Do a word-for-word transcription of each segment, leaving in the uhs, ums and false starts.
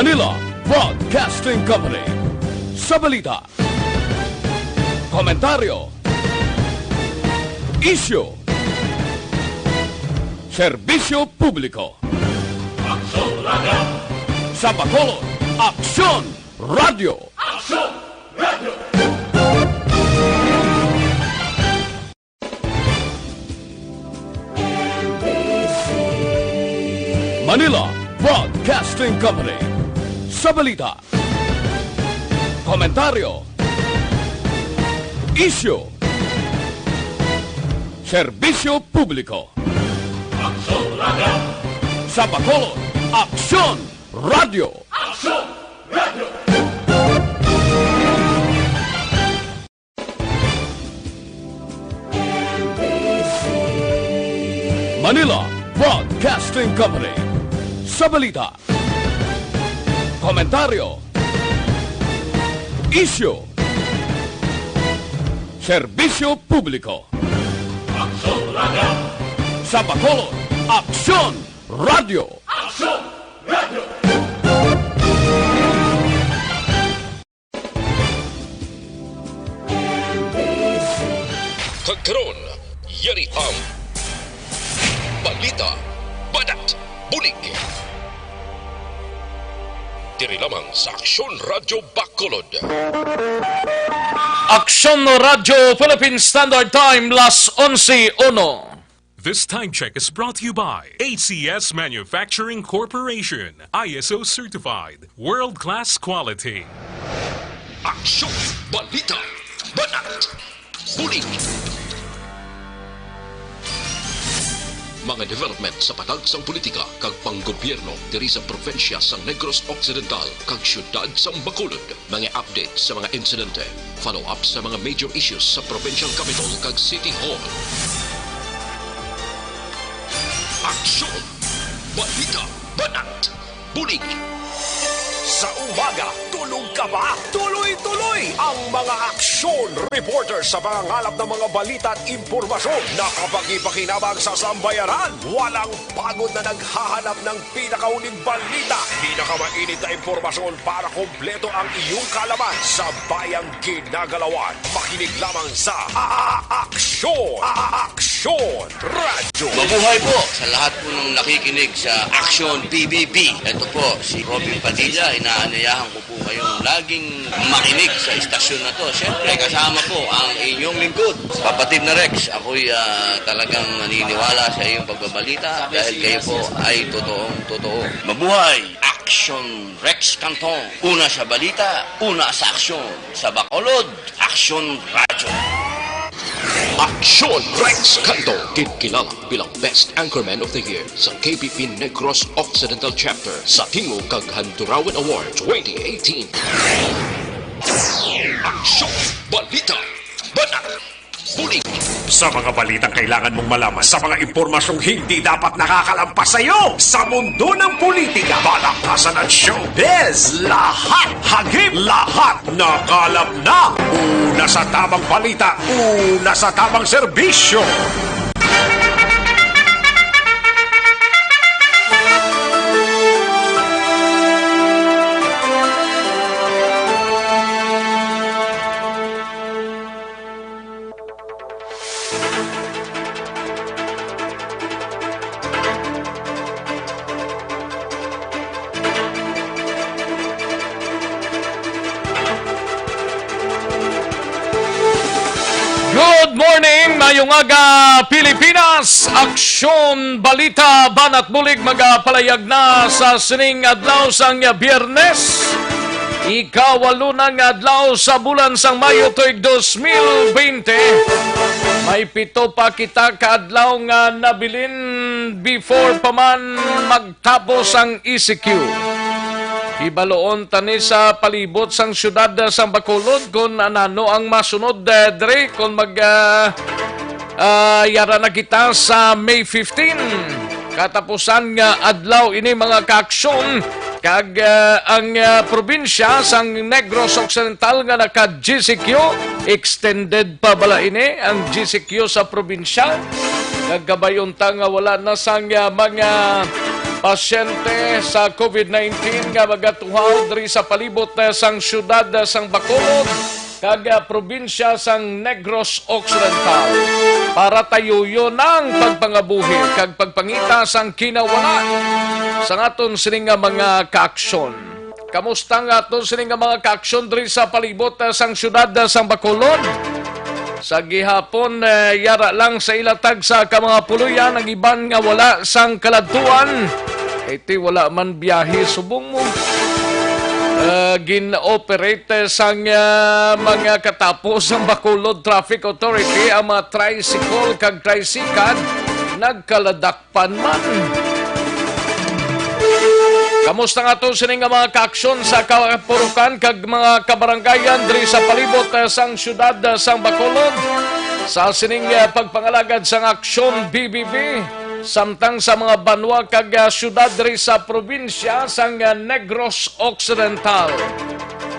Manila Broadcasting Company. Sa balita, komentaryo, isyu, serbisyo publiko. Aksyon Radio! Sa Bacolod, Aksyon Radio! Aksyon Radio! Manila Broadcasting Company. Sa balita, komentaryo, isyu, serbisyo publiko. Aksyon Radio! Sa Bacolod, Aksyon Radio! Aksyon Radio! Manila Broadcasting Company. Sa balita, komentaryo, isyu, serbisyo publiko. Aksyon Radio! Sa Bacolod, Aksyon Radio! Aksyon Radio! Kag karon, yari ang balita, banat, bulig. Diri lamang sa Aksyon Radyo Bacolod. Aksyon Radyo Philippine Standard Time, las onse uno. This time check is brought to you by A C S Manufacturing Corporation, I S O certified, world-class quality. Aksyon! Balita! Banat! Bulig! Mga development sa patagsang politika kag panggobyerno diri sa probinsya sang Negros Occidental kag siyudad sang Bacolod. Mga update sa mga insidente, follow-up sa mga major issues sa provincial capital kag city hall. Aksyon! Balita! Banat! Bulig! Sa umaga, tulog ka ba? Tuloy-tuloy ang mga aksyon reporter sa pangangalap ng mga balita at impormasyon na kapakipakinabang sa sambayanan. Walang pagod na naghahanap ng pinakahuling balita, pinakamainit na impormasyon para kompleto ang iyong kaalaman sa bayang ginagalawan. Makinig lamang sa A-, A-, Aksyon! A-, A-, Aksyon Radyo! Mabuhay po sa lahat po ng nakikinig sa Aksyon P B B. Ito po si Robin Padilla, inaanyayahan ko po kayong laging makinig sa istasyon na to. Siyempre, kasama po ang inyong lingkod, Kapatid na Rex. Ako'y, ah, talagang naniniwala sa iyong pagbabalita dahil kayo po ay totoong totoo. Mabuhay! Aksyon Rex Cantong. Una sa balita, una sa aksyon. Sa Bacolod, Aksyon Radyo. Aksyon Rex Cantong, ginkilala bilang Best Anchorman of the Year sa K P P Negros Occidental Chapter sa Tingog kag Handurawan Award twenty eighteen. Aksyon! Balita! Banat! Bulig! Sa mga balitang kailangan mong malaman, sa mga impormasyong hindi dapat nakakalampas sa iyo, sa mundo ng politika, palakasan at showbiz, lahat hagip, lahat nakalap na. Una sa tamang balita, una sa tamang serbisyo. Good morning, mayong aga, Pilipinas. Aksyon, balita, banat bulig magapalayag na sa sining adlaw sang Biyernes. Ikawalo na nga adlaw sa bulan sang Mayo tuig dos mil bente. May pito pa kita ka adlaw nga nabilin before pa man magtapos ang E C Q. Hibaloon tani sa palibot sang siyudad sang Bacolod kon anano ang masunod, eh, dre kon mag, ah, ah, yara na kita sa May fifteen. Katapusan nga adlaw ini, mga kaaksyon, kag, ah, ang, ah, probinsya sang Negros Occidental nga naka G C Q, extended pa bala ini ang G C Q sa probinsya. Nagkabay unta nga wala na sang, ah, mga pasyente sa COVID nineteen nga magatuhaw diri sa palibot, eh, sang siyudad, eh, sang Bacolod kag, eh, probinsya sang Negros Occidental. Para tayuyo na ang pagpangabuhi kag pagpangita sang kinawala sang aton sini nga mga kaaksyon. Kamusta nga aton sini nga mga kaaksyon diri sa palibot, eh, sang siyudad, eh, sang Bacolod? Sa gihapon, eh, yara lang sa ila tagsa ka mga puloyan, ang iban nga wala sang kaladtuan. Iti wala man biyahe subong mo. Eh, gin-operate sang, eh, mga katapo sang Bacolod Traffic Authority ang mga tricycle kag tricycad nagkaladak pan man. Kamusta nga to sini nga mga kaaksyon sa kapurukan kag mga kabarangayan diri sa palibot, eh, sang siyudad, eh, sang Bacolod? Sa sining, eh, pagpangalagad sang Aksyon B B B, samtang sa mga banwa kag, eh, siyudad diri sa probinsya sang, eh, Negros Occidental.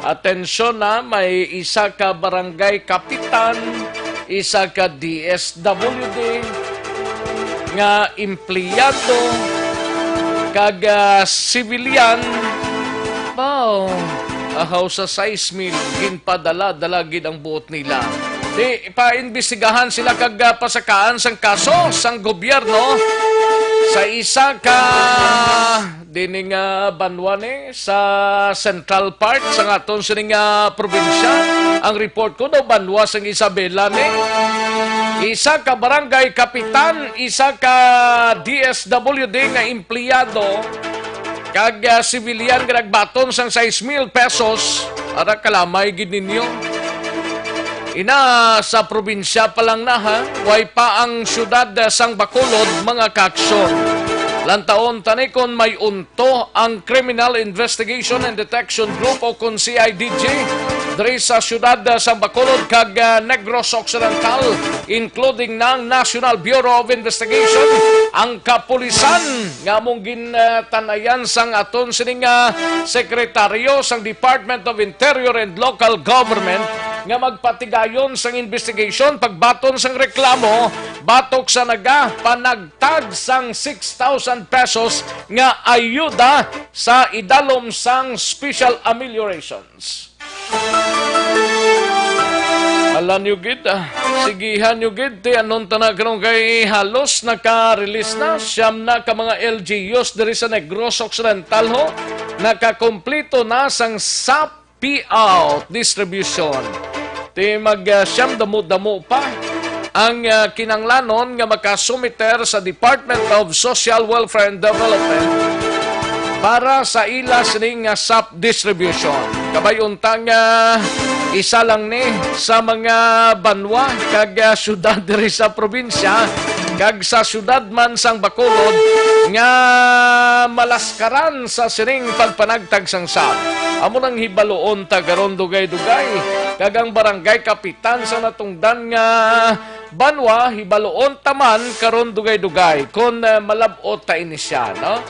Atensyon na, may isa ka barangay kapitan, isa ka D S W D nga empleyado, kag, ah, sibilyan. Baw, ahaw sa sais mil, ginpadala-dala gid ang buot nila. Di, paimbestigahan sila kag, ah, pasakaan sang kaso sang gobyerno sa isa ka dini nga banwa ni sa central part sang aton sini nga probinsya. Ang report ko daw banwa sang Isabela ni. Isa ka barangay kapitan, isa ka D S W D nga empleyado, kag, ah, sibilyan nga nagbaton sang sais mil pesos. Ara, kalamay gid ninyo. Ina, sa probinsya pa lang na, ha? Way pa ang siyudad sang Bacolod, mga kaaksyon. Lantaon tani kon may unto ang Criminal Investigation and Detection Group o kon C I D G diri sa siyudad sang Bacolod kag, ah, Negros Occidental, including ng National Bureau of Investigation, ang kapulisan nga among gin-, ah, tanayan sang aton sining, ah, sekretaryo sang Department of Interior and Local Government nga magpatigayon sang investigation pagbaton sang reklamo batok sa nagapanagtag sang six thousand pesos nga ayuda sa idalom sang special ameliorations. Alam nyo gid, ah, sigihan nyo gid, ti anon ta na karon kay halos naka-release na, siyam na ka mga L G Us diri sa Negros Occidental ho, nakakumplito na sang sap payout distribution. Ti mag, ah, siyam damo-damo pa ang, ah, kinanglanon nga makasumiter sa Department of Social Welfare and Development para sa ila sining nga sap distribution. Kabay unta nga isa lang ni sa mga banwa kag, ah, syudad diri sa probinsya kag sa syudad man sang Bacolod nga malaskaran sa sining pagpanagtag sang sap. Amo nang hibaluon ta karon dugay-dugay, kag ang barangay kapitan sa natungdan nga banwa, hibaluon ta man karon dugay-dugay kon, eh, malab-ot ta ini siya, no?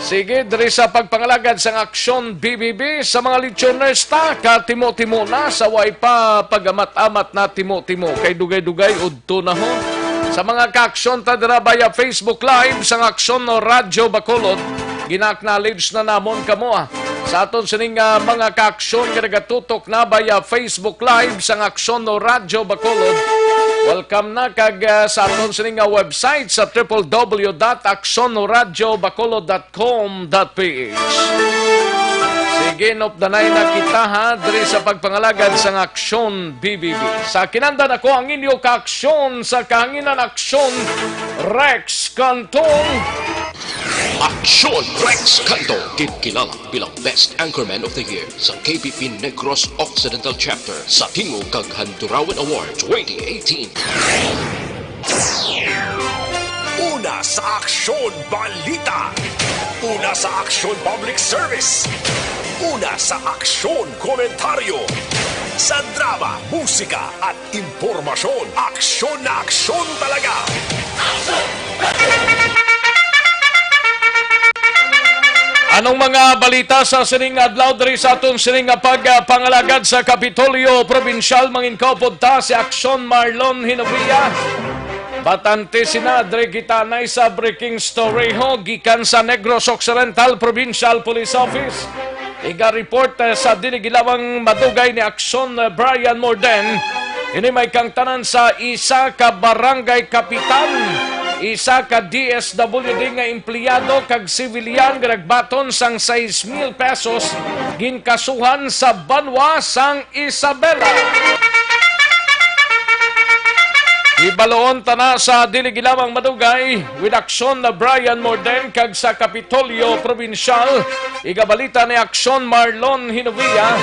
Sige, diri sa pagpangalagad sang Aksyon B B B sa mga lichoners ta, katimo-timo na sa way pa pag-amat-amat na timo-timo kay dugay-dugay udto na ho. Sa mga kaaksyon ta dira via Facebook Live sang Aksyon Radyo Bacolod, gina-acknowledge na namon kamo, ah. Sa aton sining, ah, mga kaaksyon nga nagatutok na via Facebook Live sang Aksyon Radyo Bacolod, welcome na kag, ah, sa aton sining, ah, website sa triple W dot aksyon radyo bacolod dot com dot ph. Sige, nupdanay na kita, ha, diri sa pagpangalagad sang Aksyon B B B. Sa kinandan ako ang inyo kaaksyon sa kahanginan, Aksyon Rex Cantong. Aksyon Rex Cantong, ginkilala bilang Best Anchorman of the Year sa K B P Negros Occidental Chapter sa Tingog kag Handurawan Award twenty eighteen. Una sa aksyon, balita. Una sa aksyon, public service. Una sa aksyon, komentaryo. Sa drama, musika, at impormasyon, aksyon na aksyon talaga. Anong mga balita sa sining adlaw diri sa aton sining nga pagpangalagad sa Kapitolyo Probinsyal? Mangin kaupod ta si Aksyon Marlon Hinovia. Batante sina dre kita na sa breaking story ho gikan sa Negros Occidental Provincial Police Office. Iga report, eh, sa dili lamang madugay ni Aksyon, eh, Brian Morden. Ini may kangtanan sa isa ka barangay kapitan, isa ka D S W D nga empleyado kag sibilyan nga nagbaton sang sais mil pesos ginkasuhan sa banwa sang Isabela. Ibaloon ta na sa dili lamang madugay, with Aksyon na Brian Morden kag sa Kapitolyo Probinsyal, igabalita ni Aksyon Marlon Hinovia,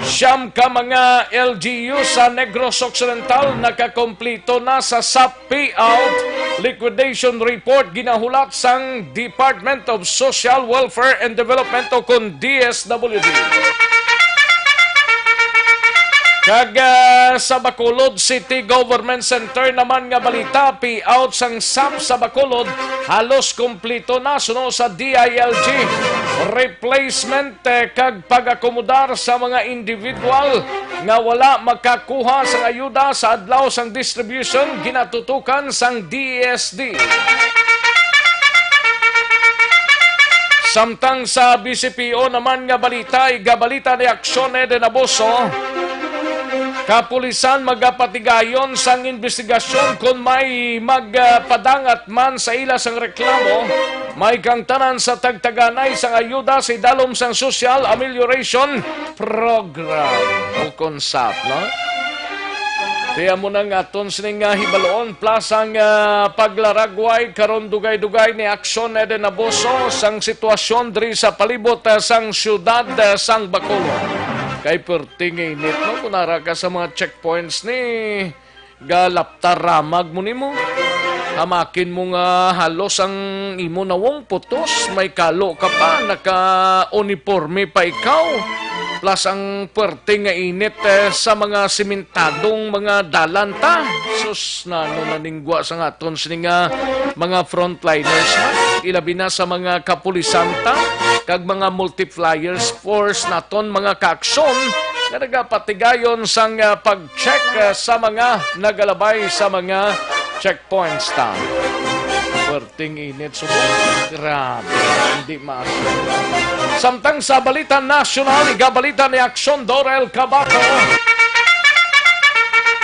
siyam ka mga L G U sa Negros Occidental nakakompleto na sa sap payout liquidation report ginahulat sang Department of Social Welfare and Development o kon D S W D. Kag, ah, sa Bacolod City Government Center naman nga balita, payout sang sap sa Bacolod halos kompleto na suno sa D I L G. Replacement, eh, kag pag-akomodar sa mga individual nga wala makakuha sang ayuda sa adlaw sang distribution ginatutukan sang D S D. Samtang sa B C P O naman nga balita, igabalita ni Aksyon Eden Aboso, kapulisan magapatigayon sang investigasyon kon may magpadangat man sa ila sang reklamo. May kangtanan sa tagtaganay sang ayuda sa idalom sang Social Amelioration Program o kon sap, no? Kaya mo nang aton sining nga hibaloon, plus ang, ah, paglaragway karon dugay-dugay ni Aksyon Eden Aboso sang sitwasyon diri sa palibot, ah, sang siyudad, ah, sang Bacolod. Kay perting init, no? Kung nara ka sa mga checkpoints ni galaptaramag mo nimo. Hamakin mo nga halos ang imo nawong putos, may kalo ka pa, naka-uniforme pa ikaw. Plus ang puwerte nga init, eh, sa mga simentadong mga dalan ta. Sus, nano naningwa sa aton sini nga mga frontliners, ha? Ilabi na sa mga kapulisan ta kag mga multipliers force naton, mga kaaksyon nga nagapatigayon sang, ah, pag check, ah, sa mga nagalabay sa mga checkpoints ta. Perting init subong. Grabe, hindi maasya. Samtang sa balita nasyonal, igabalita ni Aksyon Dorel Cabaco.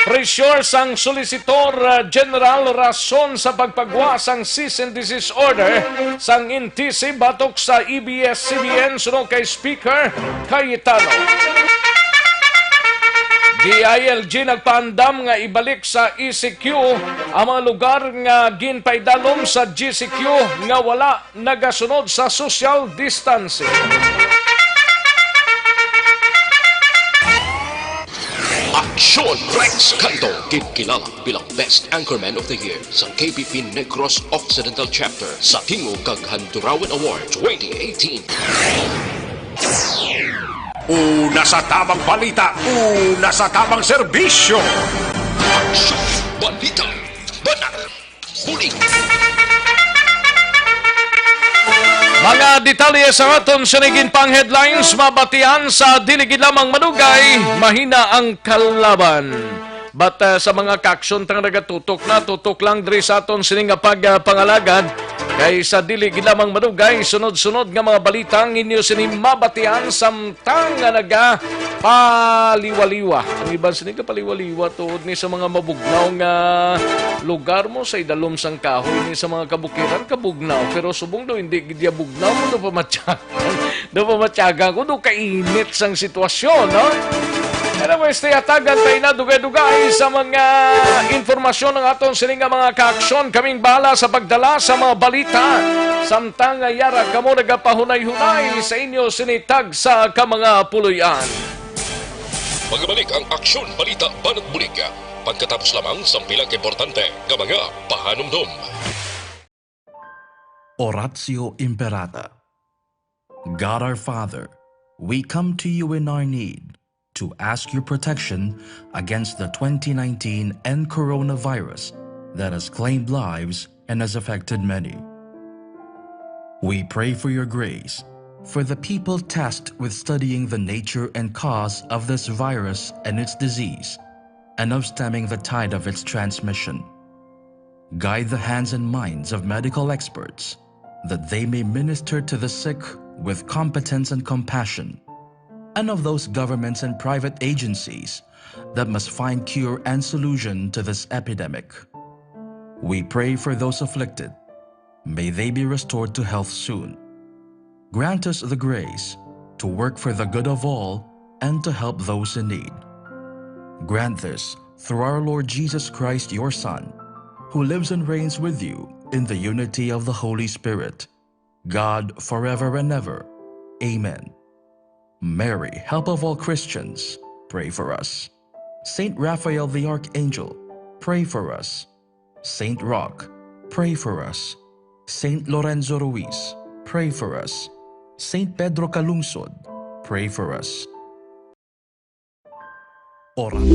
Pressure sang Solicitor, ah, General rason sa pagpagwa sang cease and desist order sang N T C batok sa A B S C B N suno kay Speaker Cayetano. D I L G nagpaandam nga ibalik sa E C Q ang mga lugar nga ginpaidalom sa G C Q nga wala nagasunod sa social distancing. Aksyon Rex Canto, ginkilala bilang Best Anchorman of the Year sa K P P Negros Occidental Chapter sa Tingog kag Handurawan Award twenty eighteen. Una sa tamang balita, una sa tamang serbisyo. Aksyon, balita, banat, bulig. Mga detalye sa aton sinigin pang headlines mabatian sa dili gid lamang madugay, mahina ang kalaban. But, uh, sa mga kaaksyon tang nagatutok na, tutok lang diri sa aton sini nga pag, uh, pangalagad. Kay sa dili gid lamang madugay, sunod-sunod nga mga balita ang inyo sini mabatian samtang nga naga paliwaliwa. Ang iban sini ka paliwaliwa tuod ni sa mga mabugnaw nga lugar mo sa idalom sang kahoy ni sa mga kabukiran kabugnaw. Pero subong daw hindi gid ya bugnaw mo do pamatyagan. Do pamatyagan ko do kainit sang sitwasyon, no? Anyways, tiyatagan tayo na dugay-dugay sa mga informasyon ng aton sini nga mga kaaksyon. Kaming bahala sa pagdala sa mga balita. Samtang nga yara kamo nagapahunay-hunay sa inyo sinitag sa ka mga puloy-an. Magabalik ang Aksyon Balita Banat Bulig pagkatapos lamang sa pila ka importante nga mga pahanumdom. Oratio Imperata. God our Father, we come to you in our need to ask your protection against the twenty nineteen N coronavirus that has claimed lives and has affected many. We pray for your grace for the people tasked with studying the nature and cause of this virus and its disease, and of stemming the tide of its transmission. Guide the hands and minds of medical experts, that they may minister to the sick with competence and compassion, and of those governments and private agencies that must find cure and solution to this epidemic. We pray for those afflicted. May they be restored to health soon. Grant us the grace to work for the good of all and to help those in need. Grant this through our Lord Jesus Christ, your Son, who lives and reigns with you in the unity of the Holy Spirit, God, forever and ever. Amen. Mary, help of all Christians, pray for us. Saint Raphael the Archangel, pray for us. Saint Roch, pray for us. Saint Lorenzo Ruiz, pray for us. Saint Pedro Calungsod, pray for us. Oras.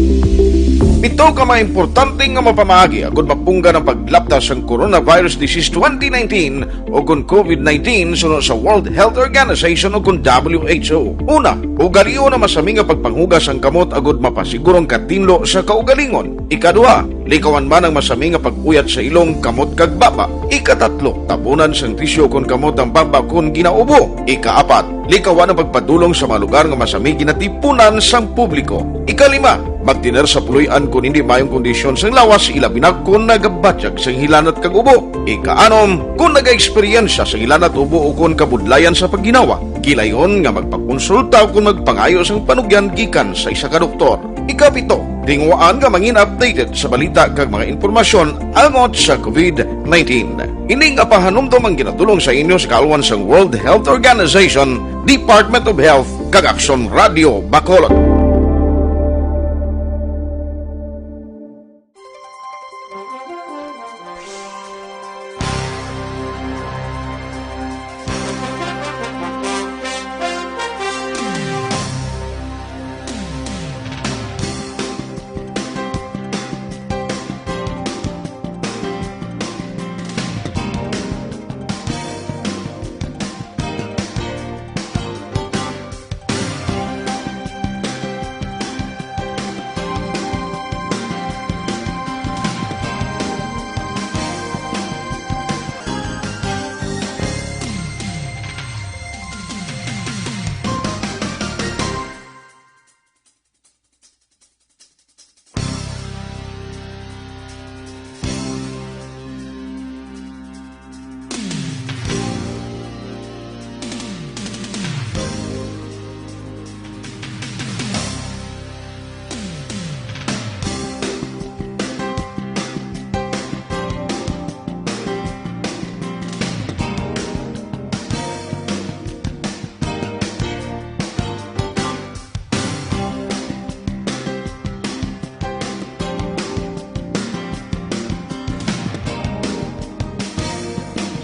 Pito ka mga importante nga mapamaagi agud mapunggan ang paglapta sang coronavirus disease twenty nineteen o kon COVID nineteen suno sa World Health Organization o kon W H O. Una, ugalion ang masami nga pagpanghugas sang kamot agud mapasiguro ang katinlo sa kaugalingon. Ikaduha, likawan man ang masami nga pag-uyat sa ilong, kamot kag baba. Ikatatlo, tabunan sang tisyo kon kamot ang baba kon ginaubo. Ikaapat, likawan ang pagpadulong sa mga lugar nga masami ginatipunan sang publiko. Ikalima, magtener sa puloy-an kon indi maayong kondisyon sang lawas, ilabi na kon nagabatyag sang hilanat kag ubo. Ikaanom, kon nagaeksperyensya sang hilanat, ubo, o kon kabudlayan sa pagginawa, gilayon nga magpakonsulta o kon magpangayo sang panugyan gikan sa isa ka doktor. Ikapito, tinguhaan nga mangin updated sa balita kag mga impormasyon angot sa COVID nineteen. Ini nga pahanumdom ang ginadulong sa inyo sa kaalwan sang World Health Organization, Department of Health, kag Aksyon Radio Bacolod.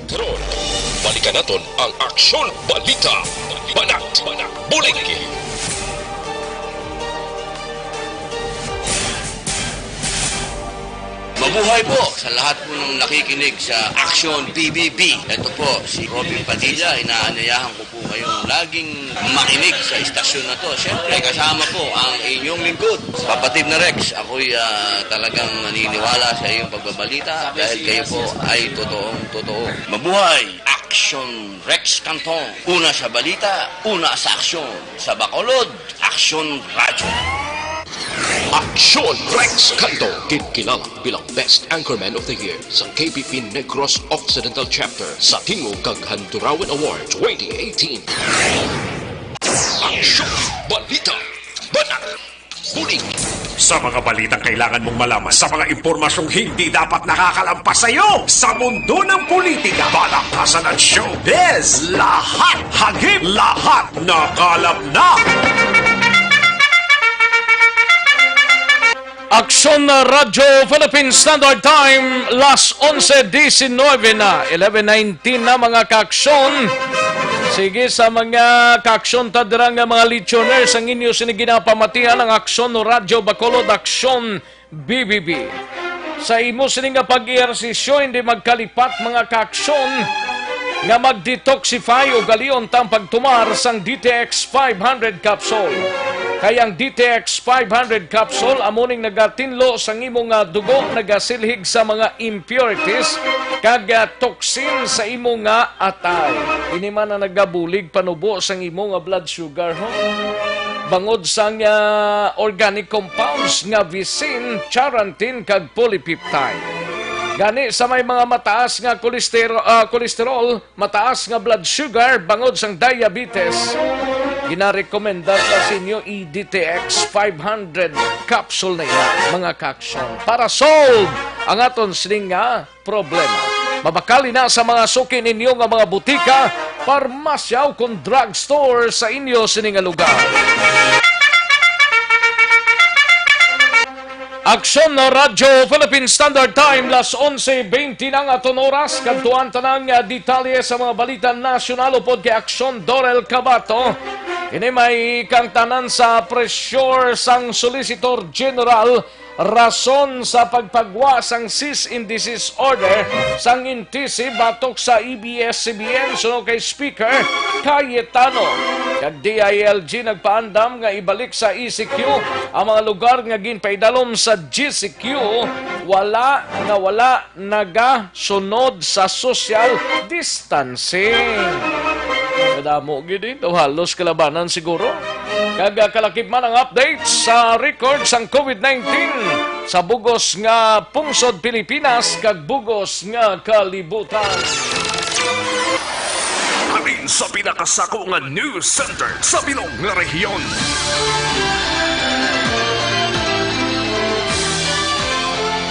Karon, balikan naton ang Aksyon Balita. Banat, bulig. Mabuhay po sa lahat po ng nakikinig sa Aksyon B B B. Ito po si Robin Padilla. Inaanyayahan ko po kayong laging makinig sa istasyon na to. Siyempre, kasama po ang inyong lingkod, Kapatid na Rex. Ako'y, ah, talagang naniniwala sa iyong pagbabalita dahil kayo po ay totoong totoo. Mabuhay! Aksyon Rex Cantong. Una sa balita, una sa aksyon. Sa Bacolod, Aksyon Radyo. Aksyon Rex Canto, ginkilala bilang Best Anchorman of the Year sa K P P Negros Occidental Chapter sa Tingog kag Handurawan Award twenty eighteen. Aksyon, balita, banat, bulig. Sa mga balitang kailangan mong malaman, sa mga impormasyong hindi dapat nakakalampas sa iyo, sa mundo ng politika, balaktasan at showbiz, lahat hagip, lahat nakalap na. Aksyon Radyo Philippine Standard Time, las onse diecinueve na, eleven nineteen na, mga kaaksyon. Sige, sa mga kaaksyon ta dira nga mga listeners, ang inyo sini ginapamatian ang Aksyon Radyo Bacolod, Aksyon B B B. Sa imo sini nga pag-ehersisyo, hindi magkalipat, mga kaaksyon, nga mag-detoxify, ugalion ta ang pagtumar sang D T X five hundred capsule. Kay ang D T X five hundred capsule amo ning nagatinlo sang imo nga dugo, nagasilhig sa mga impurities kag, ah, toxin sa imo nga atay. Ini man ang nagabulig panubo sang imo nga blood sugar, ho. Bangod sang, ah, organic compounds nga visin, charantin, kag polypeptide. Gani sa may mga mataas nga kolestero-, ah, kolesterol, mataas nga blood sugar, bangod sang diabetes, ginarekomendar ta sa inyo i D T X five hundred capsule na ina, mga ka-aksyon, para solve ang aton sining nga problema. Mabakal ina sa mga suki ninyo nga mga butika, parmasya, o kon drugstore sa inyo sini nga lugar. Aksyon na Radyo Philippine Standard Time, las onse bente na ang aton oras. Kadtuan tanan nga detalye sa mga balita nasyonal upod kay Aksyon Dorel Cabato. Ini may kangtanan sa pressure sang Solicitor General rason sa pagpagwa sang cease and desist order sang N T C batok sa A B S C B N suno kay Speaker Cayetano. Kag D I L G nagpaandam nga ibalik sa E C Q ang mga lugar nga ginpaidalom sa G C Q wala nga wala nagasunod sa social distancing. Kadamo gid eh. Daw halos kalabanan siguro. Kag, ah, kalakip man ang update sa record sang COVID nineteen sa bugos nga pungsod Pilipinas kag bugos nga kalibutan. Halin sa pinakasako nga news center sa bilog nga rehiyon.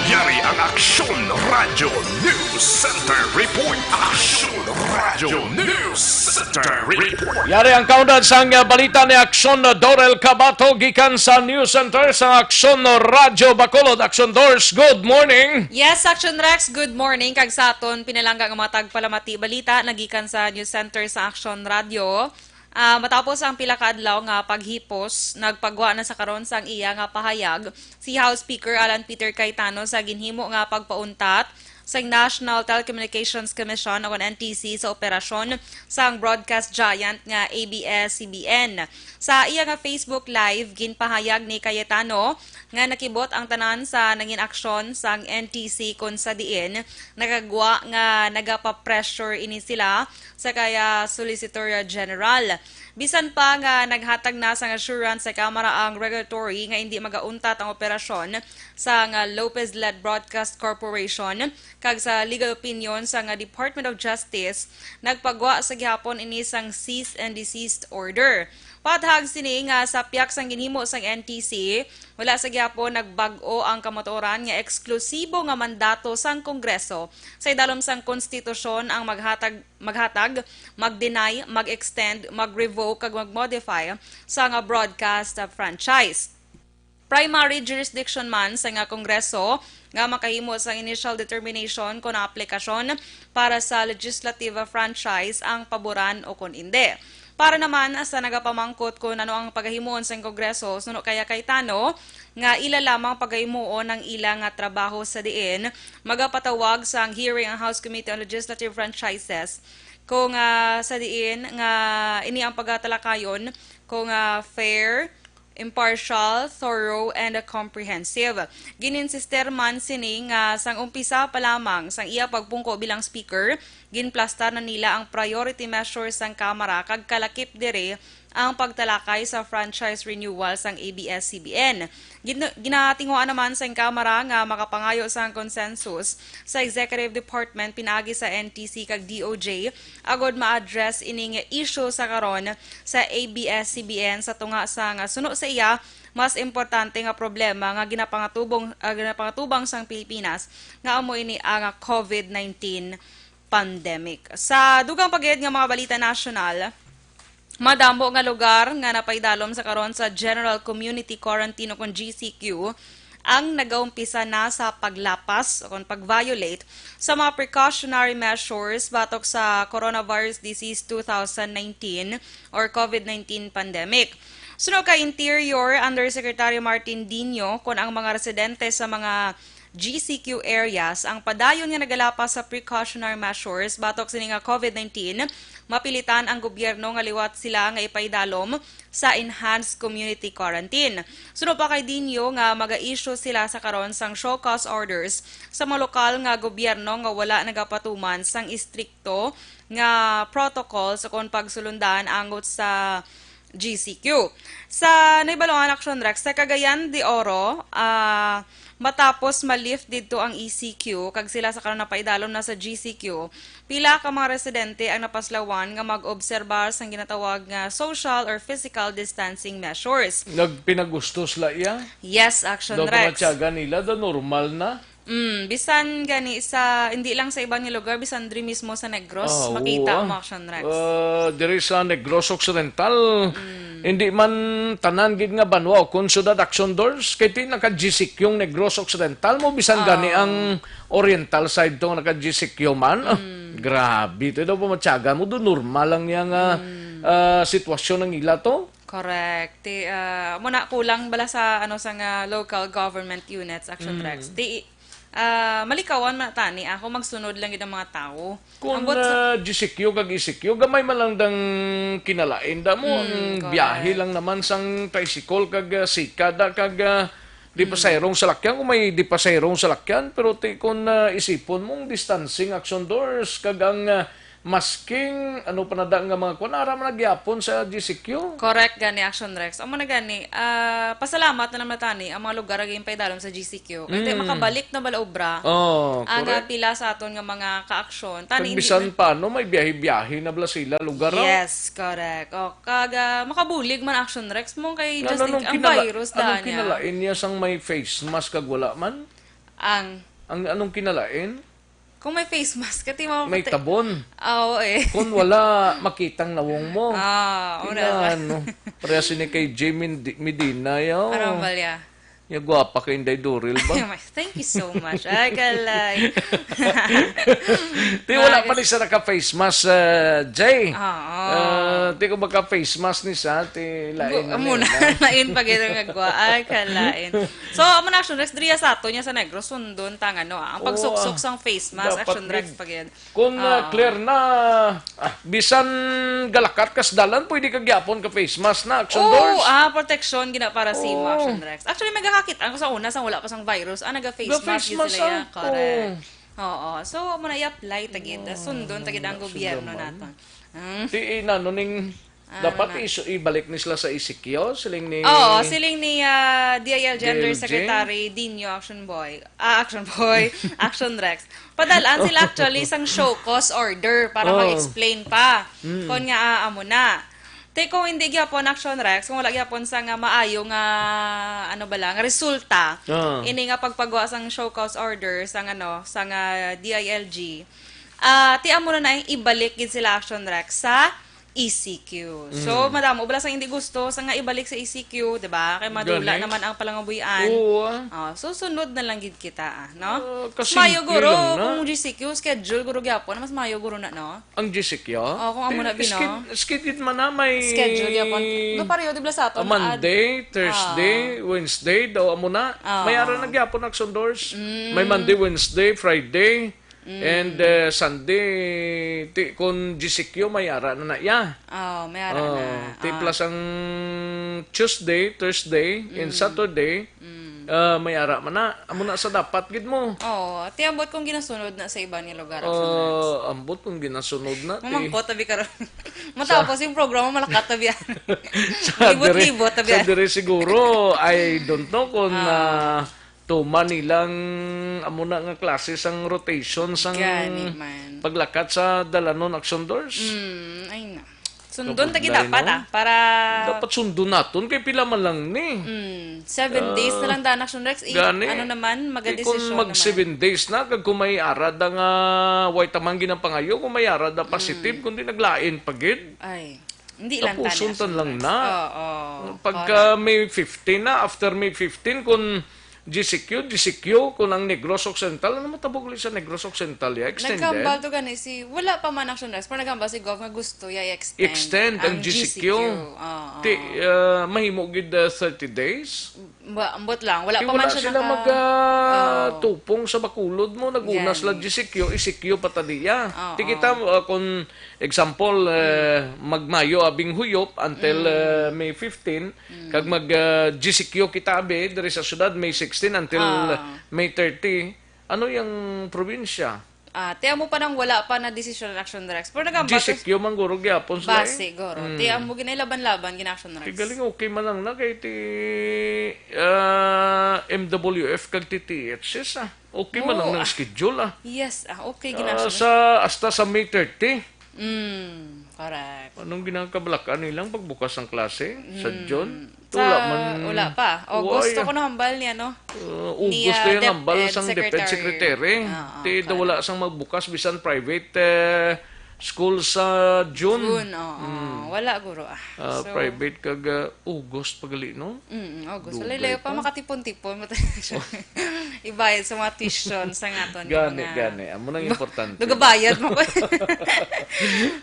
Yari ang Aksyon Radyo News Center Report. Aksyon Radyo News Center Report. Yari ang kaundan sang, uh, balita ni Aksyon Dorel Cabato gikan sa News Center sa Aksyon Radyo Bacolod. Aksyon Dors, good morning. Yes, Aksyon Rex, good morning. Kag sa aton pinalangga nga mga tagpalamati balita nagikan sa News Center sa Aksyon Radyo. Ah, matapos ang pila ka adlaw nga paghipos, nagpagwa na sa karon sang iya nga pahayag si House Speaker Alan Peter Cayetano sa ginhimo nga pagpauntat sa National Telecommunications Commission o N T C sa operasyon sang broadcast giant nga A B S C B N. Sa iya nga Facebook Live, ginpahayag ni Cayetano nga nakibot ang tanan sa nangin aksyon sang N T C, kon sa diin nakagwa nga nagapa-pressure ini sila sa kaya Solicitor General. Bisan pa nga naghatag na sang assurance sa Kamara ang regulatory nga indi magauntat ang operasyon sang Lopez-led Broadcast Corporation kag sa legal opinion sang Department of Justice, nagpagwa sa gihapon ini sang cease and desist order. Pathag sini nga sa pihak sang ginhimo sang N T C, wala sa gihapon nagbag-o ang kamatuoran nga eksklusibo nga mandato sang Kongreso sa idalom sang konstitusyon ang maghatag maghatag, mag-deny, mag-extend, mag-revoke, kag mag-modify sa nga broadcast franchise. Primary jurisdiction man sa nga Kongreso nga makahimo sang initial determination kon ang aplikasyon para sa legislative franchise ang paboran o kon indi. Para naman sa nagapamangkot kon ano ang pagahimuon sang Kongreso, suno kaya Cayetano nga ila lamang pagahimuon ang ila nga trabaho sa diin magapatawag sang hearing ang House Committee on Legislative Franchises. Kung, ah, sa diin nga ini ang pagatalakayon kung, ah, fair, impartial, thorough, and comprehensive. Gin-insister man sini nga sang umpisa pa lamang sang iya pagpungko bilang speaker, ginplastar na nila ang priority measures sang Kamara kag kalakip diri ang pagtalakay sa franchise renewal sang A B S C B N. Gin-, ginatinguhaan naman sang Kamara nga makapangayo sang consensus sa Executive Department pinaagi sa N T C kag D O J agod ma-address ining issue sa karon sa A B S C B N sa tunga sang suno sa iya mas importante nga problema nga ginapangatubong, ah, ginapangatubang sang Pilipinas, nga amo ini ang COVID nineteen pandemic. Sa dugang pa gid nga mga balita nasyonal, madamo nga lugar nga napaidalom sa karon sa General Community Quarantine o kon G C Q ang nagaumpisa na sa paglapas o kon pag-violate sa mga precautionary measures batok sa coronavirus disease two thousand nineteen or COVID nineteen pandemic. Suno kay Interior Undersecretary Martin Dino, kon ang mga residente sa mga G C Q areas ang padayon nga nagalapas sa precautionary measures batok sini nga COVID nineteen, mapilitan ang gobyerno nga liwat sila nga ipaidalom sa enhanced community quarantine. Suno pa kay Dinho nga maga-issue sila sa karon sang show cause orders sa mga lokal nga gobyerno nga wala nagapatuman sang istrikto nga protocol sa kon pagsulundan angot sa G C Q. Sa nahibaluan, Action Rex, sa Cagayan de Oro, ah, matapos ma-lift didto ang E C Q, kag sila sa karon napaidalom na sa G C Q, pila ka mga residente ang napaslawan nga mag-obserbar sang ginatawag nga social or physical distancing measures. Nagpinagusto sila iya? Yes, Action Daw Rex. Daw pamatyagan nila, daw normal na. Mm, bisan gani sa, hindi lang sa iban nga lugar, bisan diri mismo sa Negros, Ah, makita oo, ah. mo, Action Rex. Ah, diri sa Negros Occidental, Mm. hindi man tanan gid nga banwa o kon syudad, Action Doors, kay ti naka-G C Q yung Negros Occidental mo, bisan Oo. gani ang Oriental side to naka-G C Q man. Ah, Mm. grabe, to daw pamatyaga mo, do normal lang niya nga, Mm. ah, sitwasyon ang ila to. Correct. Ti, ah, mo na kulang bala sa, ano, sa nga local government units, Action Mm. Rex. Ti, ah, malikawan man tani ako, magsunod lang gid ang mga tawo. Kung, Ambot sa ah, G C Q kag E C Q, gamay man lang dang kinalain da mo. Mm, Ang correct. biyahe lang naman sang tricycle kag, ah, sikada kag, ah, di Mm. pasahirong salakyan. Kung may di pasahirong salakyan, pero ti, kung, ah, isipon mong distancing, Action Doors, kag ang, ah, masking, ano pa na da nga mga kuwan, ara man na gyapon sa G C Q. Correct gani, Action Rex. Amo na gani, ah, pasalamat na lang na tani ang mga lugar nga ginpaidalom sa G C Q. Kay Mm. makabalik na bala obra Oh, ang, ah, correct. pila sa aton nga mga kaaksyon. Tani, Kag hindi bisan na pa, no, may biyahe-biyahe na bala sila lugar, oh. Yes, correct. Oh, kag, ah, makabulig man, Action Rex, mo kay Nga, just anong in, ang kinala-, virus anong daan niya. kinalain niya sang may face mask kag wala man? Ang Ang anong kinalain? Kung may face mask, kati mo May pati tabon. Ah, oo eh. Kung wala, makitang nawong mo. Ah, oo Ina, naman. ano, parehas ini kay Jay Mindi-, Medina, yo. Ano ang balya? Ya, gwapa kay Inday Duril ba? Thank you so much. Ay, kalay. Di, wala Nice. pa ni siya naka-face mask, ah, Jay. Oo. Ah, di ko baka face mask ni siya, ti lain Bu-, na amo na, na. lain pa gid ang nagwa. Ay, kalain. So, amo na, Action Rex, diriya sa ato niya sa Negros, sundon ta nga, no, ah, ang Oo, pagsuksok ah. sang face mask, Dapat Action Rex, gid. pag yan. Kung, ah, Ah. clear na, ah, bisan galakat ka sa dalan, pwede ka gyapon ka face mask na, Action Oo, Doors. ah, protection gina para sa imo, Oo. Action Rex. Actually, may gakakit-an ko sa una, sang wala pa sang virus, ah, naga-face Ga-face mask gid mask sila, ang, yeah, correct. oo. Oo. So, amo na i-apply ta gid, ah, sundon ta gid ang Oo, gobyerno sundon man. naton. Mm. Ti, inano ning Ah, Dapat na. is-, ibalik ni sila sa E C Q, siling ni Oo, siling ni, ah, D I L G D I L G. Undersecretary Dinho, Action Boy. Ah, Action Boy, Action Rex. Padal-an sila actually sang show cause order para Oh. mag-explain pa. Mm. Kon nga, ah, amo na. Te, kung hindi gyapon, Action Rex, kung wala gyapon sa nga maayo nga, ano ba lang, resulta, Ah. ini nga pagpagwa sang show cause order sang, ano, sang, ah, D I L G, ah, ti amo na na ibalik gid sila, Action Rex, sa E C Q. So, Mm. madamo bala sang hindi gusto sa nga ibalik sa E C Q, di ba? Kay madula Gani. naman ang palangabuhian. Oo, ah. Ah, so, sunod na lang gid kita, ah, no? Ah, Mas mayo, kasimple guro, lang na. kung G C Q, schedule, guro, gyapon, mas mayo, guro, na, no? Ang G C Q? Oh, kung amo na, Ti-, bino. skid-, skid man na may Schedule, gyapon. Do, pareho, di ba, sa aton, Ah, Monday, ah. Thursday, Wednesday, daw amo na. Ah. May ara na gyapon, Action Doors. Mm. May Monday, Wednesday, Friday. Mm. And, uh, Sunday, ti, kung G C Q, may ara na na iya. Oh, may ara Oh, na. ti Ah. plus ang Tuesday, Thursday, and Mm. Saturday, Mm. uh, may ara man na. Amo na sa dapat gid mo. Oh, ti ambot kung ginasunod na sa iban nga lugar, Action Rex. Oh, ambot kung ginasunod na, ti. Mamangkot, tabi karon. Matapos Sa yung programa, malakat, tabi. Sa dire, Libot-libot, tabi. sa dire siguro, I don't know kung, Ah. uh, Tuman nilang amo na nga klase sang rotation sang Gani man. paglakat sa dalanon, Action Doors. Mm, ay na. Sundon ta gid Kabudlay, dapat, no? ah, para Dapat sundon naton kay pila man lang ni. Mm, seven Ah, days na lang daan, Action Rex. I-, gani. ano naman, Di kung magadesisyon mag naman. seven days na, kag kung may ara da nga way tamang ginapangayo, kung may ara da positive, Mm. kundi naglain pa gid. Ay, hindi lang Tapuson tani, tan lang Action Rex. na. Oo, Pagka correct. May fifteen na, after May fifteen, kung G C Q, G C Q, kung ang Negros Occidental, ano matabo gali sa Negros Occidental, ya? Extended? Naghambal to gani si, wala pa man Action Rex, pero naghambal si Gov nga gusto ya i-extend Extend ang ang G C Q. G C Q. Oo. Ti, ah, mahimo gid, ah, thirty days? Ba-, ambot lang, wala Kay pa man wala siya sila naka-, mag, ah, oo. tupong sa Bacolod mo, naguna Gani. sila G C Q, E C Q pa ta diya. Oo. Ti kita, ah, kung example, eh, Mm. mag-Mayo abing huyop until, Mm. ah, May fifteen, Mm. kag mag, ah, G C Q kita abi diri sa syudad May sixteen until Ah. May thirty. Ano yang probinsya? Ah, ti amo pa nang wala pa na desisyon ang Action Rex. Pero nagambal G C Q man guro gyapon sila eh. Base, guro. Mm. Ti amo ginailaban-laban, gina-Action Rex. Ti galing okay man lang na kay ti, ah, M W F kag ti T H S, ah. Okay man lang Oo, nang ah. schedule, ah. Yes, ah, okay, Ah, gina-Action Rex. sa, hasta sa May thirty. Mm, correct. Anong ginakabalakan nilang pagbukas ng klase sa Mm. June? Sa, Wala man. wala pa. Agosto Wala. ko nahambal niya, no? Uh, Ni, August ah, na yung hambal DepEd sang DepEd Secretary. Secretary. Ah, ah, Ti, daw correct. wala sang magbukas bisan private, eh, school sa June. June, oo. Mm. Wala, guro, ah. Ah, So, private kag, ah, August pa gali, no? Mm, August. Dugay Layo-layo pa, pa. makatipon-tipon. Ibayad sa mga tuition, sa nga aton Gani, mga gani. Amo nang importante. Nagabayad mo ko.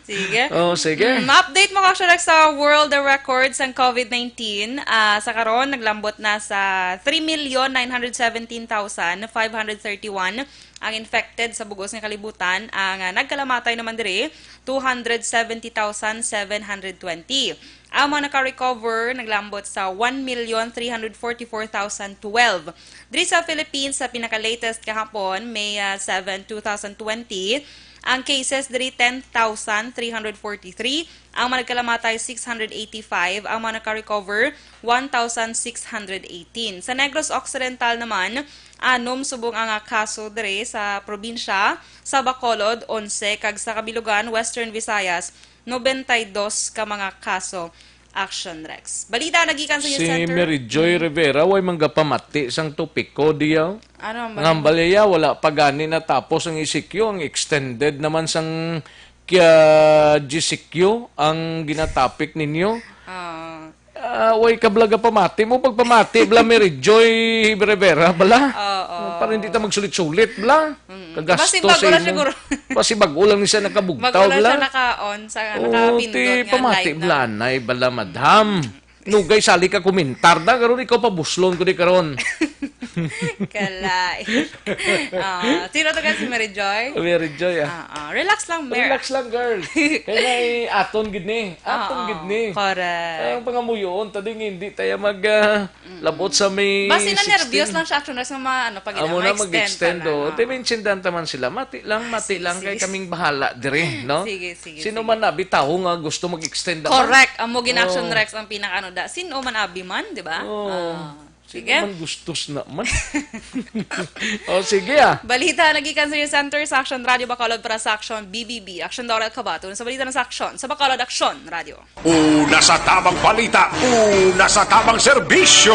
Sige. Oh, sige. Mm, ma-update mo ka, Action Rex, sa world record sang COVID nineteen. Ah, sa karon, naglambot na sa three million nine hundred seventeen thousand five hundred thirty-one ang infected sa bugos nga kalibutan. Ang, ah, nagkalamatay naman diri, two hundred seventy thousand seven hundred twenty. Ang mga naka-recover naglambot sa one million three hundred forty-four thousand twelve. Diri sa Philippines, sa pinaka-latest kahapon, May, ah, seven, two thousand twenty, ang cases diri ten thousand three hundred forty-three, ang mga nagkalamatay six hundred eighty-five, ang mga naka-recover one thousand six hundred eighteen. Sa Negros Occidental naman, anom subong ang, ah, kaso diri sa probinsya, sa Bacolod, onse, kag sa Kabilugan, Western Visayas, nobenta y dos ka mga kaso. Action Rex. Balita nagikan sa News Si Center. Mary Joy Mm. Rivera, way manggapamati sang topiko diyaw. Ano ang Ang balita? hambalaya, wala pa gani natapos ang E C Q, ang extended naman sang kya G C Q ang ginatopic ninyo. Ah. Ah, way kablaga pamati mo, pagpamati bala Mary Joy Rivera, bala. Oo. Para hindi ta magsulit-sulit, bala. Mm. Kagastos Basi bago sa lang imo. siguro. Basi bago lang ni siya nakabugtaw, Bago lang bala. siya naka-on sa, Oo, nakapindot ti nga pamati, light na. bala, anay, bala, madam. Nugay, sali ka komentar na, karon ikaw pabuslon ko di karon. Kalay. Ah, sino to ka, si Mary Joy? Mary Joy, ah. Ah, ah. Relax lang, Mer. Relax lang, girl. Kaya nga, eh, aton gid ni. Aton Oo, gid ni. correct. Ang pangamuyoon, ta di nga hindi tayo mag, ah, Mm. labot sa may Basi na nervyos sixteen. lang siya, Action Rex, nga ma-, ano, pag Amo na ma-extend mag-extend, ta lang, oh. oh. Te, maintindihan ta man sila. Mati lang, mati Ah, lang, sige, kay sige. kaming bahala diri, no? Sige, sige, Sino sige. man na bitaw nga gusto mag-extend naman? Correct. Amo gin Action Oh. Rex ang pinaka-ano da. Sino man abi man, di ba? Oh. Ah, Sino sige. man gustos na man? Oh, sige, ah. Balita nagikan sa News Center sa Action Radio Bacolod para sa Action B B B. Action Doral Kabaton sa balita ng sa Action. Sa Bacolod, Action Radio. Una sa tamang balita, una sa tamang serbisyo.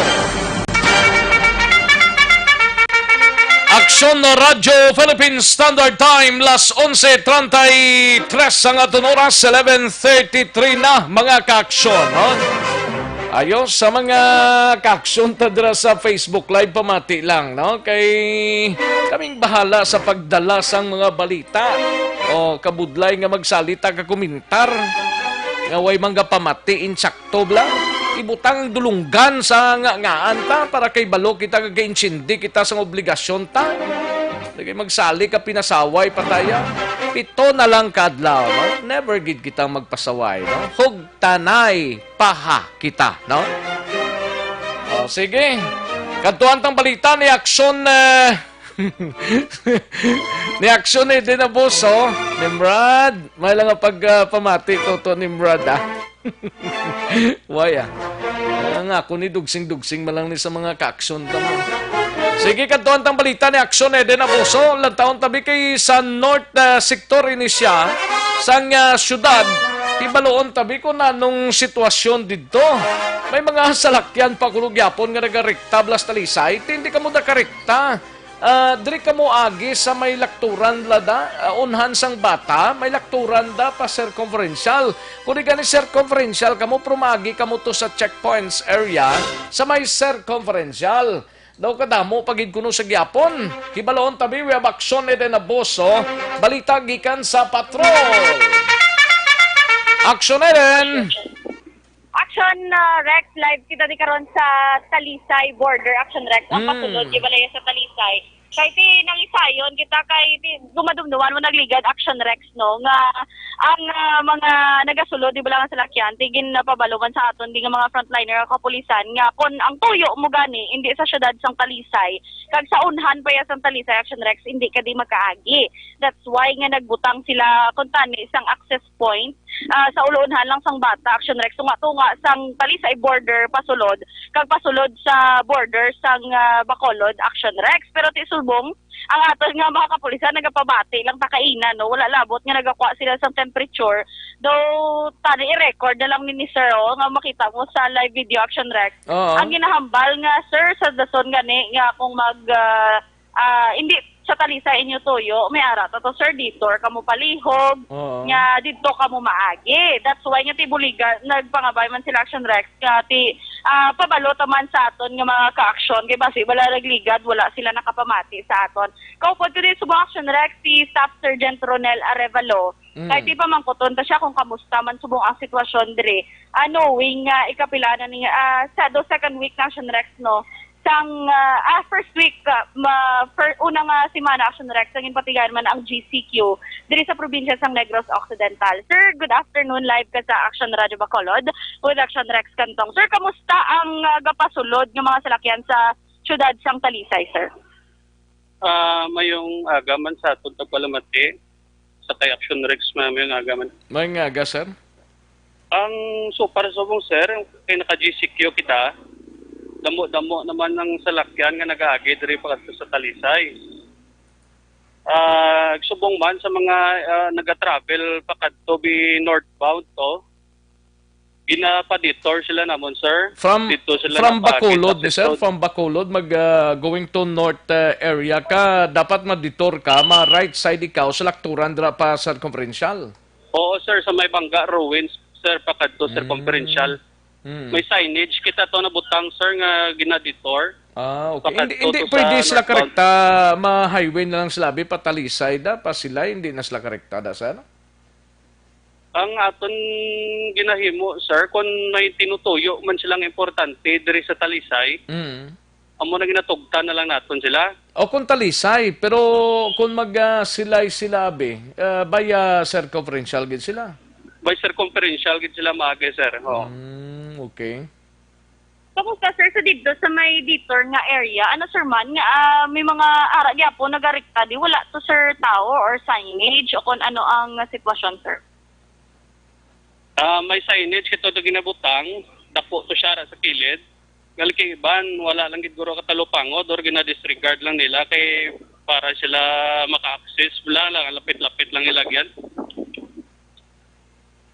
Aksyon Radyo Philippine Standard Time, las onse treinta y tres ang aton oras, eleven thirty-three na, mga kaaksyon, no? Ayo, sa mga kaaksyon ta dira sa Facebook Live, pamati lang, no? Kay kaming bahala sa pagdala sang mga balita. O, kabudlay nga magsalita ka komentar nga way manggapamati, insakto bala. Ibutang ang dulunggan sa nga-ngaan ta para kay balo kita kag insindi kita sang obligasyon ta. Lagi magsali ka pinasaway pa taya. Pito na lang ka adlaw, no? Never gid kita magpasaway, no? Hug tanay paha kita, no? O, sige. Kadtuan tang balita ni Aksyon, eh, ni Aksyon, eh, din abuso. Nimrod, may lang nga pag, ah, pamati, Toto Nimrod, ah. Why, ah? Ang ako ni dugsing-dugsing man lang ni sa mga kaaksyon ta mo. Sige, kadtuan tang balita ni Aksyon, eh, din abuso. Lantawon tabi kay sa North, ah, Sector ini siya, sang, ah, syudad. Ibaluon tabi kung anong sitwasyon didto. May mga salakyan pa kuno gyapon nga nagarekta bala sa Talisay. Ti, hindi kamo nakarekta. Ah, diri kamo agi sa may Lakturan, Lada, ah, unhan sang Bata, may Lakturan da pa Circumferential. Kung di gani Circumferential kamo, pero maagi kamo to sa checkpoints area sa may Circumferential. Daw kadamo pa gid kuno sa gyapon. Kibaloon tabi, we have Action Eden Abuso. Balita gikan sa patrol. Action Eden! Action uh, Rex, live kita di karon sa Talisay border. Action Rex, ang Mm. pasulod di balaya sa Talisay. Kay ti nangisayon kita kay ti dumadumduman mo nagligad Action Rex no nga ang ah, mga nagasulod di bala nga salakyan ti ginapabalo man sa aton di nga mga frontliner nga kapulisan nga kon ang tuyo mo gani hindi sa syudad sang Talisay kag sa unhan pa ya sang Talisay Action Rex hindi ka di makaagi. That's why nga nagbutang sila kon tani sang access point ah, sa ulunhan lang sang bata Action Rex tunga-tunga sang Talisay border pasulod kag pasulod sa border sang ah, Bacolod Action Rex. Pero ti subong ang aton nga mga kapulisan nagapabati lang ta kaina no, wala labot nga nagakuha sila sang temperature. Though tani i-record na lang ni, ni sir oh, nga makita mo sa live video Action Rex. Oo. Ang ginahambal nga sir sa dason gani nga kung mag ah, ah, hindi sa Talisay inyo tuyo, may ara ta to sir dito or kamo palihog Oo. nga dito kamo maagi. That's why nga tibuliga nagpangabay man sila Action Rex nga ti ah, pabalo ta man sa aton nga mga ka-action kay basi wala nagligad, wala sila nakapamati sa aton. Kaupod ko din subong Action Rex si Staff Sergeant Ronel Arevalo. Mm. Kay ti pamangkuton ta siya kung kamusta man subong ang sitwasyon diri. Ah, knowing nga ikapila na ni ah, sa do second week na Action Rex no sang ah, ah, first week ah, ma, fir, una nga semana Action Rex ang ginpatigayon man ang G C Q diri sa probinsya sang Negros Occidental. Sir, good afternoon, live ka sa Action Radio Bacolod with Action Rex Cantong. Sir, kamusta ang ah, gapasulod nga mga salakyan sa siyudad sang Talisay, sir? Ah, mayong aga man sa aton tagpalamati sa kay Action Rex, ma-, mayong aga man. May nga aga, sir? Ang so para subong, sir, kay naka G C Q kita, damo-damo naman ang salakyan nga nagaagi diri pakadto sa Talisay. Ah, subong man sa mga ah, naga-travel pakadto bi northbound to, ginapa-detour sila namon, sir. From Dito sila from napakit Bacolod, sa ni sir, Sitod. From Bacolod mag ah, going to north ah, area ka, dapat ma-detour ka, ma-right side ikaw sa Lacturan dira pa circumferential. Oo, sir, sa may Bangga Ruins, sir, pakadto Mm. circumferential. Mm. May signage kita to nabutang, sir, nga gina-detour. Ah, okay. Hindi, Pakadto hindi to pwede sa sila northbound. karekta ma-highway na lang sila bi pa Talisay da, pa sila hindi na sila karekta da, sir. Ang aton ginahimo, sir, kung may tinutuyo man silang importante diri sa Talisay, Mm. amo na ginatugtan na lang naton sila. O kung Talisay, pero kung mag ah, silay sila abi, ah, by ah, circumferential gid sila. By circumferential gid sila maagi, sir. Oo. Mm, okay. Kamusta sir sa dito sa may detour nga area? Ano sir man nga ah, may mga ara gyapon nagarikta di wala to sir tao or signage o kung ano ang sitwasyon sir? Ah, may signage ito to ginabutang, dako to siya ra sa kilid. Gali kay iban, wala lang gid guro katalupangod or gina-disregard lang nila kay para sila maka-access lang, lang lapit-lapit lang ilagyan.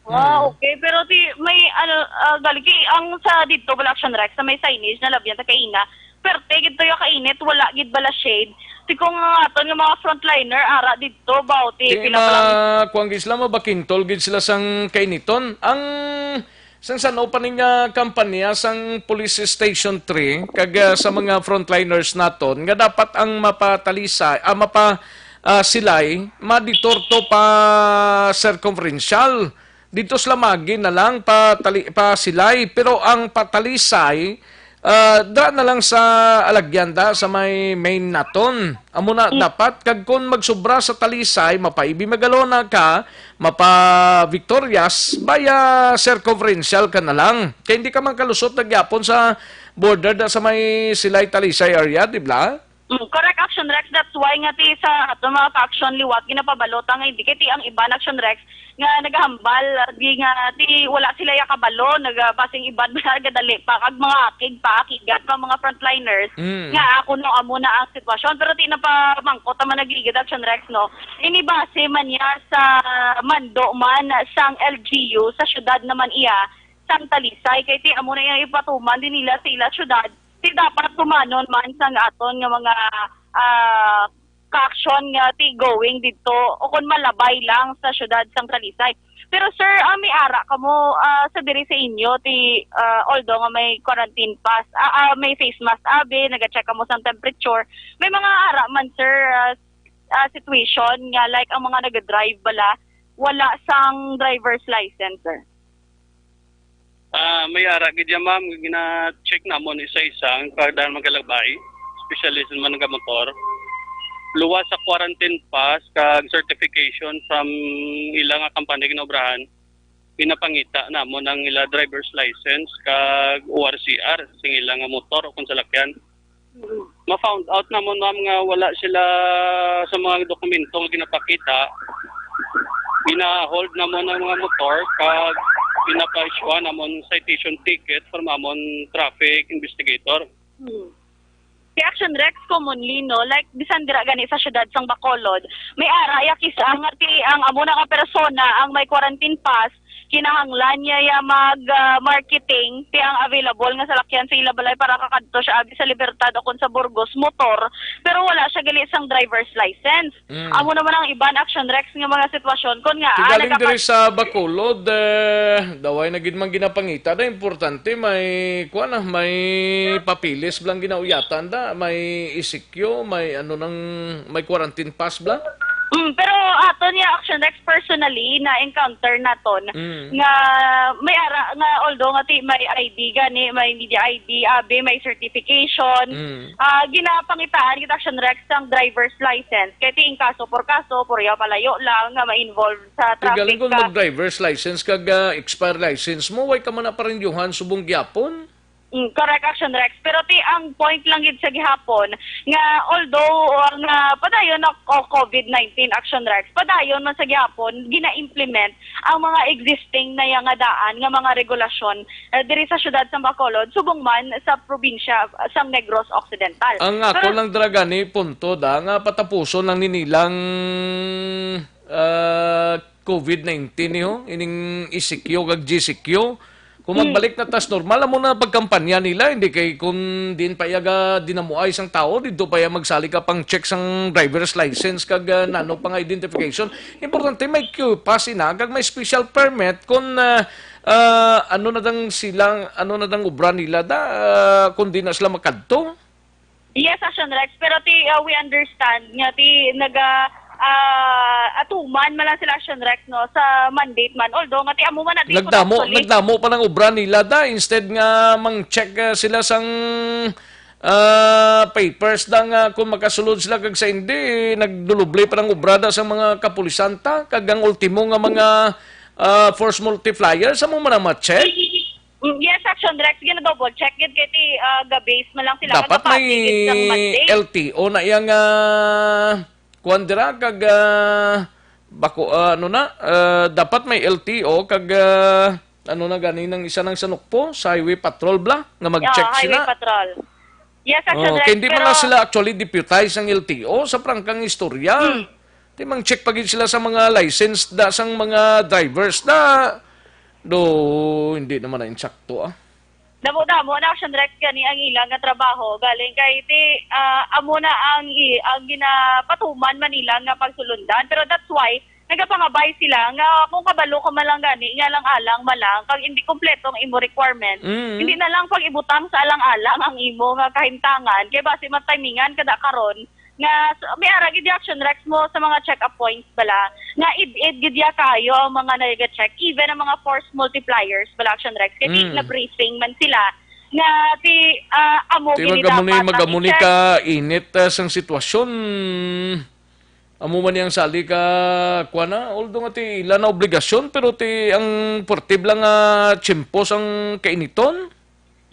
Ah, okay. Pero ti may ano ah, gali kay ang sa dito wala Action Rex sa may signage na labyan ta kaina. Perte gid to yung kainit, wala gid bala shade. Ti kung nga aton nga mga frontliner ara dito ba o ti Ti pila pa lang ma kuan gid sila, mabakintol gid sila sang kainiton. Ang sang sano pa ning ah, kampanya sang Police Station three kag ah, sa mga frontliners naton nga dapat ang mapatalisay, ah, mapa ah, silay, maditorto pa circumferential. Dito sa Lamagi na lang pa, tali, pa silay, pero ang patalisay ah, da na lang sa alagyan da sa may main naton. Amo na dapat kag kun magsubra sa Talisay, mapaibi Magalona ka, mapa Victorias, baya circumferential ka na lang. Kay hindi ka man kalusot na gyapon sa border da sa may Silay Talisay area, di ba? Mm, correct Action Rex, that's why nga ti sa ato mga ka-action liwat ginapabalota nga hindi kay ti ang iban Action Rex nga nagahambal di nga ti wala sila ya kabalo naga basing iban nagadali pa kag mga akig pa akigat pa mga frontliners Mm. nga ako no amo na ang sitwasyon pero ti napamangkot naman nagligid Action Rex no ini base man niya sa mando man sang L G U sa syudad naman iya sang Talisay kay ti amo na iyang ipatuman din nila sa ila syudad ti dapat tumanon man sang aton nga mga ah, ka-action nga ti going didto o kon malabay lang sa siyudad sang Talisay. Pero sir, ah, may ara kamo, ah, sa diri sa inyo ti, ah, although nga may quarantine pass, ah, ah, may face mask abi, naga-check kamo sang temperature. May mga ara man sir, ah, ah, situation nga like ang mga naga-drive bala wala sang driver's license, sir. Ah, may ara gid yan, ma'am. Gina-check namon isa-isa ang kada magalabay, especially sa mga nagamotor. Luwas sa quarantine pass kag certification from ila nga company ginaobrahan, pinapangita namon ang ila driver's license kag O R C R sing ila nga motor o kung salakyan. Ma-found out namon, ma'am, nga wala sila sa mga dokumento nga ginapakita. Gina-hold namon ang mga motor kag ginapa-issuean namon citation ticket from amon traffic investigator. Hmm. Si Action Rex, commonly, no, like, bisan dira gani sa siyudad sang Bacolod, may ara ya kis-a nga ti ang amo na nga persona ang may quarantine pass, kinahanglan niya ya mag, ah, marketing ti ang available nga salakyan sa ila balay para kakadto siya abi sa Libertad o kon sa Burgos, motor, pero wala siya gali sang driver's license. Mm. Amo naman ang iban, Action Rex, nga mga sitwasyon kon nga, ah, galing diri sa Bacolod, eh, daway na gid man ginapangita da, importante may, kuan na, may papilis blang ginauyatan da, may isik kyo, may ano nang, may quarantine pass bla? Mm, pero ato niya, Action Rex, personally na-encounter naton Mm. nga may ara nga, although nga ti may I D gani, may media I D abi, may certification, Mm. ah, ginapangitaan kita, Action Rex, sang driver's license. Kay ti in kaso por kaso, purya palayo lang nga ma-involve sa Ti traffic galing kung ka. Mag-driver's license kag ah, expire license mo, way ka man na parindyuhan subong gyapon? Mm, correct, Action Rex. Pero ti ang point lang gid sa gihapon nga although uh, nga padayon na o- COVID nineteen, Action Rex, padayon man sa gihapon gina-implement ang mga existing na ya nga daan nga mga regulasyon, eh, diri sa siyudad sa Bacolod subong man sa probinsya sang Negros Occidental. Ang ako Pero lang dira gani punto da nga patapuson lang ni nilang ah, COVID nineteen niyo, ining E C Q kag G C Q. Kung magbalik na tas normal, amo na pagkampanya nila, hindi kay kung din pa iya ga dinamuay sang tao, didto pa iya magsalig ka pang check sang driver's license kag ah, nano pa nga identification. Importante may Q pass ina kag may special permit kung ah, ah, ano na dang silang, ano na dang obra nila da, ah, kung di na sila makadto. Yes, Action Rex. Pero ti uh, we understand nga ti naga uh, atuman man lang sila Action Rex no sa mandate man. Although nga ti amo man na di Nagdamo, actually. Nagdamo pa ng obra nila da instead nga mang check uh, sila sang uh, papers da nga kung makasulod sila kag sa hindi nagduluble pa ng obra da sa mga kapulisan ta kag ang ultimo nga mga uh, force multiplier sa mo man ang ma-check. Mm, yes, Action Rex, gina-double check gid kay ti ah, ga-base man lang sila Dapat kag may gapati gid sang mandate. L T O na iyang ah, kuwan dira kag ah, bako ah, ano na ah, dapat may L T O kag ah, ano na gani nang isa nang sanukpo sa highway patrol bla nga mag-check Oo, highway sila. Patrol. Yes, Action Oh, Rex, kay hindi man pero lang sila actually deputize ang L T O sa prangkang istorya. Hmm. Di mang check pa gid sila sa mga license da sang mga drivers da. Do, hindi naman na insakto ah. Damo-damo na Action Rex gani ang ila nga trabaho galing kay ti ah, amo na ang i- ang ginapatuman man nila nga pagsulundan, pero that's why nagapangabay sila nga kung kabalo ka man lang gani nga alang-alang man lang kag hindi kompleto ang imo requirement, Mm. hindi na lang pag-ibutang sa alang-alang ang imo nga kahimtangan kay basi matimingan kada karon nga s- may ara gid Action Rex mo sa mga check-up points bala nga id-id gid ya kayo ang mga nag-check, even ang mga force multipliers bala Action Rex kay Mm. na-briefing man sila nga ti ah, amo Ti gid magamo ni dapat ang magamo ni i-check. Ka init ah, sang sitwasyon. Amo man ni ang sali ka kuan na, although nga ti ila na obligasyon pero ti ang portable nga tiyempo sang kainiton.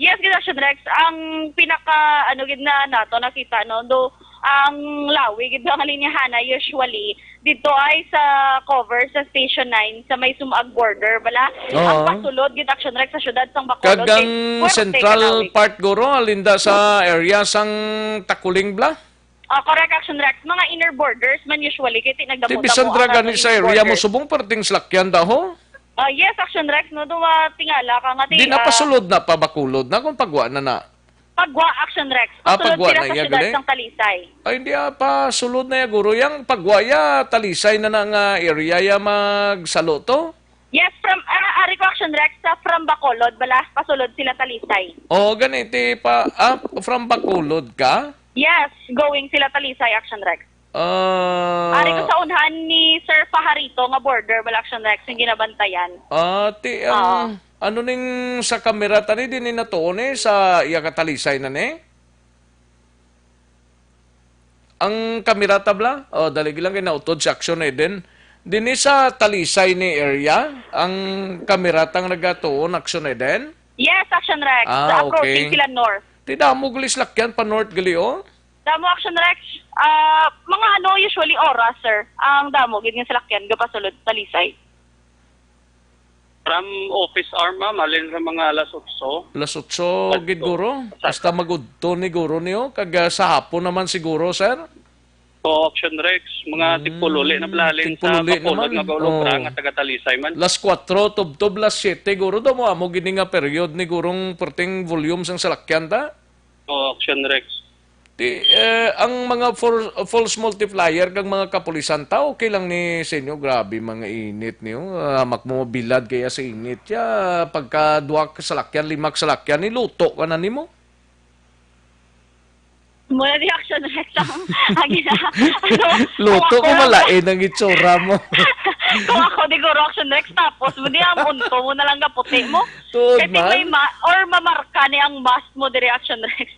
Yes, gid Action Rex. Ang pinaka, ano gid na nato nakita, no? Do, ang lawi gid ang linyahana usually dito ay sa cover sa Station nine sa may Sumaag border, bala. Oo. Ang pasulod gid Action Rex sa syudad sang Bacolod. Kag ang central part guro, alinda sa area sang Takuling bla? Ah, correct, Action Rex. Mga inner borders man usually, kaya nagdamo-damo. Ti bisan dra gani sa area mo subong perting salakyan daho? Ah, yes, Action Rex, no, duwa tingala ka nga ti. Di na ah, pasulod na pa Bacolod na kung pagwa na na. Pagwa, Action Rex. Ah, Pasulod Pagwa sila na sa iya, syudad gali? Sang Talisay. Ay, hindi, ah, pasulod na iya, guro. Yang Pagwa ya, Talisay na na nga area ya magsalo to? Yes, from, ah, ari ko, Action Rex, sa from Bacolod, bala, pasulod sila Talisay. Oo, ganiti pa, ah, from Bacolod ka? Yes, going sila Talisay, Action Rex. Ah. Ari ko sa unhan ni Sir Pajarito nga border, bala, Action Rex, yung ginabantayan. Ah, ti, ang, Oo. Ano ning sa kamera tani, din ni natuon eh, sa iya ka Talisay na ni? Ang kamera tabla? Oh, dali lang kay nautod si Action Eden. Dinhi sa Talisay ni area, ang kamera tang nagatuon, Action Eden? Yes, Action Rex. Ah, Approaching okay. Sila north. Ti damo gali salakyan pa north gali, oh. Damo, Action Rex. Ah, mga ano, usually oras, sir. Ang damo, gid nga salakyan, gapasulod, Talisay. From office hour, ma'am, halin sa mga alas otso. Alas otso, Alas gid, guro. Sa Hasta magudto ni guro niyo, kag, ah, sa hapon naman siguro, sir? Oo, Action Rex, mga Mm, tigpululi na bala halin sa tigpululi Bacolod naman. nga gaulog Oo. Ra nga taga Talisay man. Alas kuwatro, tubtob alas siyete, guro, daw mo amo gini nga period ni gurong perting volume sang salakyan ta? Oo, Action Rex. Ti, eh, ang mga for-, false multiplier kag mga kapulisan ta, okay lang ni sa inyo. Grabe, mga init niyo. Ah, makmubilad kaya sa init ya. Pagka duha ka salakyan, lima ka salakyan, niluto ka na nimo. Muna di, Action Rex ang, ang gina-, ano, Luto kung ko ako lang malain ang itsura mo. Kung ako di, guro, Action Rex, tapos mo di ang unto mo na lang gaputi mo. Tuod Kasi may man. Ma-, or mamarka ni ang mask mo diri, Action Rex.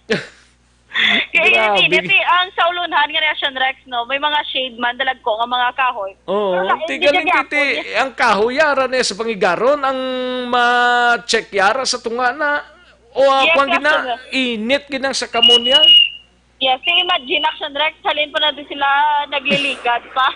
Kaya Grabe. Init, eh, ang sa ulunhan nga ni Action Rex, no, may mga shade man, dalagko nga mga kahoy. Oo, Pero lain tigaling gid titi, gyapon. Ang kahoy yara na sa pangigaron, ang ma-check yara sa tunga na, o, ah, Yes, kuwan gid na, Action Rex. Init gid ang sa kamonya. Yes, so imagine, Action Rex, halin pa na din sila nagliligad pa.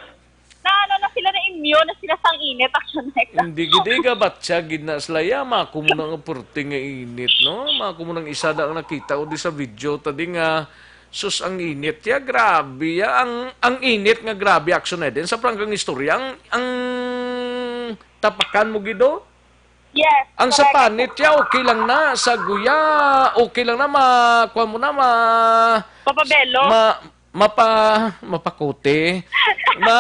Na ano na sila, na immune na sila sang init, Action Rex. Hindi gid, eh, gabatsyag gid na sila, ya, mako mo nang purti nga init, no? Mako mo nang isa na ang nakita ko di sa video, tadi nga, sus, ang init, ya, grabe, ya. Ang, ang init nga grabe, Action Eden, sa pranggang istorya, ang, ang tapakan mo, gido? Yes, Ang sa correct. Panit, ya, okay lang na. Sa Guya, okay lang na. Ma, kuwan mo na, ma, Papabelo. ma, mapa, mapakuti. Ma,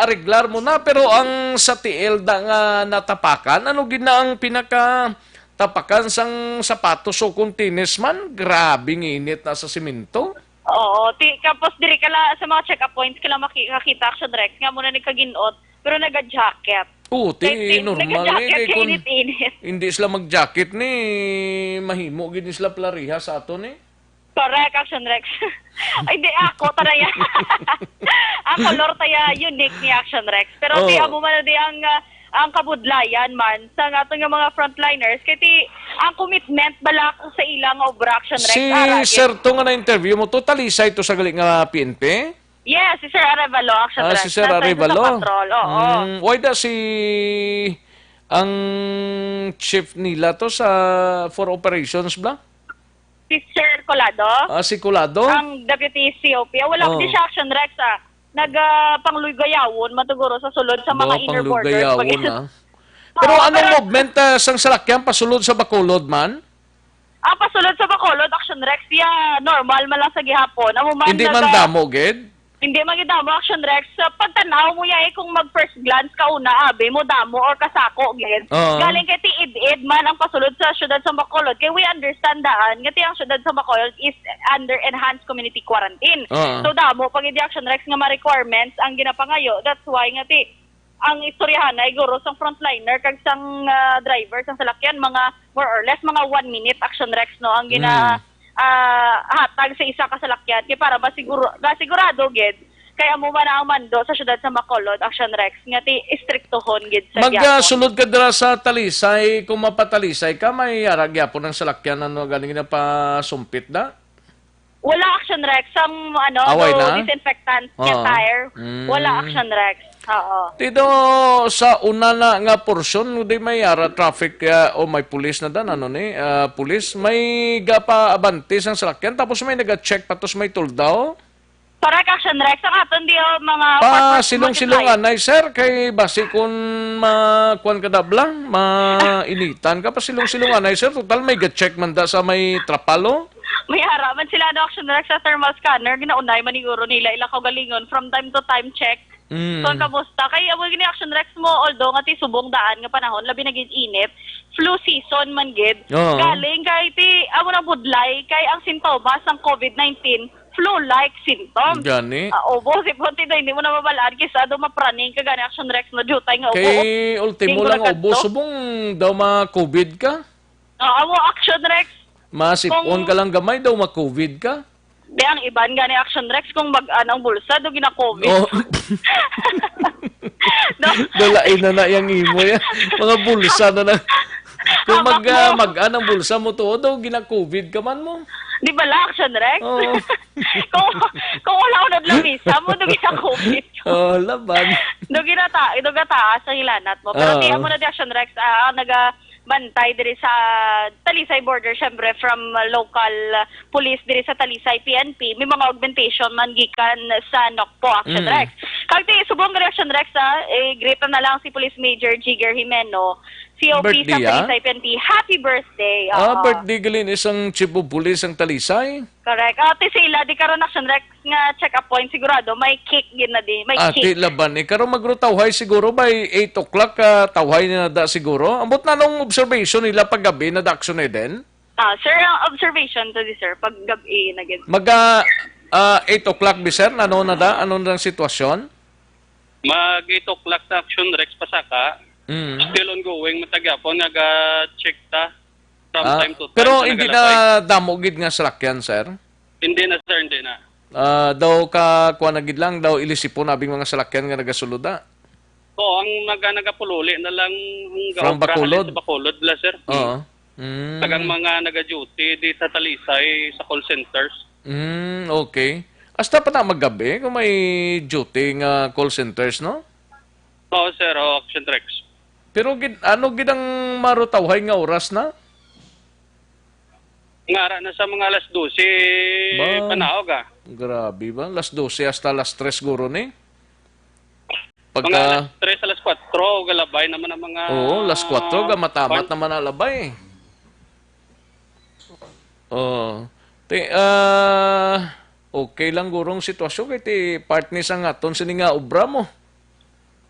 ariglar mo na. Pero ang sa T L da nga natapakan, ano gid na ang pinaka tapakan sang sapatos o kung tennis man? Grabe ng init na sa simento. Oo, ti-, tapos diri ka la, sa mga check-up points ka la maki-, makita, Action Rex, nga muna ni kaginot, pero naga-jacket. Oo, ti, Kay ti-, normal, naga-jacket eh, kay kay kung init-init. Hindi sila mag-jacket ni, mahimo gid ni sila plariha sa aton, eh. Correct, Action Rex. Ay, di ako, taraya. Ang color taya unique ni Action Rex. Pero ti, Oo. Amo man na di ang, ah, ang kabudlayan man sa aton nga mga frontliners. Kay ti, ang commitment bala sa ilang obra, Action Rex, Si ara, Sir to nga na-interview mo, to, Talisay to sa gali nga P N P? Yes, si Sir Arevalo, Action Ah, Rex. Si Sir Nasa Arevalo? Sa patrol, oo. Mm, why da si ang chief nila to sa for operations bla? Si Sir Colado? Ah, si Colado? Ang deputy C O P. Ah, wala Oh. Di siya, Action Rex, ah. Nag, ah, pangluygayawon man to guro sa sulod sa mga Ba, inner borders. Pangluygayawon, ah. Pero Oo, anong pero movement, ah, sang salakyan pasulod sa Bacolod man? Ah, pasulod sa Bacolod, Action Rex, ya, normal man lang sa gihapon. Amo man Hindi man naga-, damo, gid? Hindi man gid damo, Action Rex. Sa pagtan-aw mo ya, eh, kung mag first glance ka una, abi mo damo or kasako, gid. Oo. Galing kay ti id-id man ang pasulod sa siyudad sa Bacolod. Kay we understand daan, nga ti ang siyudad sa Bacolod is under enhanced community quarantine. Oo. So, damo pag Action Rex nga ma-requirements ang ginapangayo. That's why nga ti ang istoryahanay guro sang frontliner kag sang, ah, driver sang salakyan, mga more or less mga one minute, Action Rex, no, ang gina-, Mm. ah, hatag sa isa ka salakyan kay para masiguro, masigurado gid kay amo man ang mando sa siyudad sa Bacolod, Action Rex, nga ti istriktohon gid sa Mag, ah, gihapon. Sulod ka dira sa Talisay, kung mapatalisay ka, may ara gyapon ang salakyan, ano, galing na pasumpit na? Wala, Action Rex. Ang, ano, Away no na? Disinfectant nga Oo. Tire. Mm. Wala, Action Rex. Oo. Dito sa una na nga porsyon, di may ara traffic, ah, o may pulis na dan, ano ni, ah, pulis. May gapa-abante sang salakyan, tapos may naga-check pa, tapos may tuldaw. Correct, Action Rex. Ang aton di, oh, mga Pa, four-four silong-silong multiplier. Anay, sir, kay basi kun ma-, kuwan ka dabla, mainitan ka, pa silong-silong anay, sir. Total, may ga-check man da sa may trapalo. May ara man sila, ano, Action Rex, sa thermal scanner, ginaunay man siguro nila ila kaugalingon from time to time check. Mm. So, ang kamusta? Kay amo gini, Action Rex, mo, although nga ti subong daan nga panahon, labi na gid init, flu season man gid. Oo. Galing kay ti, amo na budlay, kay ang sintomas sang covid nineteen, flu-like symptoms. Gani. Ah, ubo, sipon ti, daw hindi mo na mabalaan, kisa daw mapraning ka gani, Action Rex, no, jutay nga ubo. Kay ultimo Tingko lang na ubo, kadto. Subong daw ma-covid ka? Ah, amo, Action Rex. Masipon Kung ka lang gamay daw, ma-covid ka. Di, ang iban gani, Action Rex, kung mag-an ang bulsa, do gina-covid. Oh. No? Dalain na na yang imo yan. Mga bulsa na na. Kung Hawak mag, ah, mo. Mag-an ang bulsa mo to, do gina-covid ka man mo. Di ba la, Action Rex? Oo. Kung, kung wala ko nadlamisa mo, do gina-covid. Oh, laban. Do ginata-, do gataas ang hilanat mo. Pero Oo. Di, amo na di, Action Rex, ah, ang naga-, bantay diri sa Talisay border, syempre, from, uh, local, uh, police diri sa Talisay P N P, may mga augmentation man gikan sa NOCPO, Action Mm. Rex. Kag ti, subong Action Rex, ah, eh, greet na lang si Police Major Jigger Jimeno, C O P sa Birthday, ah? Talisay P N P. Happy birthday! Ah, Oo. Birthday gali ni sang Chief of Police ang Talisay? Correct. Ah, ti sila, di karon, Action Rex, nga check-up point, sigurado may kick gid na di. May Ah, kick. Ti laban ni. Karon magrutawhay siguro by eight o'clock, ah, tawhay na da siguro. Ambot na nung observation nila paggabi na da, Action Eden? Ah, sir, ang observation to di, sir, paggabi na gid. Mag, ah, ah, eight o'clock bi, sir? Ano na da? Ano na ang sitwasyon? Mag eight o'clock sa Action Rex pasaka. Mm. Still ongoing, matagyapon, naga-check ta from Ah, time to time pero sa hindi nagalabay. Na damo gid nga salakyan, sir? Hindi na, sir, hindi na. Ah, daw ka, kuwan na gid lang, daw ilisipon abing mga salakyan nga nagasulod, ah. Oo, ang naga-, nagapululi na lang ang From gaobra halin Bacolod? Sa Bacolod, la, sir. Oo. Mm. Tagang mga naga-duty di sa Talisay, sa call centers. Mm, okay. Hasta pa na maggabi kung may duty nga call centers, no? Oo, sir. Oo, Action Rex. Pero gid, ano gid ang marutawhay nga oras na? Ngara na sa mga alas dose Ba? Panaog, ah. Grabe ba? Alas dose hasta alas tres guro ni? Pagka Mga alas tres, alas kwatro, galabay naman ang mga Oo, alas kwatro, gamamat pan- naman ang labay. Oh. Ti, ah, okay lang gurong sitwasyon kay ti part ni sang aton sini nga obra mo.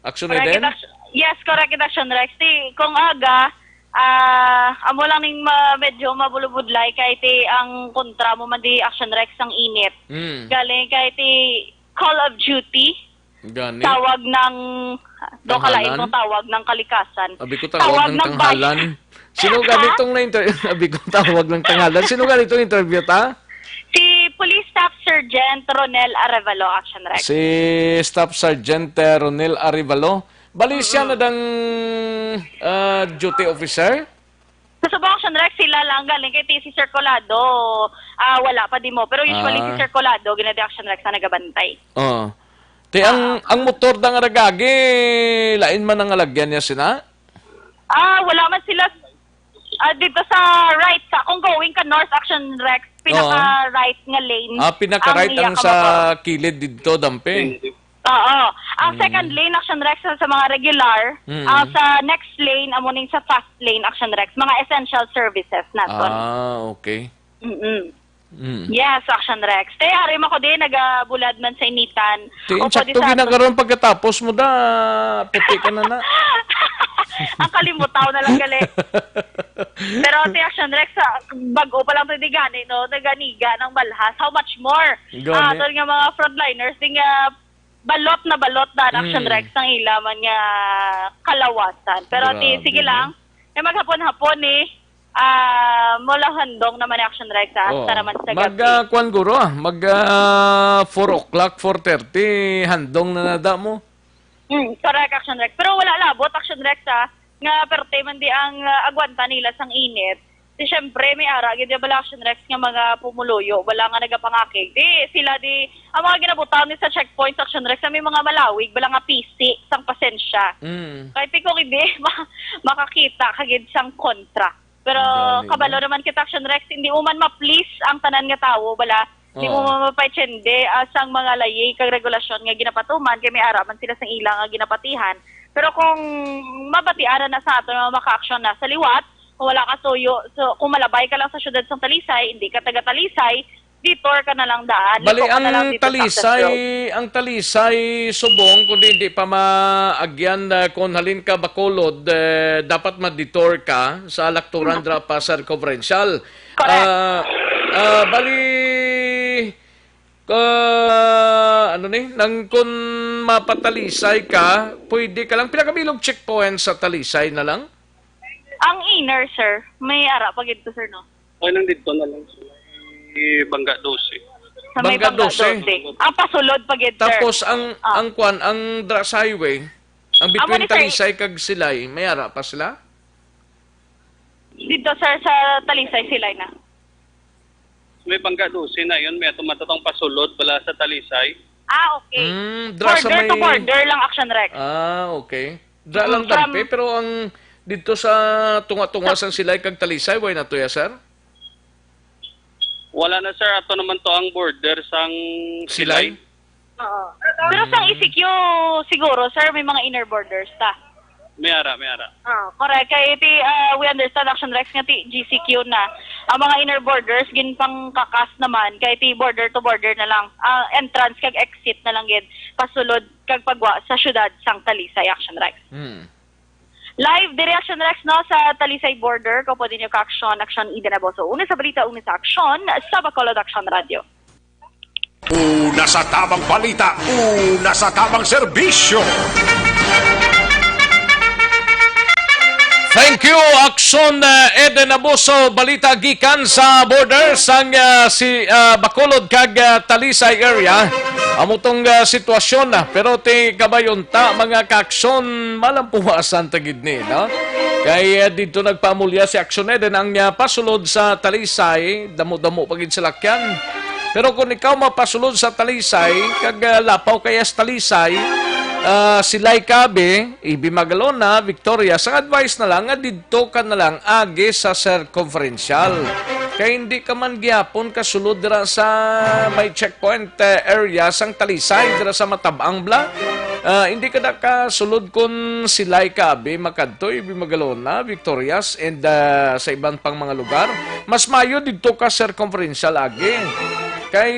Action Correct Eden? It, Action-, yes, correct it, Action Rex. Ti, kung aga, ah, amo lang ning ma-, medyo mabulubudlay kay ti ang kontra mo man di Action Rex ang init. Mm. Galing kay ti Call of Duty, Gani. Tawag ng, do kalain Tanghalan? Kong tawag ng kalikasan. Abi ko tawag Tawag ng ng tanghalan. Bay- Sino gani Ha? Itong na-inter-, abi ko tawag ng tanghalan. Sino gani itong interview ta? Si Police Staff Sergeant Ronel Arevalo, Action Rex. Si Staff Sergeant, eh, Ronel Arevalo. Bali siya Mm-mm. na dang, ah, duty officer? Sa subong Action Rex, sila lang galing kay ti si Sir Colado, ah, wala pa di mo. Pero usually si Ah. Sir Colado, gina-di Action Rex na nagabantay. Oo. Ti ang, Ah. ang motor da nga nagagi, lain man ang alagyan niya sina? Ah, wala man sila, ah, dito sa right sa, kung going ka north Action Rex, pinaka Oo. Right nga lane Ah, pinaka ang right iya ang ka sa mapa- kilid didto, dampe. Oo. Ang Mm. second lane, Action Rex, sa, sa mga regular. Mm. Ang sa next lane, amo ning sa fast lane, Action Rex. Mga essential services naton. Ah, okay. Mm-mm. Mm. Yes, Action Rex. Te, ari man ko di, nagabulad man sa initan. Ti, Opo, insakto di sa gina aton. Karon pagkatapos mo da, puti ka na na. Ang kalimutaw na lang gali. Pero ti Action Rex, sa bag-o pa lang to di gani, no? Naganiga ng malhas. How much more? Gani. Ah, aton nga mga frontliners, di nga balot na balot dan Action Mm. Rex ang ila man nga kalawasan. Pero ti, Grabe, sige no? Lang. Eh, maghapon-hapon ni, ah, mula handong naman ni Action Rex, ah, Oh. Tara man sa Mag, gabi. Ah, kwan guro, ah. Mag, ah, four o'clock, four thirty, handong na nada mo. Hmm, correct, Action Rex. Pero wala labot, Action Rex, ah, nga perte man di ang, ah, agwanta nila sang init. Di syempre, may ara gid bala, Action Rex, nga mga pumuluyo, bala nga nagapangakig. Di sila di, ang mga ginabutang ni sa checkpoints, Action Rex, nga may mga malawig, bala nga pisi sang pasensya. Mm. Kahit di ko hindi ma-, makakita kagid sang kontra. Pero Gani, kabalo no? Naman kita, Action Rex, hindi mo man ma-please ang tanan nga tawo, bala, di mo Oo. Man mapaitsende, ah, sang mga layi kag regulasyon nga ginapatuman, kay may ara man sila sang ila nga ginapatihan. Pero kung mabatian na sa aton nga makaaksyon na sa liwat, Kung wala ka suyo, so, kung malabay ka lang sa siyudad sang Talisay, hindi ka taga Talisay, detour ka na lang daan. Bali, Liko ka na lang ang dito sa Talisay, access road. Ang Talisay, Subong, kung di, hindi pa maagyan, ah, kung halin ka Bacolod, eh, dapat ma-detour ka sa Lacturan, dra pa sa Circumferential. Correct. Ah, ah, bali, ah, ano ni, nang kung mapatalisay ka, pwede ka lang, pinakabilog checkpoint sa Talisay na lang? Ang inner, sir. May ara pa gid to, sir, no? Okay lang dito na lang sa may Bangga dose. Sa may Bangga Bangga dose. dose. Ang pasulod pa gid, sir. Tapos ang, Ah. ang kwan, ang Dras Highway, ang Amo between ni, sir. Talisay kag Silay, may ara pa sila? Dito, sir, sa Talisay, Silay na. May Bangga dose na yun. May tumatatong pasulod pala sa Talisay. Ah, okay. Mm, dra sa Border to may border lang, Action Rex. Ah, okay. Dra Mm, lang from dampe, pero ang dito sa tunga-tunga Sa sang Silay kag Talisay, way na to ya, sir? Wala na, sir. Ato naman to ang border sang Silay? Silay. Oo. Pero sa Mm. E C Q siguro, sir, may mga inner borders ta. May ara, may ara. Ah, correct. Kay ti, ah, we understand, Action Rex, nga ti G C Q na. Ang mga inner borders, ginpangkakas naman, kay ti border to border na lang. Ah, entrance kag exit na lang gid. Pasulod kag pagwa sa syudad sang Talisay, Action Rex. Hmm. Live diri, Action Rex, no, sa Talisay border. Ko pwede niyo ka-action, Action Eden Aboso. Una sa balita, una sa aksyon, sa Bacolod Action Radio. Una sa tamang balita, una sa tamang serbisyo. Thank you, Action, uh, Eden Abuso. Balita gikan sa border sang, uh, si, uh, Bacolod kag, uh, Talisay area. Amo tong, uh, sitwasyon na. Pero ti kabayon ta, mga ka-action, malampuwasan ta gid ni, no? Kay, uh, dito nagpamulya si Action Eden ang, uh, pasulod sa Talisay, damo-damo pa gid sa lakyan. Pero kung ikaw mapasulod sa Talisay, kag, ah, lapaw kaya sa Talisay, ah, Silay Cabe, Ibi Magalona, Victorias, ang advice na lang nga didto ka na lang agi sa circumferential. Kay hindi ka man gihapon kasulod dira sa may checkpoint, eh, area sang Talisay, dira sa Matabang bala. Ah, hindi ka na kasulod kun Silay Cabe, makadto, Ibi Magalona, Victorias, and, ah, sa iban pang mga lugar. Mas maayo didto ka circumferential agi. Kay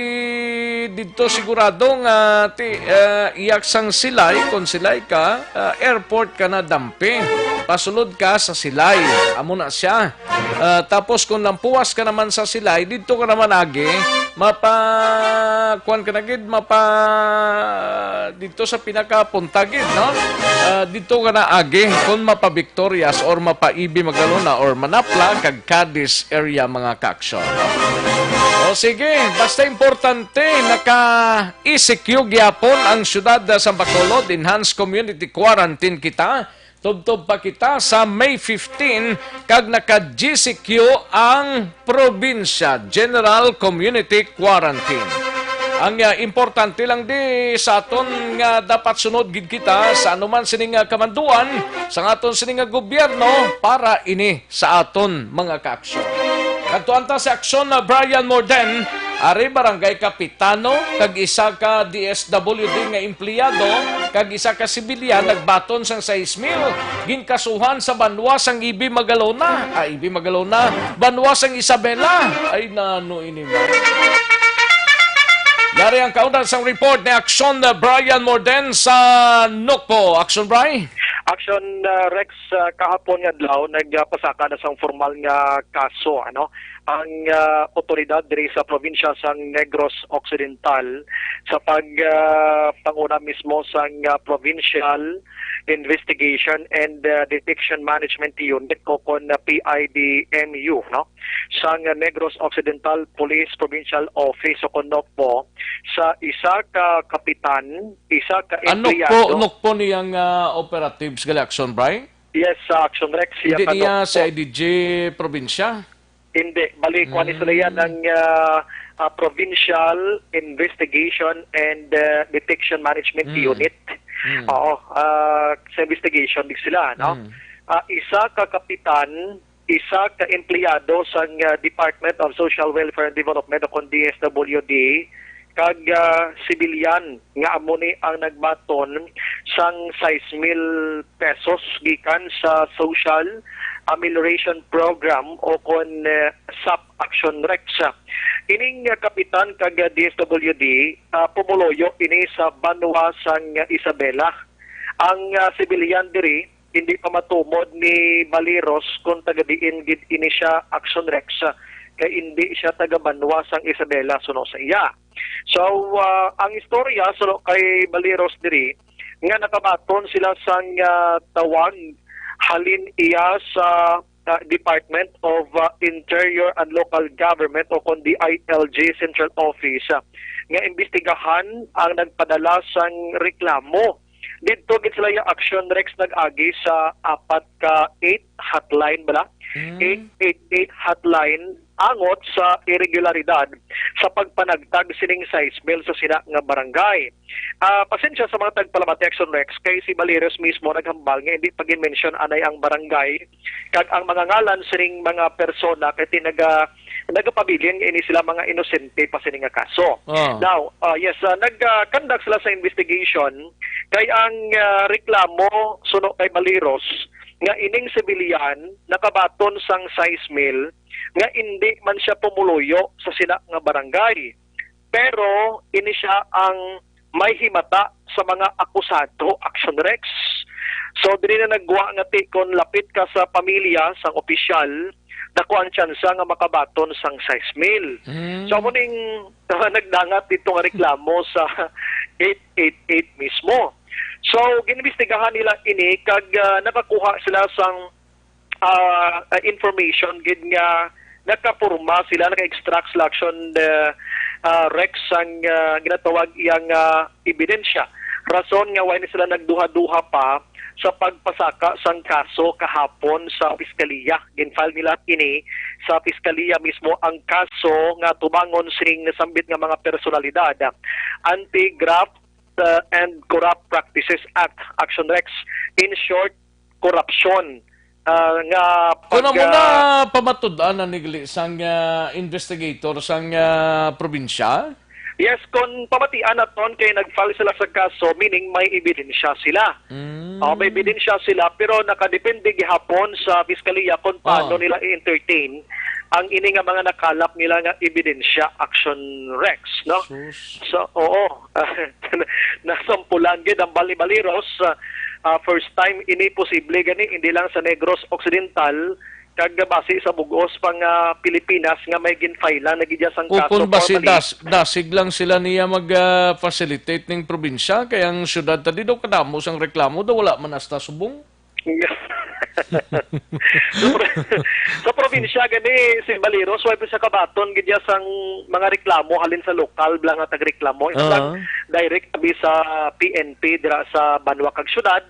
didto sigurado nga ti, ah, iyak sang Silay, kon Silay ka, ah, airport ka na dampi. Pasulod ka sa Silay. Amo na siya. Ah, tapos kung lampuas ka naman sa Silay, didto ka naman agi, mapa-, kuwan ka na gid, mapa-, didto sa pinakapunta gid, no? Ah, didto ka na agi, kung mapa-Victorias or mapa-Ibi Magalona or Manapla, kag Cadiz area, mga ka-aksyon, no? O sige, basta importante, naka-E C Q gyapon ang siyudad sa Bacolod, enhanced community quarantine kita. Tubtob pa kita sa May fifteen, kag naka-G C Q ang probinsya, General Community Quarantine. Ang, ah, importante lang di sa aton nga dapat sunod gid kita sa anuman sini nga kamanduan sa aton sini nga gobyerno para ini sa aton mga kaaksyon. Kadtuan ta si Aksyon na Brian Morden, ari barangay kapitano, kag isa ka D S W D nga empleyado, kag isa ka sibilyan nagbaton sang sais mil, ginkasuhan sa banwa sang Ibi Magalona, ah, Ibi Magalona, banwa sang Isabela. Ay, nano ini man. Yari ang kaundan sang report ni Aksyon na Brian Morden sa Nokpo. Aksyon, Bri? Aksyon, ah, Rex, ah, kahapon nga adlaw, nagpasaka na sang formal nga kaso, ano, ang, ah, otoridad diri sa probinsya sang Negros Occidental sa pag, ah, panguna mismo sang, ah, Provincial Investigation and, ah, Detection Management Unit o kon, ah, P I D M U, no? Sang, ah, Negros Occidental Police Provincial Office o kon Nokpo sa isa ka kapitan, isa ka Ano empleyado. Po, Nokpo niyang, ah, operatives gali, Aksyon, Bri? Yes, sa Aksyon, Rex, siya Hindi ka niya Nokpo. Sa I D G probinsya? Hindi. Bali, kuwan ni sila yan Mm. ang, ah, ah, Provincial Investigation and, ah, Detection Management Mm. Unit. Mm. Oo, ah, sa investigation din sila, no? Mm. Ah, isa ka kapitan, isa ka empleyado sang, ah, Department of Social Welfare and Development o kon D S W D, kag, ah, sibilyan nga amo ni ang nagbaton sang sais mil pesos gikan sa Social Amelioration Program o kon, eh, sap Action Rex. Ining, ah, kapitan kag, ah, D S W D, ah, pumuluyo ini sa banwa sang Isabela. Ang, ah, sibilyan diri hindi pa matumod ni Baliros kung taga diin gid ini siya, Action Rex, ah, kay hindi siya taga banwa sang Isabela suno sa iya. So, ah, ang istorya suno kay Baliros diri nga nakabaton sila sang, ah, tawag halin iya sa, ah, Department of, ah, Interior and Local Government o kon D I L G Central Office, ah, nga imbestigahan ang nagpadala sang reklamo. Didto gid sila ya Action Rex nag-agi sa apat ka eight hotline bala. Mm. Eight eight eight hotline angot sa iregularidad sa pagpanagtag sining size mill sa sina nga barangay. Ah, pasensya sa mga tagpalamati, Action Rex, kay si Valeros mismo naghambal nga hindi pa gin-mention anay ang barangay kag ang mga ngalan sining mga persona kay ti naga nagapabilin nga ini sila mga inosente pa sini nga kaso. Ah. Now, ah, yes, ah, nag-conduct sila sa investigation kay ang, ah, reklamo suno kay Baliros nga ining sibilyan nakabaton sang size mill nga indi man siya pumuluyo sa sina nga barangay. Pero ini siya ang may himata sa mga akusado, Action Rex. So, diri na nagwa nga ti kon lapit ka sa pamilya sang opisyal, dako ang tsansa nga makabaton sang size mill. Mm. So, amo ning nagdangat dito nga reklamo sa eight eight eight mismo. So, ginbestigahan nila ini kag, ah, nakakuha sila sang, ah, ah, information gid nga nakaporma sila, naka-extract sila, Action, ah, ah, Rex, sang, ah, ginatawag iyang, ah, ebidensya. Rason nga wala sila nagduha-duha pa sa pagpasaka sang kaso kahapon sa piskalya. Gin-file nila ini sa piskalya mismo ang kaso nga tubangon sining nasambit nga mga personalidad. Anti-Graft, uh, and Corrupt Practices Act, Action Rex. In short, korupsyon, uh, nga Kung pag, amo na uh, pamatud-an na nigli sang, uh, investigator sang, uh, probinsya? Yes, kung pamatian naton kay nag-file sila sa kaso, meaning may ebidensya sila. Mm. Oh, may ebidensya sila, pero nakadepende gihapon sa piskalya kung paano Ah. nila i-entertain ang ini nga mga nakalap nila nga ebidensya, Action Rex, no? Sus. So, oo. Nasampulan gid ang Bali-Baliros. Ah, ah, first time ini posible gani, hindi lang sa Negros Occidental, kag basi sa bug-os pa nga Pilipinas nga may ginfailan na gid sang O kaso kung basi formally. das-, dasig lang sila niya mag, ah, facilitate ning probinsya, kay ang syudad ta di daw kadamo sang reklamo, daw wala man hasta subong. Sa pro-, sa probinsya gani, si Baliros, way pa siya kabaton gid ya sang mga reklamo halin sa lokal bala nga tagreklamo. Isa lang Ah. direct abi sa P N P dira sa banwa kag syudad.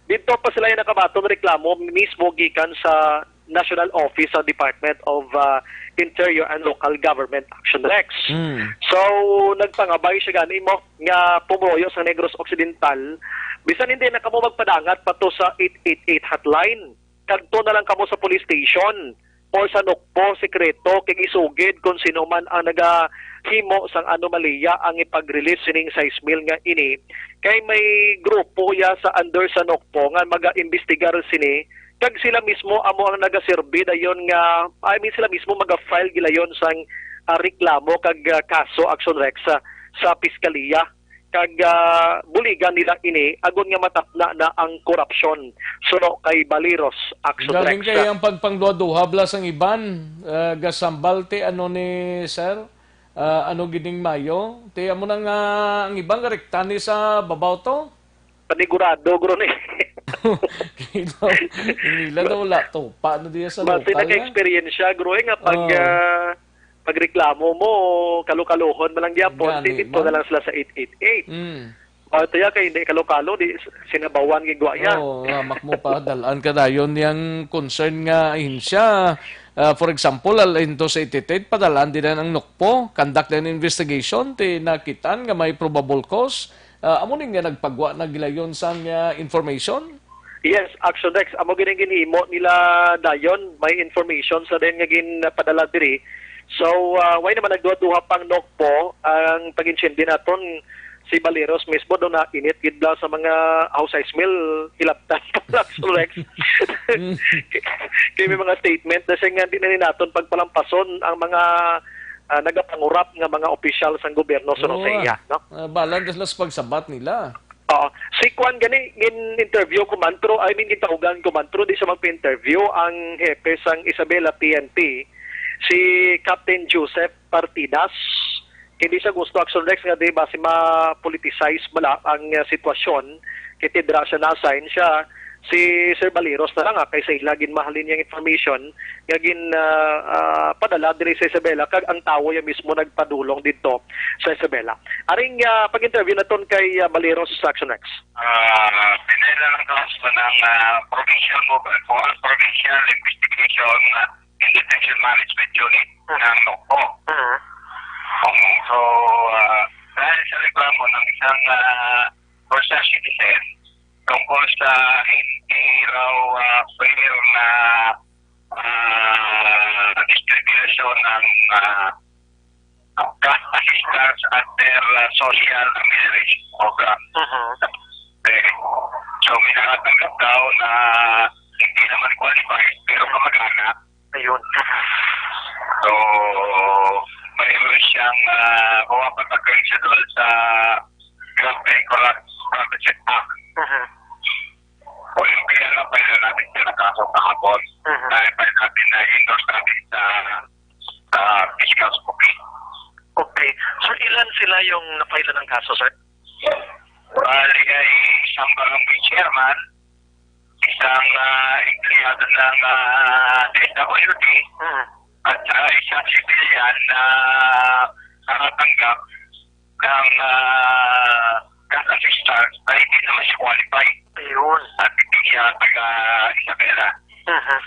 Didto pa sila yung nakabaton reklamo mismo gikan sa National Office sa Department of, ah, Interior and Local Government Action Rex. Mm. So, nagpangabay siya gani mo nga pumuyo sa Negros Occidental, bisan hindi na kamo magpadangat pa to sa eight eight eight hotline. Kadto na lang kamo sa police station or sa NOCPO, sekreto, kay isugid kung sino man ang nagahimo sang anomalya ang ipag-release sining size mill nga ini. Kay may grupo ya sa under sa NOCPO nga maga-imbestigar sini, kag sila mismo amo ang nagaserbi dayon nga, I mean, sila mismo maga-file gilayon sang, ah, reklamo kag, ah, kaso, Action Rex, sa, sa piskalya. Kag, ah, buligan nila ini agon nga matapna na ang korupsyon suno kay Baliros, Action Galing Rex. Kay ang pagpangduha-duha bala sang iban, ah, gasambal ti ano ni sir? Ah, ano gining mayo? Ti amo na nga ang iban garekta ni sa babaw to? Panigurado, guro, ni. Kay daw, nila daw wala to. Paano diya sa Basta lokal nga? naka-experience siya, guro, eh, nga pag, Oh. ah, pagreklamo mo, kalukaluhon man lang gyapon, Gani di dito man. na lang sila sa eight eight eight. Mm. O, ito ya, kay hindi kalukalo, di s-, sinabawan gigwa ya. Oo, hamak mo pa, dalan ka dayon yang concern nga ahensya. Ah, for example, al-, into sa ititit, padalaan din ang NOCPO, conduct an investigation, ti nakitaan nga may probable cause. Ah, amo ni nga nagpagwa na gilayon sang, ah, information? Yes, Action Rex, amo gid ang ginhimo nila dayon. May information sa din nga ginpadala diri. So, ah, way naman nagduha-duha pang NOCPO ang pag-intindi naton si Baleros mismo daw nainit gid daw sa mga house ice mill, hilabtan pa lang, Sir Rex. Kay may mga statement na siya nga di na ni naton pagpalampason ang mga, ah, nagapangurap nga mga opisyal sang gobyerno sa Oo, Rosea, no? Ah, bahala na sila sa pagsabat nila. Oo. Si Kwan gani, gin-interview ko man, pero, I mean, gintawgan ko man, pero di siya magpa-interview ang hepe sang Isabela P N P, si Captain Joseph Partidas. Hindi siya gusto, Action Rex, nga di ba si ma-politicize bala ang, uh, sitwasyon, kay tidra siya na-assign siya, si Sir Baliros na lang, ah, kay sa ila ginmahalin niyang information nga gin, ah, ah, padala diri sa Isabela, kag ang tawo ya mismo nagpadulong didto sa Isabela. Aring, ah, pag-interview naton kay, ah, Baliros sa Action X. Ah, pinailan ang kaso ng, ah, provincial mobile, provincial investigation, ah, and detection management unit ng NOCPO. Mhm. Um, so, ah, dahil sa reklamo ng isang, ah, concerned citizen tungkol sa hindi raw, ah, fair na, ah, distribution ng, ah, grant assistance under, ah, social amelioration program. Mhm. Eh, so, may nakatanggap daw na hindi naman qualified, pero kamag-anak. Ayun. So, mayroon siyang, ah, kung mapatagay siya doon sa Grant and Grant Partnership Act. Mhm. O yung kaya nga, pwede natin siya nakaso kahapon. Mhm. Dahil pwede natin na-endorse natin sa, sa fiscal booking. Okay. So, ilan sila yung na-file ng kaso, sir? Bali ay isang barangay chairman, isang, ah, empleyado ng, ah, D S W D, Mhm. at, ah, isang civilian na nakatanggap ng, ah, grant assistance na hindi naman siya qualified. Ayun. At hindi siya taga Isabela. Mhm.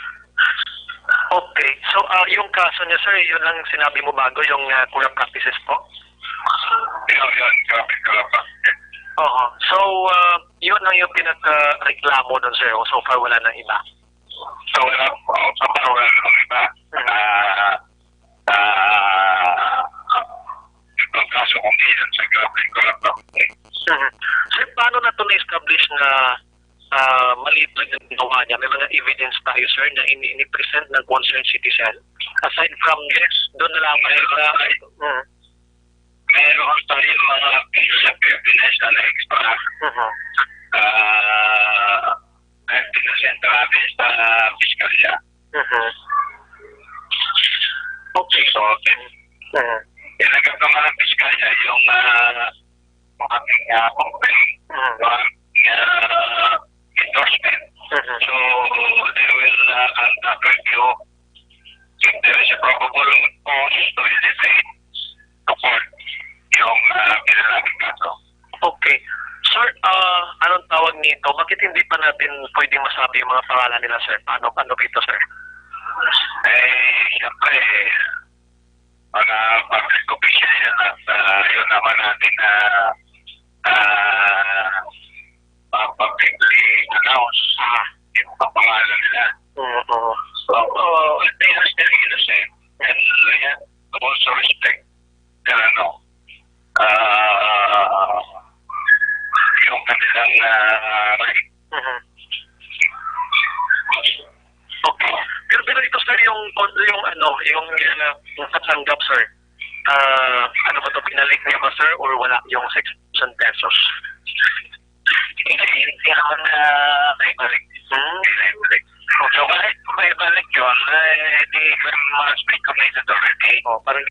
Okay. So, ah, yung kaso niya, sir, yun ang sinabi mo bago, yung, ah, corrupt practices po? Yun, yun. Grabe, corrupt practices. Oo. So, ah, yun ang yung pinaka-reklamo nun, sir. So far, wala nang iba. So, wala po. So far, wala nang iba. Mhm. Ah, ah, itong kaso kung iyan sa grabe, corrupt practices. Mhm. Sir, paano na to na-establish na, ah, mali ito yung ginawa niya? May mga evidence tayo, sir, na ini-, ini-present ng concerned citizen? Aside from Yes. doon na lang, Meron sa, tayo. Mhm. Meron tayong mga pieces of evidence na na-extract. Mhm. Ah, at pinasend namin sa piskalya. Mhm. Okay. So, tin-, Mhm. tinanggap naman ng piskalya yung, ah, aking, ah, complaint, Mhm. yung, ah, endorsement. Mhm. So, they will, ah, conduct review if there is a probable cause to elevate to court yung, ah, pinalaging kaso. Okay. Sir, ah, anong tawag nito? Bakit hindi pa natin pwedeng masabi yung mga pangalan nila, sir? Paano, paano dito, sir? Eh, siyempre, mga public official yan at, ah, yun naman natin na, ah, ah, publicly announce Ah. yung mga pangalan nila. Oo. So, uh, they are still innocent. And, uh, also respect their, ano, ah, yung kanilang, ah, right. Mhm. Okay. Pero, pero ito, sir, yung, yung ano, yung, uh, yung natanggap, sir. Ah, ano ba to, binalik niya ba, sir, or wala yung six thousand pesos? Hindi, hindi naman, ah, naibalik. Hmm. Hindi naibalik. So, kahit kung maibalik yun, eh, di, must be committed already. Oh, parang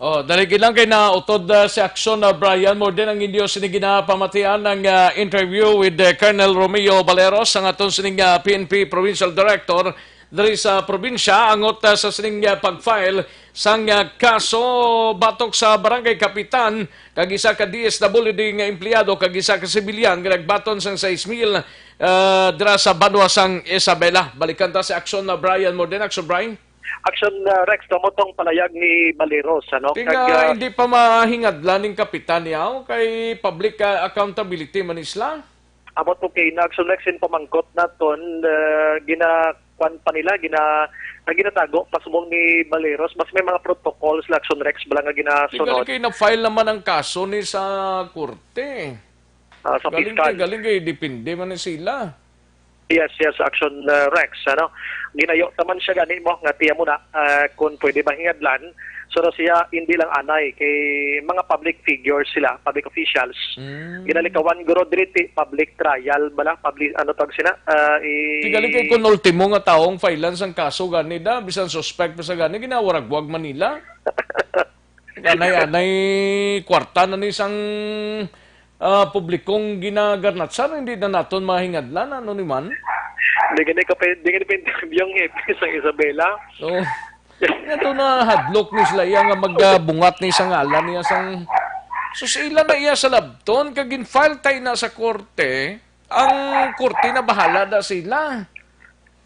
Oh, dali lang kay nautod, ah, si Action, ah, Brian. More din ang inyo sini ginapamatian ng, ah, interview with, ah, Colonel Romeo Baleros, ang aton sining, ah, P N P Provincial Director diri sa probinsya, angot, ah, sa sining, ah, pag-file sang, ah, kaso batok sa barangay kapitan kag isa ka D S W D nga empleyado kag isa ka sibilyan nga nagbaton sang sais mil, ah, dira sa banwa sang Isabela. Balikan ta si Action, ah, Brian. More din, Action, Brian. Action, uh, Rex, kamo tong palayag ni Baleros, ano? Kag, uh, hindi pa mahingadlan ning kapitan niya, oh, kay public, uh, accountability man isla. Amo to kay na Action Rex, in pamangkot naton, uh, gina-, kwan pa nila, gina-, Ang ginatago pa subong ni Baleros, mas may mga protocols, Action Rex, bala nga Di galing ginasunod. Kay na-file naman ang kaso ni sa korte. Ah, sa Galing piskal. Kay, galing kay depende man ni sila. Yes, yes, Action, uh, Rex, ano. Ginayo taman siya gani mo nga tiya mo na, uh, kung pwede mahingadlan. So, na siya, hindi lang anay kay mga public figures sila, public officials. Mm. Ginalikawan guro diri ti public trial bala, public, ano tawag sina? Uh, i- Ti galing kay kung ultimo nga taong filean sang kaso gani da, bisan suspect pa sa gani, ginawaragwag man nila. Anay-anay kwarta na ni sang, ah, publikong ginagarnatsan, hindi na naton mahingadlan, ano ni man? Di gani ka pa, di gani pa interview ang hepe sa Isabela. Oo. Nga to na hadlok ni sila iya nga magbungat ni sa ngalan niya sang, sus, ila na iya sa labton, kag gin-file tayo na sa korte, ang korte na bahala na sila.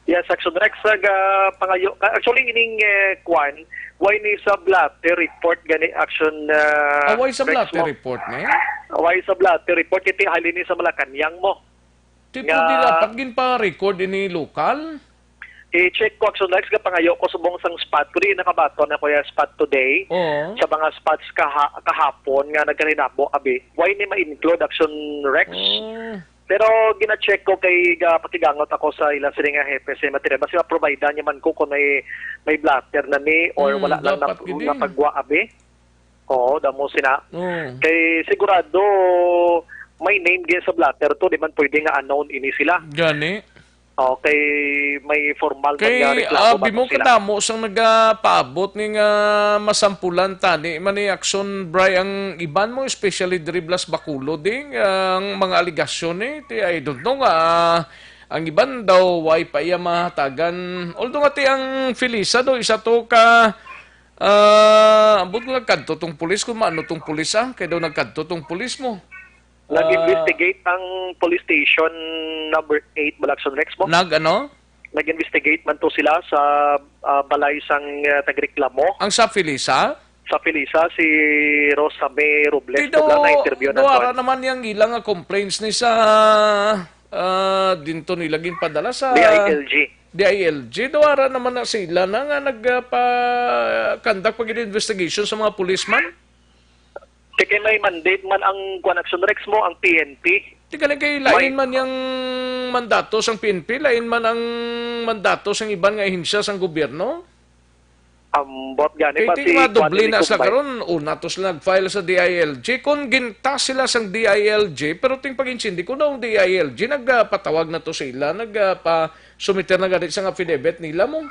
Yes, Action Rex, nag, ah, pangayo. Ah, actually, ining, eh, kwan, why ni sa blotter report gani Action, ah, Ah, why sa Rex blotter mo? Report ni? Why sa blotter report? Iti halin ni sa Malacañang mo. Ti Nga pwede dapat ginpa-record ini lokal? I-check ko, Action Rex, nga pangayo ko subong sang spot. Kung di nakabaton ako yung spot today, Oo. Sa mga spots kaha-, kahapon nga nagkahinabo, abi, why ni ma-include, Action Rex? Oh. Pero gina-check ko kay ga-, pakigangot ako sa ila sini nga hepe sa material. Basi ma-provide niya man ko kung may, may blotter na ni or Mm, wala lang dapat nap-, gid eh. Napagwa, abi. Oo, damo sina. Mm. Kay sigurado may name gid sa blotter to, di man pwede nga unknown ini sila. Gani. Okay, may formal man nga Kay reklamo abi ba mo sila? Kadamo sang nagapaabot ni nga masampulan tani man ni Action Bray ang iban mo, especially diri blas Bacolod, ding ang mga alegasyon ni ti, I don't know nga, ah, ang iban daw way pa iya mahatagan. Although nga ti ang Felisa daw isa to ka, ah, ambot ko nagkadto tong pulis kung maano tong pulis, ah, kay daw nagkadto tong pulis mo. Nag-investigate ang police station number eight, Balaction Rex mo? Nag ano? Nag-investigate man to sila sa, ah, balay sang, ah, tagreklamo. Ang sa Felisa? Sa Felisa, si Rosa May Robles, Pero wala na interview na duwara kuwan. Naman yang ilang nga complaints ni sa, ah, dinto nila ginpadala sa D I L G. D I L G. Duwara naman na sila na nga nagpa-conduct pa gid investigation sa mga policeman. Kay, kay may mandate man ang kuwan, Action Rex mo, ang P N P. Di ka lang kay lain May man yang mandato sang P N P, lain man ang mandato sang iban nga ahensya sang gobyerno. Ambot gani Kay ba ti si nga doble kuwan, na sila Nicumay? Karon, una to sila nag-file sa D I L G. Kung ginta sila sang D I L G, pero ting pag-intindi ko daw ang D I L G, nagpatawag na to sila, nagpa-sumiter na gani sang affidavit nila mo.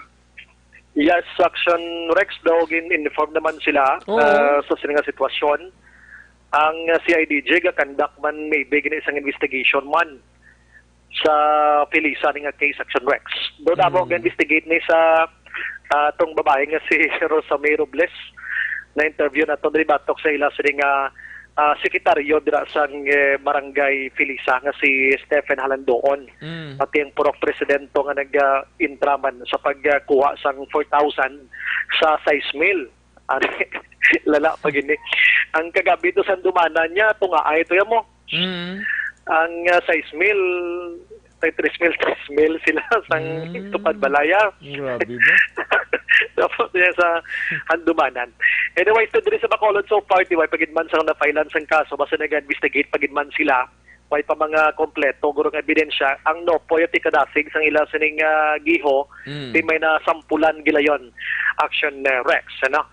Yes, Action Rex, daw gin-inform naman sila, Oo. Ah, sa sini nga sitwasyon. Ang, ah, C I D G ga-conduct man maybe gini isang investigation man sa Felisa ni nga case, Action Rex. Do damo Mm. Ga-investigate ni sa, ah, tong babae nga si Rosa May Robles na interview naton diri batok sa ila sini nga, ah, sekretaryo dira sang, eh, barangay Felisa nga si Stephen Halandoon. Mm. Pati ang purok presidente nga nag, ah, intraman sa pagkuha sang four thousand sa sais mil. Ari, lala pa gini. Ang kagabi to sa Handumanan niya, tunga ay to mo. Mm. Ang, ah, sais mil, tay tres mil, tres mil sila sang Mm. Tupad Balaya. Grabe ba? Tapos niya sa Handumanan. Anyway, so diri sa Bacolod so far, di way pa gid man sang na-filean sang kaso, basta nag-investigate pa gid man sila. Way pa mga kompleto guro nga ebidensya ang nopo yung tikadasig sang ila sining, ah, giho, Mm. Di may nasampulan gilayon, Action, eh, Rex, ano?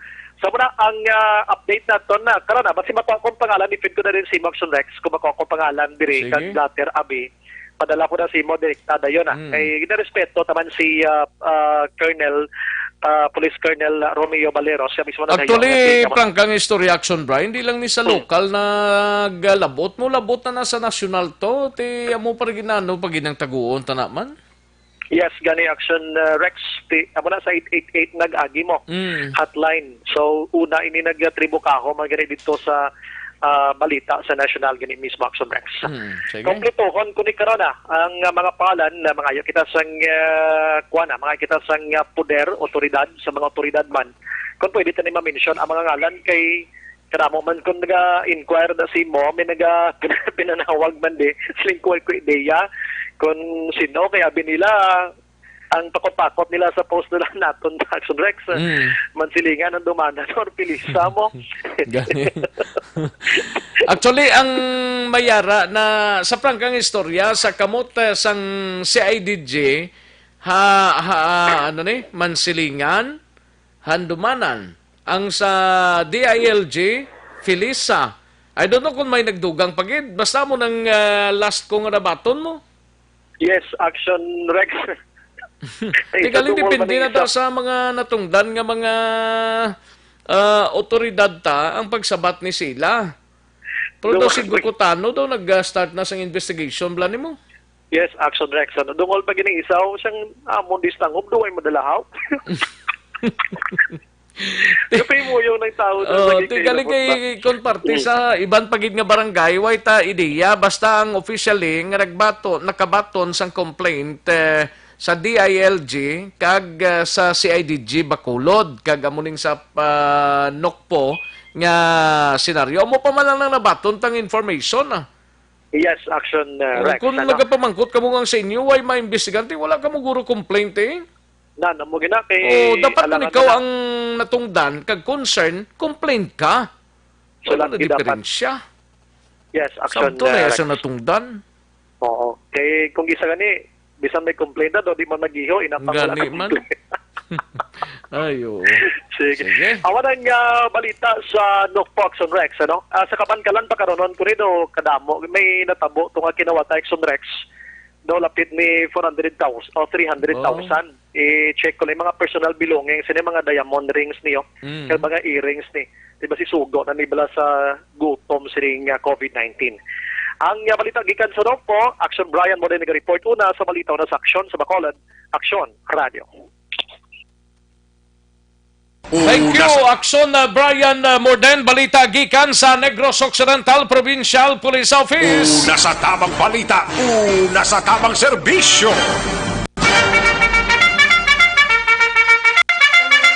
So muna ang, ah, update naton na karon na basi makuha kong pangalan, ipin ko na rin si Action Rex kung makuha kong pangalan diri Sige. Kag Blatter Abi. Padala ko na si mo direkta dayon, ah. Mm. Kay ginarespeto taman si, ah, ah, Colonel, ah, Police Colonel Romeo Valero, siya mismo na Actually, dayon, ah, prangkang istorya, Action Brian, di lang ni sa Hmm. Lokal na galabot mo, labot na na sa nasyonal to, ti amo pa rin ginano pag ginang taguon ta naman. Yes, gani Action, uh, Rex, ti, amo na sa eight eight eight nag-agi mo. Mm. Hotline. So, una ini nagtribukaho man gani dito sa, ah, balita sa national gani mismo Action Rex. Mm, sige. Kompletuhon ko ni karon, ah, ang, ah, mga pangalan na mga kita sang, ah, kuwan, ah, mga kita sang, ah, poder, otoridad, sa mga otoridad man. Kung pwede tani ma-mention ang mga ngalan kay karamo man kung naga-inquire na si mo, may naga pinanawag man di, siling ko ko ideya kung sino, kaya abi nila, ang pakot-pakot nila sa post nila naton, Action Rex. Mm. Mansilingan, Handumanan, or Pilisa mo. Gani. Actually, ang mayara na sa prangkang istorya, sa kamot, eh, sang C I D G, ha, ha, ano ni, Mansilingan, Handumanan, ang sa D I L G, Felisa. I don't know kung may nagdugang pa gid. Basta mo nang, ah, last ko nga nabaton mo. Yes, Action Rex. Ay, Tigaling sa tungod depende man na ta sa mga natungdan nga mga, ah, otoridad ta ang pagsabat ni sila. Pero No, daw si Gukutano daw nag-start na sang investigation, bala nimo? Yes, Action Rex. Ano, dungol pa gini isa, o siyang amon di stangob, duway madalahaw. Kapay mo yung nagtao na Oh, naging ti gali kailabot kay ba? Kon parte Mm. sa iban pa gid nga barangay, way ta ideya, basta ang officially nga nagbato, nakabaton sang complaint, eh, sa D I L G kag, eh, sa C I D G Bacolod, kag amo ning sa, ah, Nokpo nga senaryo. Amo pa man lang nang nabaton tang information, ah. Yes, Action, uh, Oh, Rex, kung ano? Nagapamangkot kamo nga sa inyo, way maimbestigan, ti wala kamo guro complaint, eh? Na, namo gina kay Oh, dapat man alangan ikaw na ang natungdan kag concern, complain ka. Wala Sulat na gyud dapat. Diferensya. Yes, Action, Sabto na uh, ya Rex. Sa natungdan. Oo. Kay kung isa gani, bisan may complaint na, do, di man magiho, ina pa wala Gani ka man. Complaint. Ay, oo. Sige. Sige. Awan ang, ah, balita sa Nokpo, Action Rex, ano? Ah, sa Kabankalan pa karon, kuno kadamo may natabo to nga kinawat, Action Rex. No, lapit ni four hundred thousand o three hundred thousand. Oh. I-check ko lang yung mga personal belongings, yung mga diamond rings niyo, Mm. yung mga earrings ni. Di ba si sugo na ni bala sa gutom siring nga covid nineteen. Ang, ah, balita gikan sa Nokpo, Action Brian mo din nag-report una sa balita na sa Action sa Bacolod. Action Radio. Thank you, Action, uh, Brian, uh, Morden. Balita gikan sa Negros Occidental Provincial Police Office. Una sa tamang balita, una sa tamang serbisyo.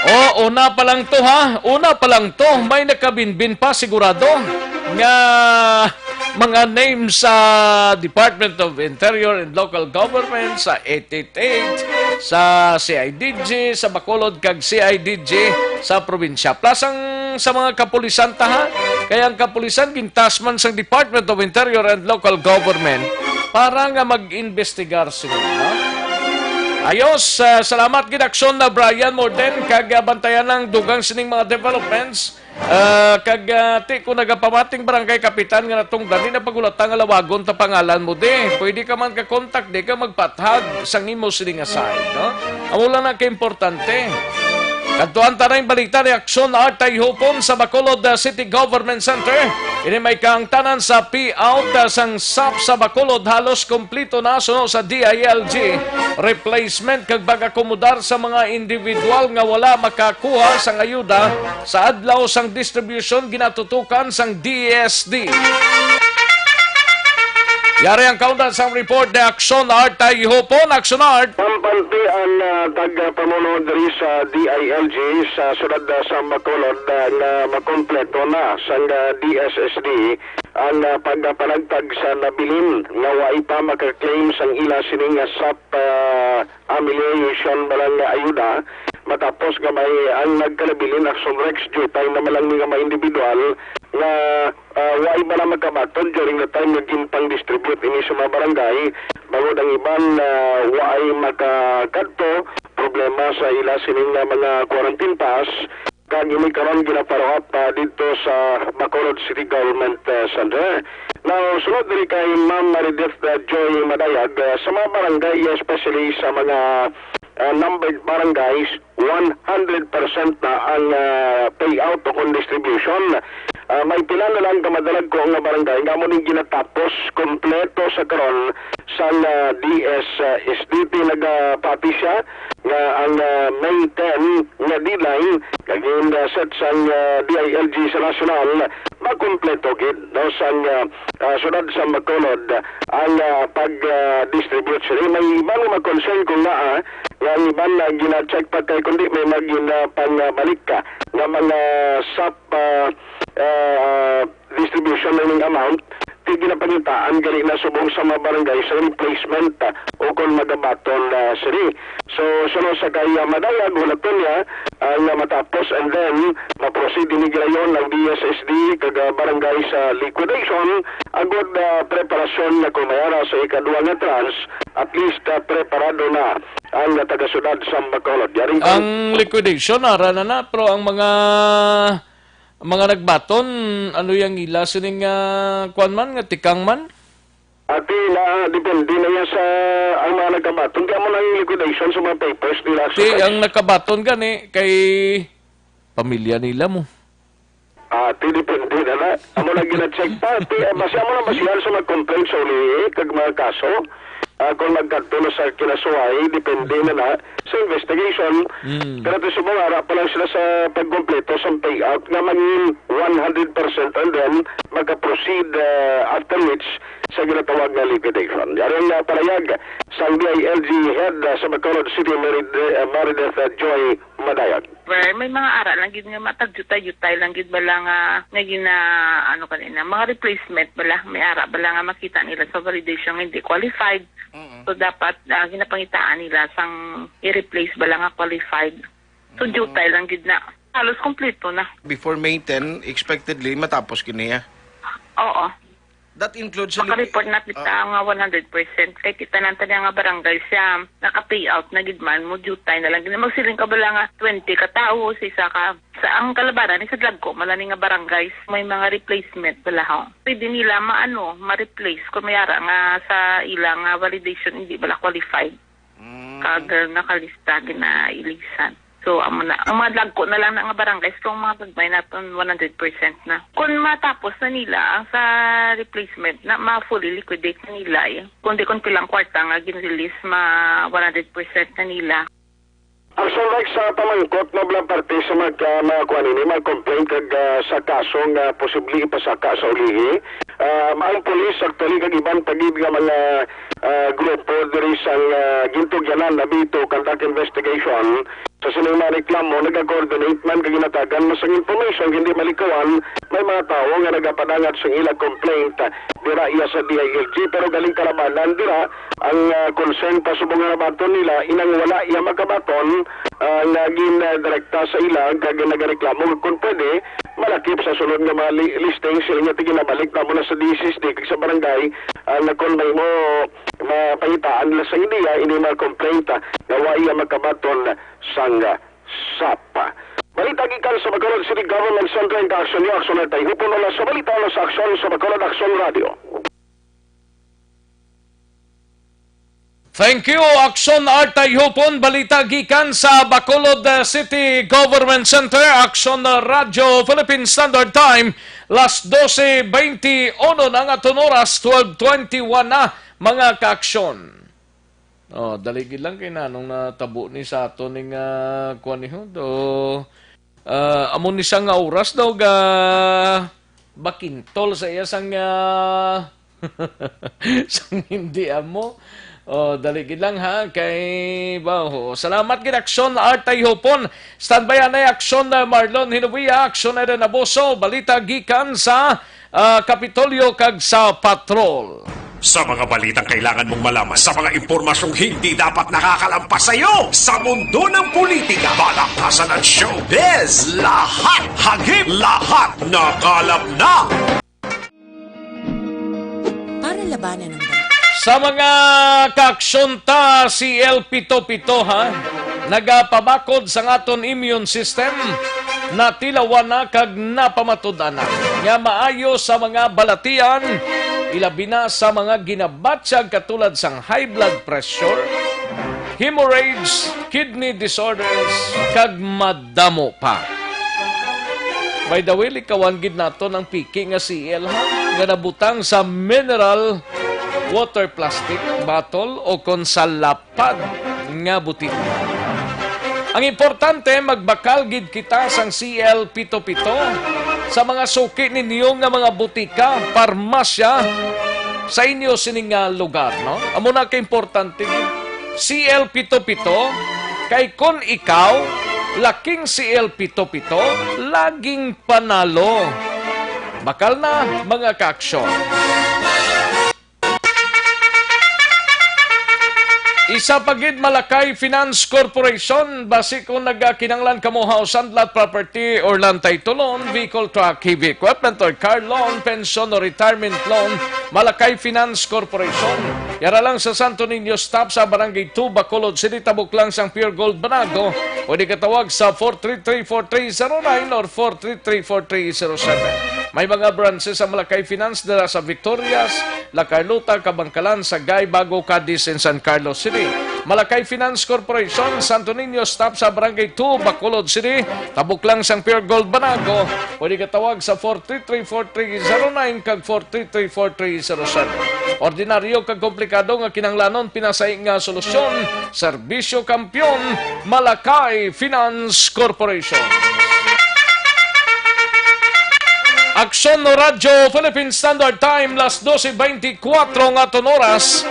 O, una pa lang to, ha? Una pa lang to, may nakabinbin pa sigurado nga mga names sa Department of Interior and Local Government, sa eight eight eight, sa C I D G sa Bacolod, kag C I D G sa probinsya. Plus ang sa mga kapulisan ta, ha? Kay ang kapulisan gintas man sang Department of Interior and Local Government para nga mag-imbestigar sila, ha? Ayos, ah, salamat gid, Action na Brian Morden, kag, ah, bantayan ang dugang sining mga developments. Ah, kag, ah, ti ko nagapamating barangay kapitan nga natungdan, di na pagulata nga lawagon ta pangalan mo, di. Pwede ka man ka-contact, di ka magpathag sang imo sini nga side, no? Amo lang na kaimportante. Kadtuan ta na yung balita ni Action Art Tayhupon sa Bacolod, ah, City Government Center. Ini may kaangtanan sa payout, ah, sang sap sa Bacolod, halos kompleto na suno sa D I L G. Replacement kag pag-akomodar sa mga individual nga wala makakuha sang ayuda sa adlaw sang distribusyon ginatutukan sang D S D. Yari ang kaundan sang report ni Action Art Tayhupon. Action Art. Pampante ang, ah, tagapamuno diri sa D I L G sa siyudad, ah, sa Bacolod, ah, nga makompleto na sang, ah, D S S D ang, ah, pagpanagtag sa nabilin nga wa pa maka-claim sang ila sining, ah, sap, ah, amelioration bala nga ayuda, matapos nga may ang nagkalabilin Action Rex due time naman lang nga mga individual nga, ah, wa bala makabaton during the time nga ginpang-distribute ini sa mga barangay, bangod ang iban, ah, wa makakadto, problema sa ila sining nga mga quarantine pass, kag ini karon gina-follow up, ah, didto sa Bacolod City Government, ah, Center. Now, sunod diri kay Ma'am Marideth, ah, Joy Madayag, ah, sa mga barangay, especially sa mga, ah, numbered barangays, one hundred percent na ang, ah, payout o kon distribution. Ah, may pila na lang ka madalagko nga barangay nga amo ning ginatapos kompleto sa karon sang, ah, D S S D T nagapati siya nga ang, ah, May ten nga deadline nga gin-set sang, ah, D I L G sa nasyonal makumpleto gid, no, sang, ah, ah, siyudad sa Bacolod ang, ah, pag, ah, distribute sini. May iban nga concern kung naa, ah, nga ang iban na gina-check pa kay kundi may mga gina-, pang, ah, balik ka nga mga sap, ah, ah, distribution learning amount, Di ginapangitaan gali na subong sa mga barangay sa replacement, ah, o kon magabaton, ah, sini. So, suno sa kay, ah, Madayag, hulaton niya ang, ah, matapos, and then maproceed ini gilayon ang D S S D kag, ah, barangay sa liquidation, agod, ah, preparasyon na kung may ara sa ikaduha nga tranche, at least, ah, preparado na ang, ah, taga-syudad sa Bacolod. Yari ang liquidation, ara na na, pero ang mga, ang mga nagbaton, ano yang ila sining, ah, kwan man, nga tikang man? Ati na, depende na yan sa ang mga nagkabaton. Kaya mo nang liquidation sa mga papers nila. Ti, ang nakabaton gani kay pamilya nila mo. Ah, ti depende na na. Amo na gina-check pa. Ti, eh, basi amo na basihan sa mga complaints sa ulihi, kag mga kaso. Ah, kung nagkadto na sa kinasuway, depende na na sa investigation. Mm. Pero ti subong, ara pa lang sila sa pagkompleto sa payout nga mangin one hundred percent and then maka-proceed, ah, after which sa ginatawag nga liquidation. Yari ang, ah, palayag sang D I L G head, ah, sa Bacolod City, Marid-, ah, Marideth, ah, Joy Madayag. Well, may mga ara lang gid nga matagyutay-yutay lang gid bala nga, nga gina, ano kanina, mga replacement bala, may ara bala nga makita nila sa validation nga hindi qualified. Mm-mm. So, dapat, ah, ginapangitaan nila sang i-replace bala nga qualified. So, Mm. jutay lang gid na. Halos kompleto na. Before May ten, expectedly, matapos kini, ah. Oo. That includes sa Maka-report na kita Ah. nga one hundred percent. Kay kita lang tani nga barangay siya, naka-payout na gid man, mo jutay na lang gid. Magsiling ka bala nga twenty ka tawo, sa isa ka, sa ang kalabanan, ni sa dagko, man lang ni nga barangays, may mga replacement bala, ho. Pwede nila maano, ma-replace kung may ara nga sa ila nga validation, hindi bala qualified. Mm. Kag, uh, nakalista, ginailisan. So, amo na. Ang mga dagko na lang na nga barangays, kung mga gagmay naton, one hundred percent na. Kung matapos na nila ang sa replacement, na ma-fully liquidate na nila eh. Kung di kung pilang kwarta nga gin-release, ma one hundred percent na nila. Ang sunday sa pamangkot na bala parte sa mga, ah, mga kuan ini, mga complaint kag, ah, sa kaso nga posible ipasaka sa ulihi. Um, ang pulis actually kag iban pa gid nga mga, ah, grupo diri sang, ah, gintugyanan na bito conduct investigation sa sining mga reklamo, nagakoordinate man kag ginatagan man sang information, hindi malikawan, may mga tawo nga nagapadangat sang ila complaint, ah, dira iya sa D I L G, pero galing kalabanan dira ang, ah, concern pa subong nga nabaton nila, inang wala iya makabaton, ah, nga gindirekta sa ila kag nagareklamo nga kung pwede, malakip sa sunod nga mga li-, listing sila nga tiginabalik na muna sa D S S D kag sa barangay, ah, na kung may mo mapangitaan nila sa India, ini mga complaint, ah, nga wa iya makabaton sang, ah, sapa. Balita gikan sa Bacolod City Government Center, ang Aksyon News, Aksyon Altay Hupon, wala sa balita, wala sa aksyon sa Bacolod Aksyon Radio. Thank you, Aksyon Altay Hupon. Balita gikan sa Bacolod, uh, City Government Center, Aksyon, uh, Radio Philippine Standard Time, las doce veintiuno na ang aton oras, twelve twenty-one na, mga kaaksyon. Oh, dali gid lang kay nanong natabo ni sa aton ning, ah, kuan ni ho, do, ah, amo ni siya nga oras daw ga bakintol sa iya sang, ah, sang hindi amo. Oh, dali gid lang ha, kay ba, oh, salamat gid Aksyon Art Tayhopon. Standby anay Aksyon, ah, Marlon Hinubuya, Aksyon Eden Abuso, balita gikan sa, ah, Kapitolyo kag sa Patrol. Sa mga balitang kailangan mong malaman, sa mga impormasyong hindi dapat nakakalampas sa iyo, sa mundo ng politika, balaktasan at showbiz, lahat hagip, lahat nakalap na. Para labanan ang bansa. Sa mga kaaksyon ta, C L pito pito, ha, nagapabakod sa aton immune system, natilawan na kag napamatud-an na nga maayo sa mga balatian, ilabi na sa mga ginabatyag katulad sang high blood pressure, hemorrhage, kidney disorders, kag madamo pa. By the way, likawan gid naton ang piki nga C L, ha, nga nabutang sa mineral water plastic bottle o kon sa lapad nga botelya. Ang importante, magbakal gid kita sang C L pito pito sa mga suki ninyo nga mga butika, parmasya sa inyo sining nga lugar, no? Amo na ka importante gid. C L pito pito, kay kon ikaw laking C L pito pito, laging panalo. Bakal na, mga kaaksyon. Isa pa gid, Malakay Finance Corporation, basi kung nagakinanglan kamo house and lot property or land title loan, vehicle, truck, heavy equipment, or car loan, pension, or retirement loan, Malakay Finance Corporation. Yara lang sa Santo Niño Stop sa Barangay two, Bacolod City, tabok lang sang Pure Gold Banago. Pwede ka tawag sa four three three four three zero nine or four three three four three zero seven. May mga branches sa Malakay Finance dira sa Victorias, La Carlota, Kabangkalan, Sagay, Bago, Cadiz, and San Carlos City. Malakay Finance Corporation, Santo Niño Stop sa Barangay two, Bacolod City. Tabok lang sang Pure Gold Banago. Pwede ka tawag sa four three three four three zero nine kag four three three four three zero seven. Ordinaryo kag komplikado nga kinahanglanon, pinasahi nga solusyon, Serbisyo Kampiyon, Malakay Finance Corporation. Aksyon Radyo Philippine Standard Time, las doce veinticuatro nga aton oras.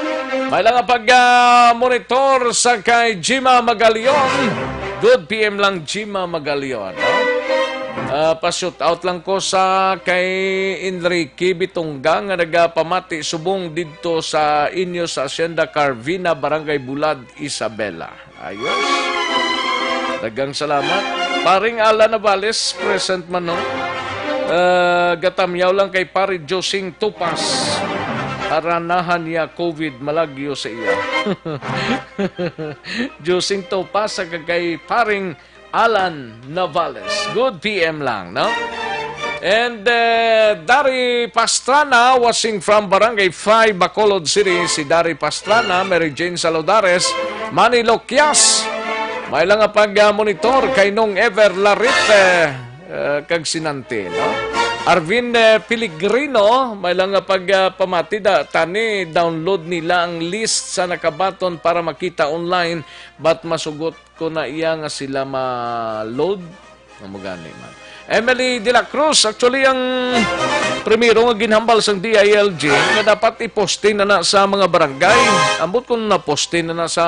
May lang nga pag, ah, monitor sa kay Jima Magalion. Good P M lang, Jima Magalion, no? Ah, pa-shoot out lang ko sa kay Enrique Bitunga nga nagapamati subong didto sa inyo sa Hacienda Carvina, Barangay Bulad, Isabela. Ayos. Daghang salamat. Paring Alan Navales, present man, no? Ah, gatamyaw lang kay Pare Josing Tupas. Aranahan niya covid, malagyo sa iya. Josing Tupas sa kay Paring Alan Navales. Good P M lang, no? And, eh, Dari Pastrana, watching from Barangay five, Bacolod City. Si Dari Pastrana, Mary Jane Saludares, Manny Loquias. May lang nga pag-monitor kay Nong Ever Larit, eh, eh, kag Sinante, no? Arvin, eh, Piligrino, may lang nga pag-, ah, pamati da, tani, download nila ang list sa nakabaton para makita online, but masugot ko na iya nga sila ma-load. Amo gani man. Emily de la Cruz, actually, ang primero nga ginhambal sang D I L G nga dapat iposte na na sa mga barangay. Ambot kung naposte na na sa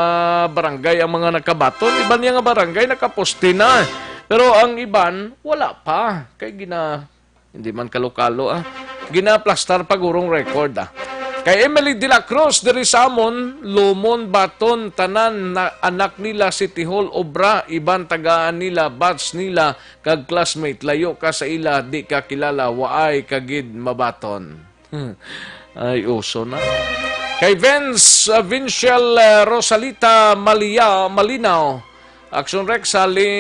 barangay ang mga nakabaton, iban niya nga barangay nakaposte na. Pero ang iban, wala pa. Kay gina-, hindi man kalo-kalo, ah. Ginaplastar pa gurong record, ah. Kay Emily de la Cruz, diri sa amon, lumon baton tanan na anak nila, City Hall, obra, iban tagaan nila, batch nila, kag classmate, layo ka sa ila, di ka kilala, waay ka gid mabaton. Hmm. Ay, uso na. Kay Vince, uh, Vinciel, uh, Rosalita Malia, Malinaw, Action Rex, hali,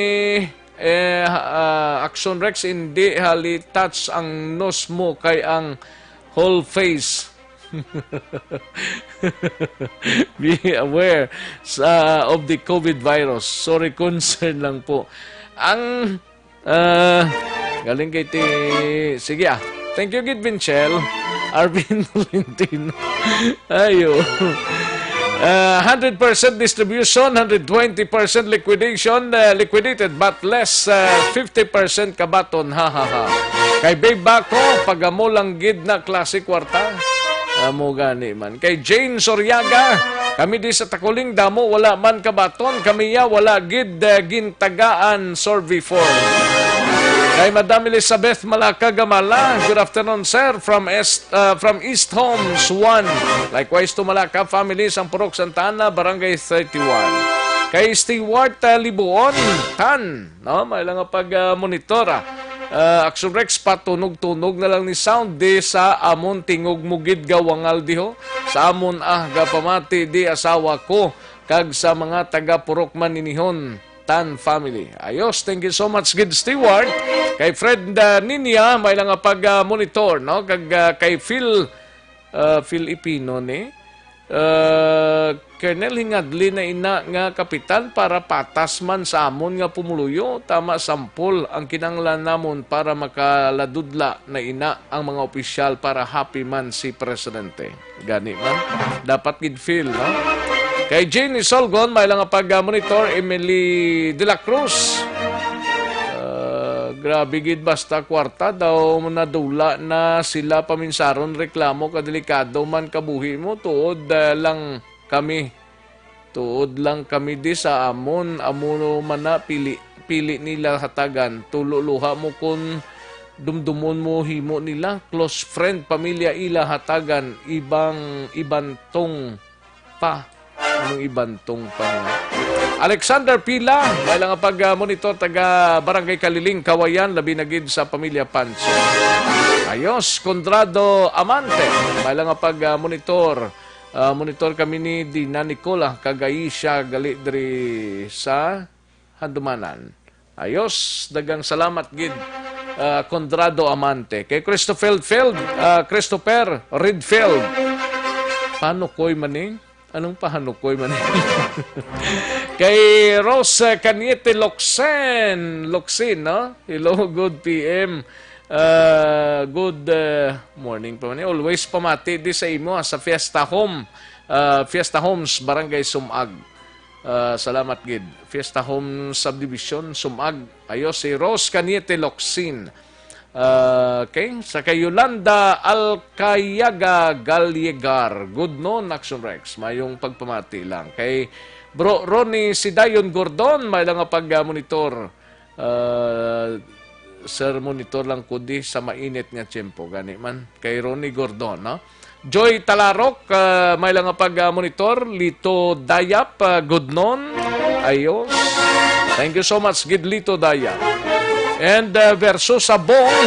eh, uh, Action Rex, hindi hali touch ang nose mo kay ang whole face. Be aware sa, of the covid virus. Sorry, concern lang po. Ang, ah, galing kay ti-, sige, ah. Thank you gid, Vinchel. Arvin Tolentino. Ayo. Ah, hundred percent distribution, hundred twenty percent liquidation, ah, liquidated, but less, ah, fifty percent kabaton. Ha, ha, ha. Kay Babe Baco, pag-amo lang gid na klase kwarta. Amo gani man. Kay Jane Soriaga, kami di sa Takuling damo, wala man kabaton. Kami ya, wala gid, eh, gintagaan survey form. Kay Madam Elizabeth Malaca Gamala, good afternoon, sir, from Est-, uh, from East Homes one. Likewise to Malaca family, sang Purok Santa Ana, Barangay thirty-one. Kay Stewart, uh, Libuon, Tan, no? May lang nga pag, uh, monitor, ah. Uh, Action Rex, patunog-tunog na lang ni sound, di sa amon tingog mo gid gawangal diho. Sa amon, ah, gapamati, di asawa ko, kag sa mga taga Purok Maninihon. Tan family. Ayos, thank you so much, gid Stewart. Kay Fred, uh, Ninia, may lang nga pag, uh, monitor, no? Kag, uh, kay Phil, uh, Filipino ni. Uh, Colonel, hingadli na ina nga kapitan para patas man sa amon nga pumuluyo. Tama, sampol ang kinanglan namon para makaladudla na ina ang mga opisyal para happy man si presidente. Gani man. Dapat gid feel, no? Kay Jane Isolgon, may lang nga pag-monitor, Emily de la Cruz. Ah, grabe gid, basta kwarta daw nadula na sila paminsaron, reklamo ka delikado man kabuhi mo, tuod, ah, lang kami. Tuod lang kami di sa amon, amo man na pili, pili nila hatagan. Tulo luha mo kun dumdumon mo himo nila, close friend, pamilya ila hatagan, ibang ibantong pa. Anong iban tong pang-, Alexander Pila, may lang nga pag, ah, monitor taga Barangay Kaliling, Kawayan, labi na gid sa pamilya Pancho. Ayos, Conrado Amante, may lang nga pag, ah, monitor. Ah, monitor kami ni Dina Nicola, kag Aisha, gali diri sa Handumanan. Ayos, daghang salamat gid, ah, Conrado Amante. Kay Christopher Feld, ah, Christopher Redfield. Panukoy man ni? Anong pahanukoy man ni? Kay Rose Caniete Loxen, Loxin, no? Hello, good P M. Ah, good, ah, morning pa man ni. Always pamati di sa imo, ah, sa Fiesta Home, ah, Fiesta Homes, Barangay Sumag. Ah, salamat gid. Fiesta Home Subdivision, Sumag. Ayos, si Rose Caniete Loxin. Ah, okay, sa kay Yolanda Alcayaga Gallegar. Good noon, Action Rex. Mayong pagpamati lang. Kay Bro Ronnie Sidayon Gordon, may lang nga pag-monitor. Ah, sir, monitor lang ko di sa mainit nga tiyempo. Gani man, kay Ronnie Gordon, no? Joy Talarok, ah, may lang nga pag-monitor. Lito Dayap, ah, good noon. Ayos. Thank you so much, gid Lito Dayap. And, ah, versus Sabong,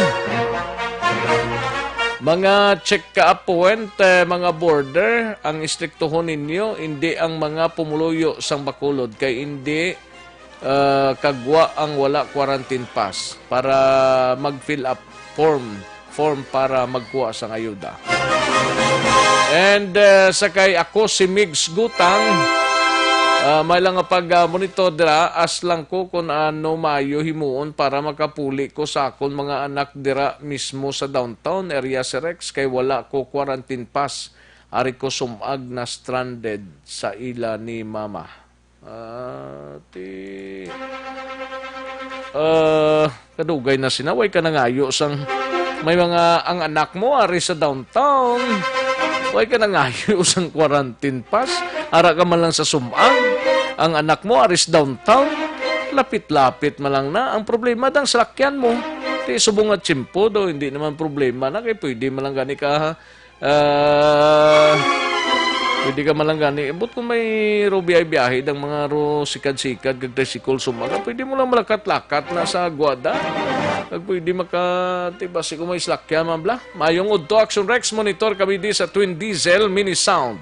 mga check-up point, eh, mga border, ang istriktuhon ninyo, hindi ang mga pumuluyo sang Bacolod, kay hindi, ah, kagwa ang wala quarantine pass para mag-fill up form, form para magkuha sang ayuda. And, ah, sa kay ako si Migs Gutang, ah, may lang nga pag, ah, monitor dira, as lang ko kung ano maayo himuon para makapuli ko sa akon mga anak dira mismo sa downtown area, si Rex, kay wala ko quarantine pass. Ari ko sumag na stranded sa ila ni mama. Ah, ti-, ah, kadugay na sina, way ka nangayo sang, may mga, ang anak mo ari sa downtown. Way ka nangayo sang quarantine pass. Ara ka man lang sa sumag. Ang anak mo ari sa downtown. Lapit-lapit man lang na. Ang problema dang salakyan mo. Ti subong nga tiyempo do, hindi naman problema na kay pwede man lang gani ka, ah, pwede ka man lang gani. Ambot kung may ro biyahe-biyahe dang mga ro sikad-sikad kag tricycle sumaga, pwede mo lang malakat-lakat na sa Aguada. Kag pwede maka, ti basi kung may salakyan man bla. Mayong udto, Action Rex, monitor kami di sa Twin Diesel Mini Sound.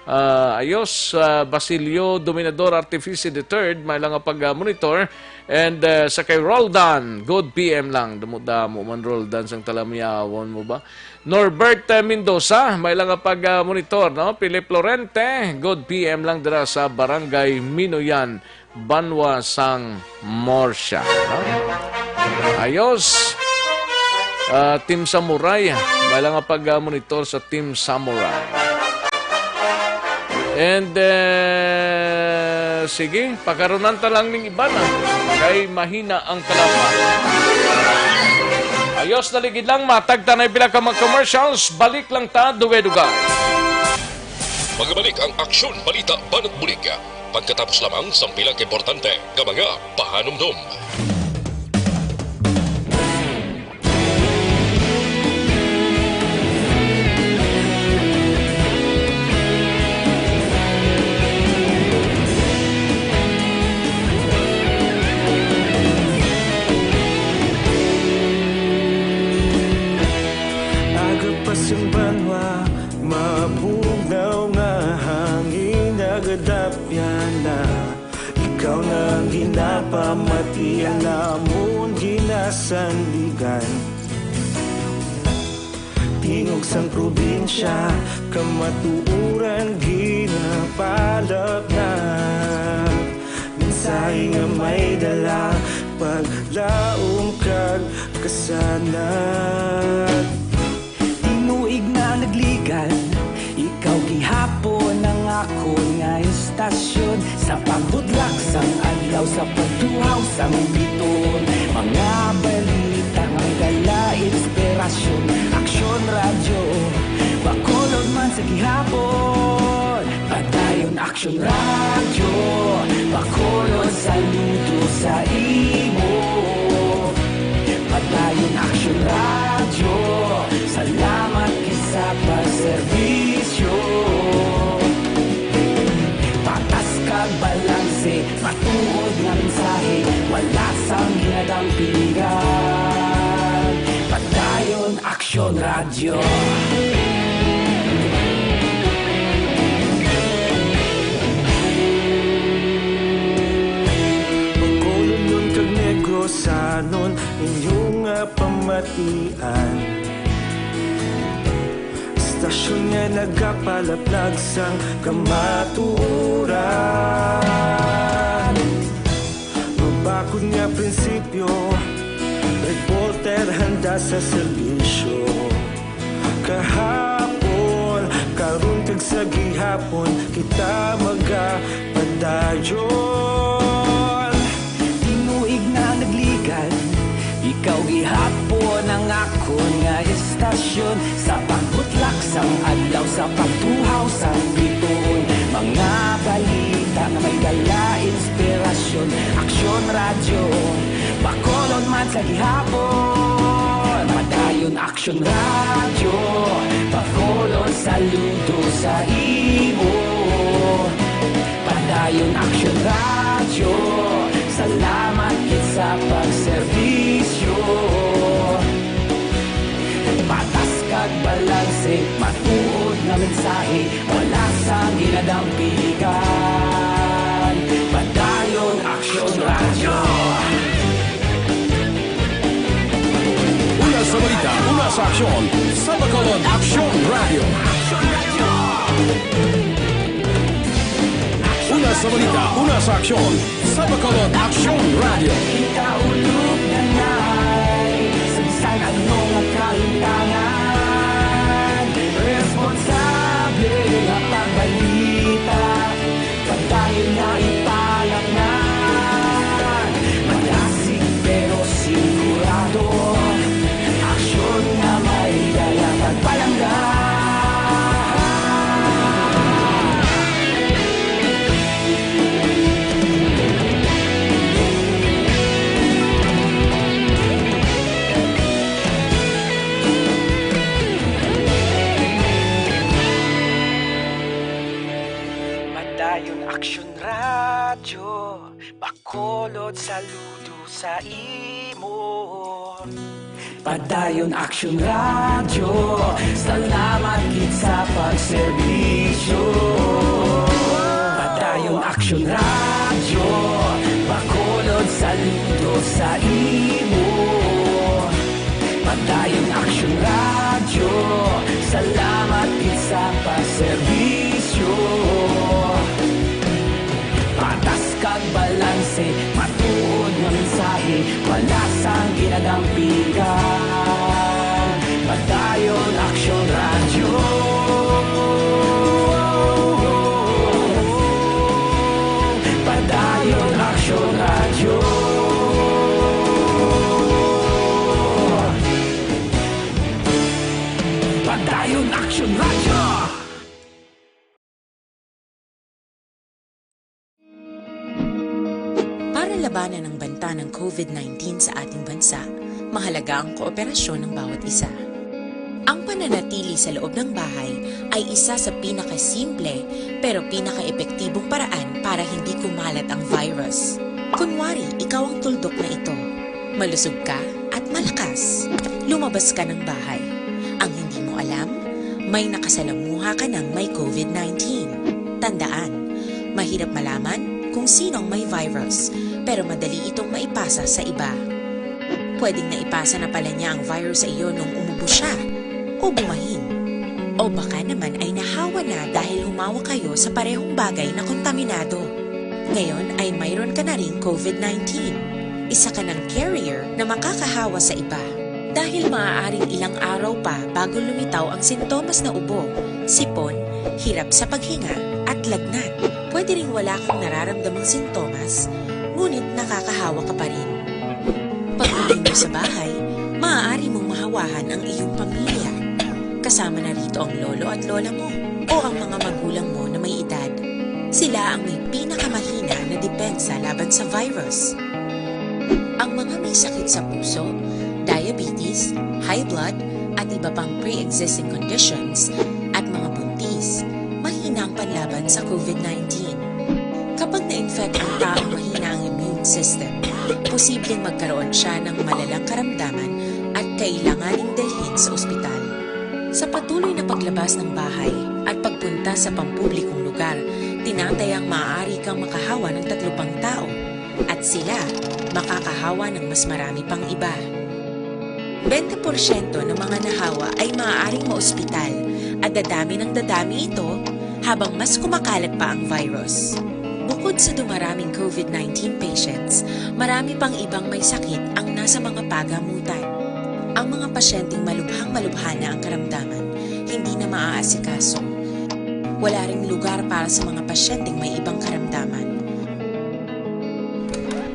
Ah, ayos, ah, Basilio Dominador Artefice the third, may lang nga pag-monitor. And, ah, sa kay Roldan, good P M lang. Damo-damo man, Roldan, sang talamyawon mo ba? Norbert, eh, Mendoza, may lang nga pag-monitor, no? Philip Lorente, good P M lang dira sa Barangay Minoyan, Banwa sang Murcia, no? Ayos. Ah, Team Samurai, may lang nga pag-monitor sa Team Samurai. And, eh, sige, pakarunan ta lang ning iban, ah, kay mahina ang kalaban. Ayos, naligid lang, matag tanay pila ka mga commercials, balik lang ta, dugay-dugay. Magbalik ang Aksyon Balita Banat Bulig pagkatapos lamang sang pila ka importante nga mga pahanumdom. Aga pa sang banwa, mabugnaw nga hangin nagadapyan na. Ikaw na ang ginapamati, ang amon ginasandigan. Tingog sang probinsya, kamatuoran ginapalapnap. Mensahe nga may dala, paglaom kag kasanag. Tinuig na nagligan, ikaw gihapon ang akon nga estasyon. Sa pagbudlak sang adlaw, sa pagtuhaw sang biton, mga balita may dala inspirasyon. Aksyon Radyo, Bacolod man sa gihapon. Padayon Aksyon Radyo, Bacolod, saludo sa imo. Padayon Aksyon Radyo, salamat gid sa pagserbisyo. Pag Balanse, matuod nga mensahe, wala sang ginadampigan. Padayon Aksyon Radyo. Bacolodnon kag Negrosanon, inyo nga pamatian. Istasyon nga nagapalaplag sang kamatuoran. Mabakod nga prinsipyo, reporter handa sa serbisyo. Kahapon, karon kag sa gihapon, kita magapadayon. Tinuig na nagligad, ikaw gihapon ang akon nga istasyon. Sa pagbutlak sang adlaw, sa pagtuhaw sang bituon, mga balita nga may dala inspirasyon. Aksyon Radyo, Bacolod man sa gihapon. Padayon Aksyon Radyo, Bacolod saludo sa imo. Padayon Aksyon Radyo, salamat gid sa pagserbisyo. Patas kag balanse, matuod nga mensahe, wala sang ginadampigan. Padayon Aksyon Radyo. Una sa balita, una sa aksyon, sa Bacolod Aksyon Radyo. Una sa balita, una sa aksyon, sa Bacolod Aksyon Radyo. Kita ulog na ngay, sa bisan ano nga kalimtangan, responsable nga pagbalita. Padayon nga ipalangnan, madasig pero sigurado. Aksyon nga may dala kag palangga. Padayon Aksyon Radyo, Bacolod saludo sa imo. Padayon Aksyon Radyo, salamat gid sa pagserbisyo. Padayon Aksyon Radyo, Bacolod saludo sa imo. Padayon Aksyon Radyo, salamat gid sa pagserbisyo. Patas kag balanse, matuod nga mensahe, wala sang ginadampigan. Padayon Aksyon Radyo. Padayon Aksyon Radyo. Padayon Aksyon Radyo. Para labanan ang banta ng COVID nineteen sa ating bansa, mahalaga ang kooperasyon ng bawat isa. Ang pananatili sa loob ng bahay ay isa sa pinakasimple pero pinakaepektibong paraan para hindi kumalat ang virus. Kunwari, ikaw ang tuldok na ito. Malusog ka at malakas. Lumabas ka ng bahay. Ang hindi mo alam, may nakasalamuha ka ng may COVID nineteen. Tandaan, mahirap malaman kung sino ang may virus, pero madali itong maipasa sa iba. Pwedeng naipasa na pala niya ang virus sa iyo nung umubo siya o bumahin. O baka naman ay nahawa na dahil humawak kayo sa parehong bagay na kontaminado. Ngayon ay mayroon ka na ring COVID nineteen. Isa ka ng carrier na makakahawa sa iba. Dahil maaaring ilang araw pa bago lumitaw ang sintomas na ubo, sipon, hirap sa paghinga, at lagnat. Pwede ring wala kang nararamdamang sintomas, ngunit nakakahawa ka pa rin. Pag-uwi mo sa bahay, maaari mong mahawahan ang iyong pamilya. Kasama na rito ang lolo at lola mo o ang mga magulang mo na may edad. Sila ang may pinakamahina na depensa laban sa virus. Ang mga may sakit sa puso, diabetes, high blood, at iba pang pre-existing conditions, at mga buntis, mahina ang panlaban sa COVID nineteen. Kapag na-infect ang taong mahina ang immune system, posibleng magkaroon siya ng malalang karamdaman at kailanganing dalhin sa ospital. Sa patuloy na paglabas ng bahay at pagpunta sa pampublikong lugar, tinatayang maaari kang makahawa ng tatlo pang tao at sila makakahawa ng mas marami pang iba. Bente porsyento ng mga nahawa ay maaaring maospital at dadami ng dadami ito habang mas kumakalat pa ang virus. Bukod sa dumaraming COVID nineteen patients, marami pang ibang may sakit ang nasa mga pagamutan. Ang mga pasyenteng malubhang-malubha na ang karamdaman, hindi na maaasikaso. Wala ring lugar para sa mga pasyenteng may ibang karamdaman.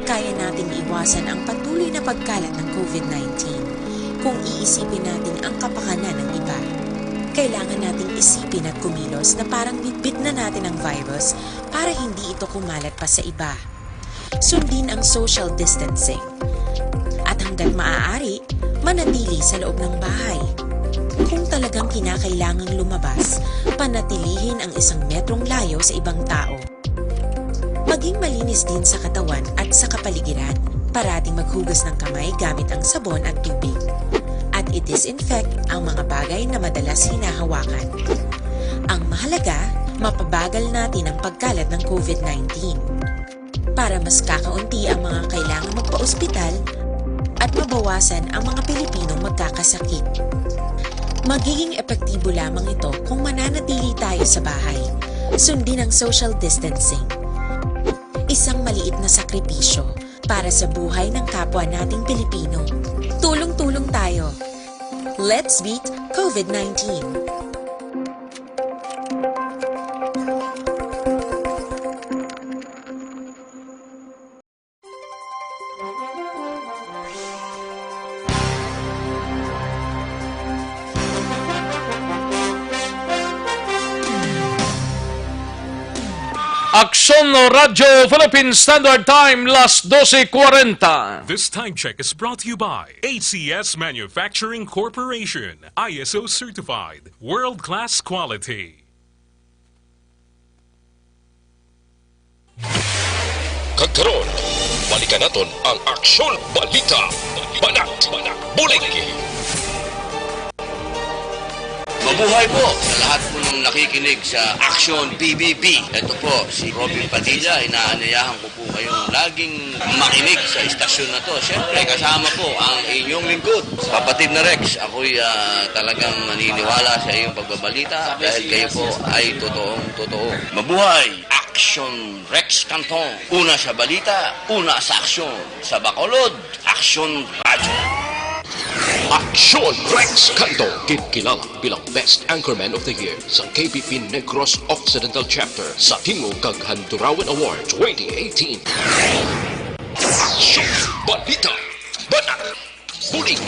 Kaya nating iwasan ang patuloy na pagkalat ng COVID nineteen kung iisipin natin ang kapakanan ng iba. Kailangan nating isipin at kumilos na parang bitbit na natin ang virus para hindi ito kumalat pa sa iba. Sundin ang social distancing. At hanggat maaari, manatili sa loob ng bahay. Kung talagang kinakailangang lumabas, panatilihin ang isang metrong layo sa ibang tao. Maging malinis din sa katawan at sa kapaligiran. Parating maghugas ng kamay gamit ang sabon at tubig. At i-disinfect ang mga bagay na madalas hinahawakan. Ang mahalaga, mapabagal natin ang pagkalat ng COVID nineteen. Para mas kakaunti ang mga kailangang magpa-ospital at mabawasan ang mga Pilipinong magkakasakit. Magiging epektibo lamang ito kung mananatili tayo sa bahay. Sundin ang social distancing. Isang maliit na sakripisyo para sa buhay ng kapwa nating Pilipino. Tulong-tulong tayo. Let's beat COVID nineteen. Aksyon Radyo Philippine Standard Time, las dose kwarenta. This time check is brought to you by A C S Manufacturing Corporation, I S O certified, world-class quality. Kag karon, balikan naton ang Aksyon Balita, Banat, Bulig. Mabuhay po sa lahat po ng nakikinig sa Aksyon P B B. Ito po si Robin Padilla, inaanyayahan ko po kayong laging makinig sa istasyon na to. Siyempre, kasama po ang inyong lingkod, kapatid na Rex. Ako'y, ah, talagang naniniwala sa iyong pagbabalita dahil kayo po ay totoong totoo. Mabuhay! Aksyon Rex Cantong. Una sa balita, una sa aksyon. Sa Bacolod, Aksyon Radyo. Aksyon Rex Cantong, ginkilala bilang Best Anchorman of the Year sa K B P Negros Occidental Chapter sa Tingog kag Handurawan Award twenty eighteen. Aksyon Balita, Banat, Bulig.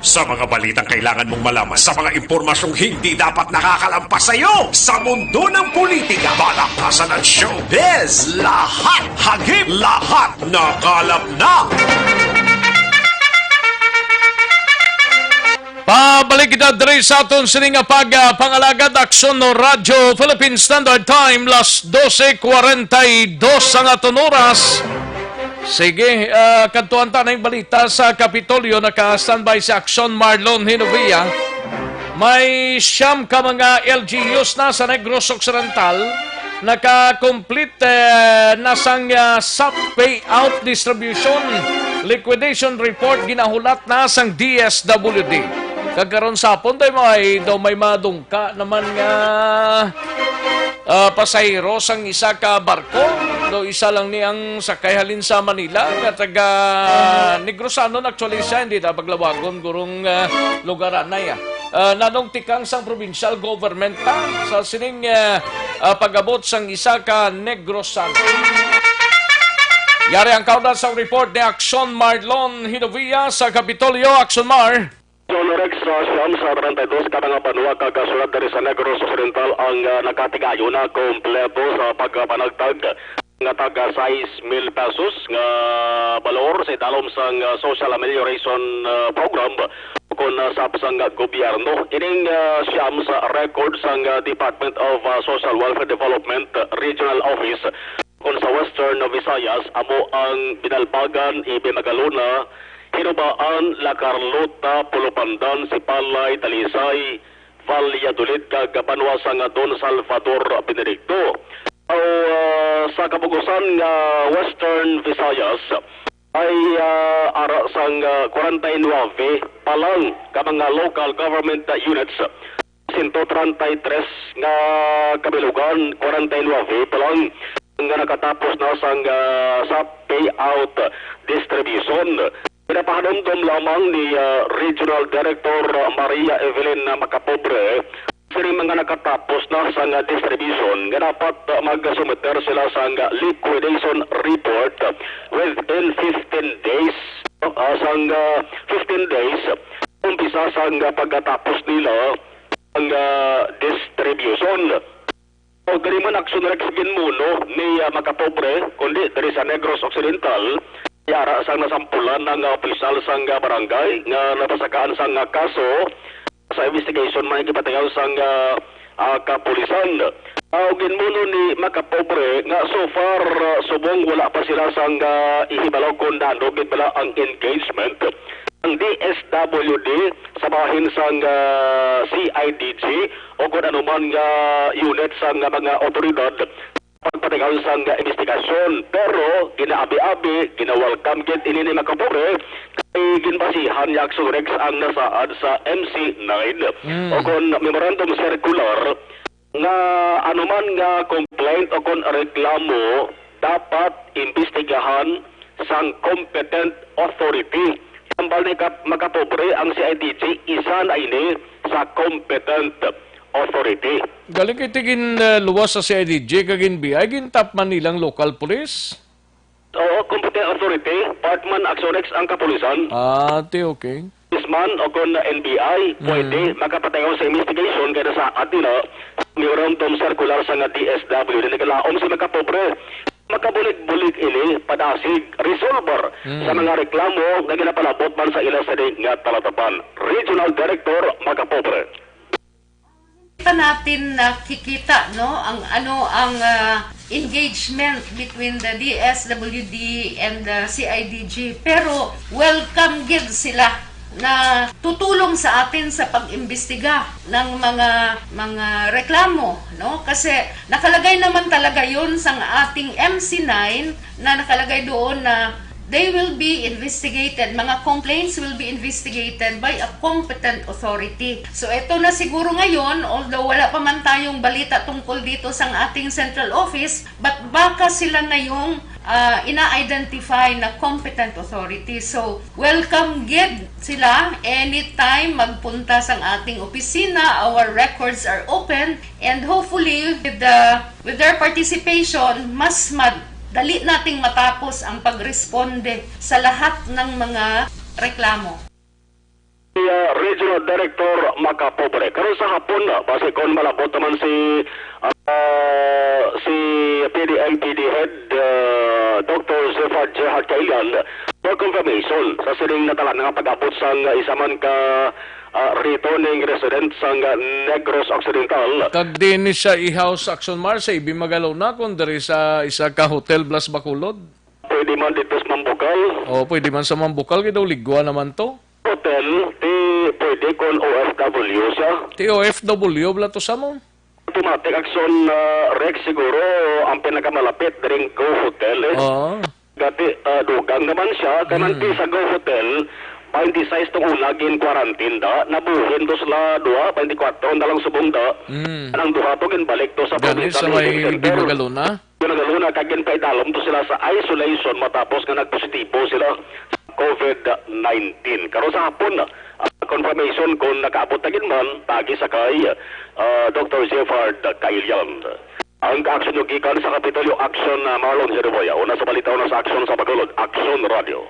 Sa mga balitang kailangan mong malaman, sa mga impormasyong hindi dapat nakakalampas sa iyo, sa mundo ng politika, balaktasan at showbiz, lahat hagip, lahat nakalap na. Pabalik kita diri sa aton sini nga pag, ah, pangalagad, Aksyon Radyo Philippine Standard Time, las dose kwarenta y dos ang aton oras. Sige, ah, kadtuan ta na yung balita sa Kapitolyo. Naka-standby si Aksyon Marlon Hinovia. May siyam ka mga L G Us na sa Negros Occidental naka-complete, eh, na sang, ah, sap payout distribution liquidation report ginahulat na sang D S W D. Kag karon sa hapon, day, may, daw may madungka naman nga, ah, pasahero sang isa ka barko. Daw isa lang ni ang sakay halin sa Manila nga taga Negrosanon. Actually siya, hindi na paglawagon gurong, ah, lugaranay, ah. Ah, nanong tikang sang provincial government ta sa sining, ah, ah, pag-abot sang isa ka Negrosanon. Yari ang kaunat sang report ni Aksyon Marlon Hinovia sa Kapitolyo. Aksyon Mar. John Rex, sa siyam sa treinta y dos ka mga banwa kag syudad diri sa Negros Occidental ang, ah, nagkatigayon na kompleto sa pagpanagtag nga taga sais mil pesos nga balor sa idalom sang, ah, Social Amelioration, ah, Program. kon, ah, sab sang gobyerno. Ining, ah, siyam sa record sang, ah, Department of, ah, Social Welfare Development, ah, Regional Office kon sa Western Visayas amo ang Binalbagan, Ibe, Magalona, Hinubaan, La Carlota, Pulupandan, Sipalay, Talisay, Valladolid, kag banwa sang Don Salvador Benedicto. Aw, ah, sa kabugusan nga Western Visayas, ay, ah, ara sang, ah, kwarenta y nuebe pa lang ka mga local government units, sento treinta y tres nga kabilugan, kwarenta y nuebe pa lang nga nakatapos na sang, ah, sa payout distribution. Pinapahanumdom lamang ni, ah, Regional Director Maria Evelyn Macapobre, sining mga nakatapos na sang distribution nga dapat, ah, magsumiter sila sang liquidation report within fifteen days. Ah, sang, ah, fifteen days, umpisa sang, ah, pagkatapos nila ang, ah, distribution. O diri man Action Rex ginmuno ni, ah, Macapobre, kundi diri sa Negros Occidental, yara sang nasampulan ang, ah, opisyal sang, ah, barangay nga napasakaan sang, ah, kaso sa investigation man ang gipatigayon sang, ah, ah, kapulisan. Ah, ginmuno ni Macapobre nga so far, ah, subong wala pa sila sang, ah, ihibalo kon naandog gid bala ang engagement ang D S W D sa bahin sang, ah, C I D G o kon anuman nga unit sang mga otoridad pagpatigayon sang investigasyon, pero ginaabi-abi, ginawelcome gid ini ni Macapobre, kay ginbasihan ni Action Rex ang nasaad sa M C nine Mm. o kon Memorandum Circular nga anuman nga complaint o kon reklamo dapat imbestigahan sang competent authority. Hambal ni Kap-, Macapobre, ang C I D G isa na ini sa competent authority. Galing kay tigin, uh, luwas sa C I D G kag N B I, gintap man nilang local police? Oo, competent authority, part man Action Rex ang kapulisan. Ah, ti, okay. Policeman o kon N B I, Mm. pwede makapatigayon sa investigation kay nasaad nila memorandum circular sa nga D S W D nagalaom si Macapobre. Makabulig-bulig ini padasig, resolver Mm. sa mga reklamo nga ginapalabot man sa ila sini nga talatapan. Regional Director Macapobre. Pa natin nakikita, no, ang ano ang, ah, engagement between the D S W D and the C I D G, pero welcome gid sila na tutulong sa atin sa pag-imbestiga ng mga, mga reklamo, no? Kasi nakalagay naman talaga 'yon sa ating M C nine na nakalagay doon na they will be investigated, mga complaints will be investigated by a competent authority. So, ito na siguro ngayon, although wala pa man tayong balita tungkol dito sa ating central office, but baka sila na yung, ah, ina-identify na competent authority. So, welcome gid sila anytime magpunta sa ating opisina. Our records are open, and hopefully with the, with their participation, mas mad-, dali nating matapos ang pagresponde sa lahat ng mga reklamo. Si, ah, Regional Director Macapobre. Karon sa hapon, ah, basi kon malabot naman si, ah, si P D N P D Head, ah, Doctor Zephyr Gerhard Kailian, for confirmation sa sining natala nga pag-abot sang isa man ka, ah, returning resident sang Negros Occidental. Kag diin ni siya i-house, Action Mar, sa Ibi Magalona, kung diri sa isa ka hotel, Blas Bacolod? Pwede man dito sa Mambukal. Oh, pwede man sa Mambukal, kay daw ligwa naman to. Hotel, di pwede kon O F W siya. Ti O F W bala to sa mo? Automatic Action, ah, Rex, siguro ang pinakamalapit diring Go Hotel, eh. Oo. Gati, ah, dugang naman siya. Kay man Mm. ti sa Go Hotel, twenty-six tong una gin-quarantine da, nabuhin to sila duha, twenty-four na lang subong da. Mm. Ang duha to ginbalik to sa Gani provincial sa may healing center. Bimagalona? Bimagalona, kag ginpaidalom to sila sa isolation matapos nga nagpositibo sila sa COVID nineteen. Karon sa hapon, ah, confirmation kung nakaabot na gid man, tagi sa kay, ah, Doctor Jeffard Kailian. Ang ka-action nyo gikan sa Kapitolyo, Action, ah, Marlon Hiruboya. Una sa balita, una sa aksyon sa Bacolod, Action Radio.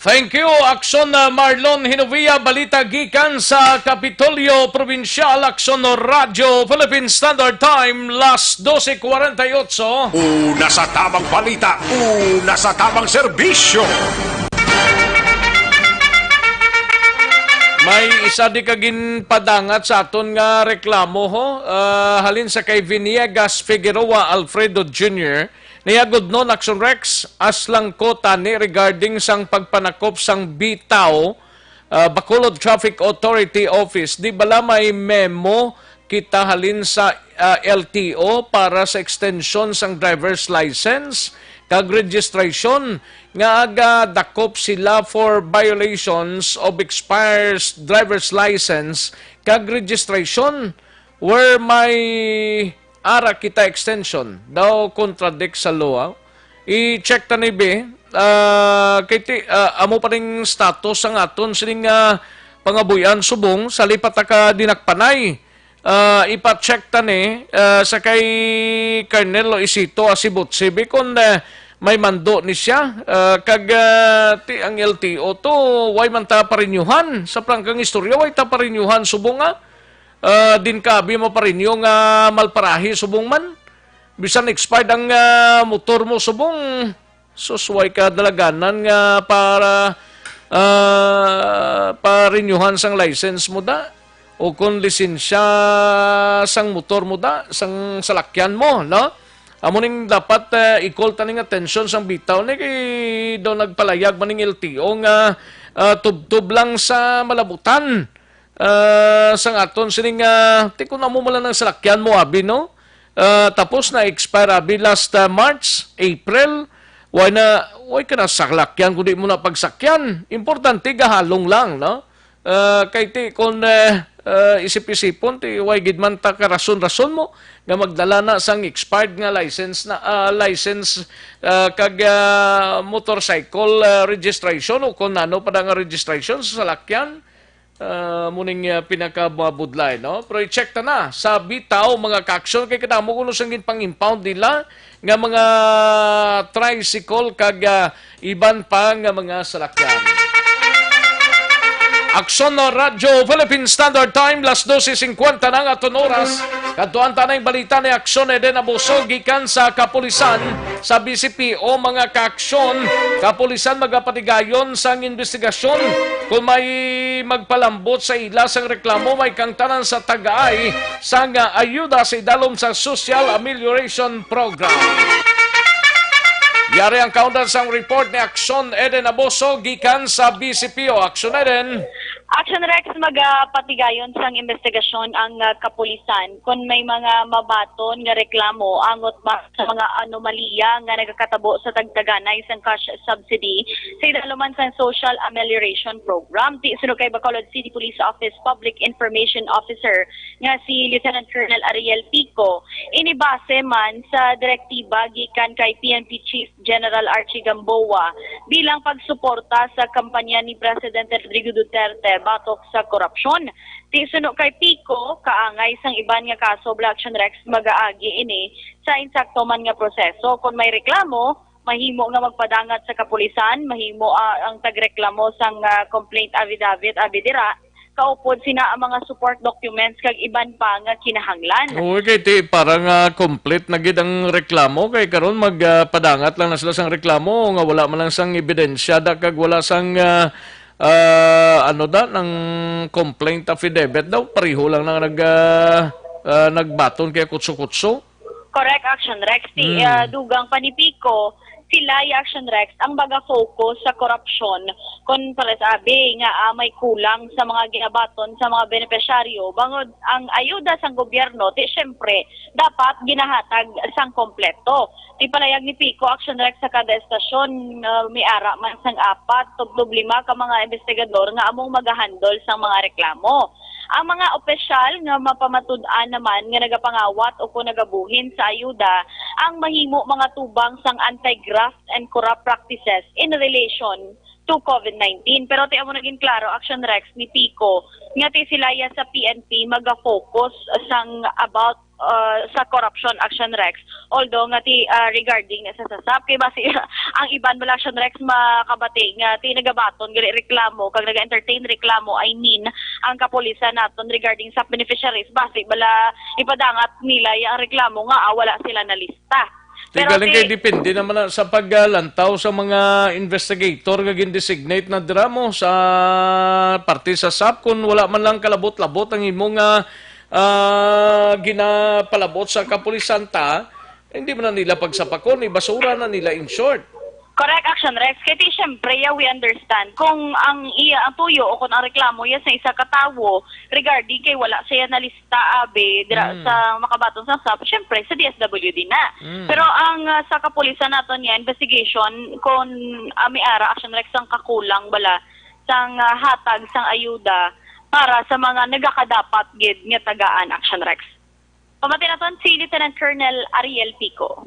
Thank you, Action, uh, Marlon Hinovia. Balita gikan sa Kapitolyo Probinsyal, Action Radio, Philippine Standard Time, las doce cuarenta y ocho. Una sa tamang balita, una sa tamang serbisyo. Ay isa di ka ginpadangat sa aton nga reklamo, ho. Ah, halin sa kay Viniegas Figueroa Alfredo Junior, niyagod no, Action Rex, aslang ko tani regarding sang pagpanakop sang bitaw, ah, Bacolod Traffic Authority Office. Di bala may memo kita halin sa, ah, L T O para sa extension sang driver's license kag registration nga aga dakop sila for violations of expires driver's license kag registration where may ara kita extension daw contradict sa law. I-check ta ni bi, ah, kay ti, ah, amo pa ning status ang aton sining, ah, pangabuyan subong sa lipat ta ka dinakpanay. Ah, ipa-check ta ni, ah, sa kay Colonel Isito Asibutsi, bi, kon, ah, may mando ni siya, ah, kag, ah, ti, ang L T O to, way man ta parinyuhan. Sa prangkang istorya, way ta parinyuhan subong nga, ah, din kabi maparinyo nga malparahi subong man. Bisan expired ang, ah, motor mo subong, sus, way ka dalaganan nga para, ah, parinyuhan sang license mo da, o kon lisensya sang motor mo da, sang salakyan mo, no? Amo ning dapat, ah, i-call ta ning atensyon sang bitaw ni kay daw nagpalayag man ning L T O nga, ah, tubtob lang sa malabutan, ah, sang aton sining, ah, ti kun amo man lang ang salakyan mo, abi, no? Ah, tapos na-expire, abi, last, ah, March, April. Way na, way ka na salakyan kung di mo na pagsakyan. Importante, gahalong lang, no? Ah, kay ti, kung, eh, ah, isip-isipon, ti, way gid man ta karason-rason mo nga magdala na sang expired nga license na, ah, license, ah, kag, ah, motorcycle, ah, registration o kung ano pa da nga registration sa salakyan. Ah, muning, ah, pinakamabudlay, no? Pero i-check ta na sa bitaw, mga ka-aksyon, kay kadamo kuno sang ginpang-impound nila nga mga tricycle kag, ah, iban pa nga mga salakyan. Aksyon na Radyo Philippine Standard Time, las dose cincuenta na ang aton oras. Kadtuan ta na ang balita ni Aksyon Eden Abuso gikan sa kapulisan sa B C P O, mga ka-aksyon. Kapulisan magapatigayon sang investigasyon kung may magpalambot sa ila sang reklamo, may kangtanan sa tagaay sang ayuda sa idalom sa Social Amelioration Program. Yari ang kaundan sang report ni Aksyon Eden Abuso gikan sa B C P O. Aksyon Eden. Action Rex, magapatigayon sang investigasyon ang, ah, kapulisan kon may mga mabaton nga reklamo angot ba sa mga anomalya nga nagakatabo sa tagtaganay sang cash subsidy sa idalom man sang Social Amelioration Program. Ti suno kay Bacolod City Police Office Public Information Officer nga si Lieutenant Colonel Ariel Pico, ini base man sa direktiba gikan kay P N P Chief General Archie Gamboa bilang pagsuporta sa kampanya ni Presidente Rodrigo Duterte batok sa korupsyon. Ti suno kay Pico, kaangay sang iban nga kaso, Black Action Rex, magaagi ini sa insakto man nga proseso. Kon may reklamo, mahimo nga magpadangat sa kapulisan, mahimo, ah, ang tagreklamo sang, ah, complaint affidavit abi dira, kaupod sina ang mga support documents kag iban pa nga kinahanglan. Oo, kay ti para nga complete na gid ang reklamo, kay karon mag, ah, padangat lang na sila sang reklamo nga wala man lang sang ebidensya da kag wala sang, ah, ah, ano da, nang complaint affidavit daw, pareho lang na nag, ah, ah, nagbaton kay kutso-kutso. Correct, Action Rex. Ti, Mm. ah, dugang pa ni Pico, sila, Action Rex, ang baga-focus sa korupsyon. Kon para sa abi nga, ah, may kulang sa mga ginabaton sa mga benepisyaryo, bangod ang ayuda sang gobyerno, ti, syempre, dapat ginahatag sang kompleto. Ti palayag ni Pico, Action Rex, sa kada estasyon, ah, may ara man sang apat tubtob lima ka mga investigador nga among magahandol sang mga reklamo. Ang mga opisyal nga mapamatud-an naman nga nagapangawat o kon nagabuhin sa ayuda ang mahimo mga tubang sang anti-graft and corrupt practices in relation to COVID nineteen. Pero ti amo naging klaro, Action Rex, ni Pico nga ti sila ya sa P N P maga-focus sang about, uh, sa corruption, Action Rex. Although nga ti, uh, regarding sa sasap, kay basi ang iban bala, Action Rex, makabati nga ti nagabaton gali reklamo kag naga-entertain reklamo, I mean, ang kapulisan naton regarding sa beneficiaries, basi bala ipadangat nila ya ang reklamo nga, ah, wala sila nalista. Di Pero galing ti kay depende naman na sa paglantaw sa mga investigator nga gin-designate na dira mo sa parte sa sap, kung wala man lang kalabot-labot ang imo nga, ah, ginapalabot sa kapulisan ta, hindi man na nila pagsapakon, ibasura na nila, in short. Correct, Action Rex. Kay ti, syempre, yeah, we understand kung ang iya, ang tuyo o kung ang reklamo iya sa isa ka tawo regarding kay wala siya nalista, abi, dira Mm. sa makabaton sa sap, syempre, sa D S W D na. Mm. Pero ang, ah, sa kapulisan naton niya, investigation, kung, ah, may ara, Action Rex, ang kakulang bala sang, ah, hatag sang ayuda para sa mga nagakadapat gid nga tagaan, Action Rex. Pamati naton si Lieutenant Colonel Ariel Pico.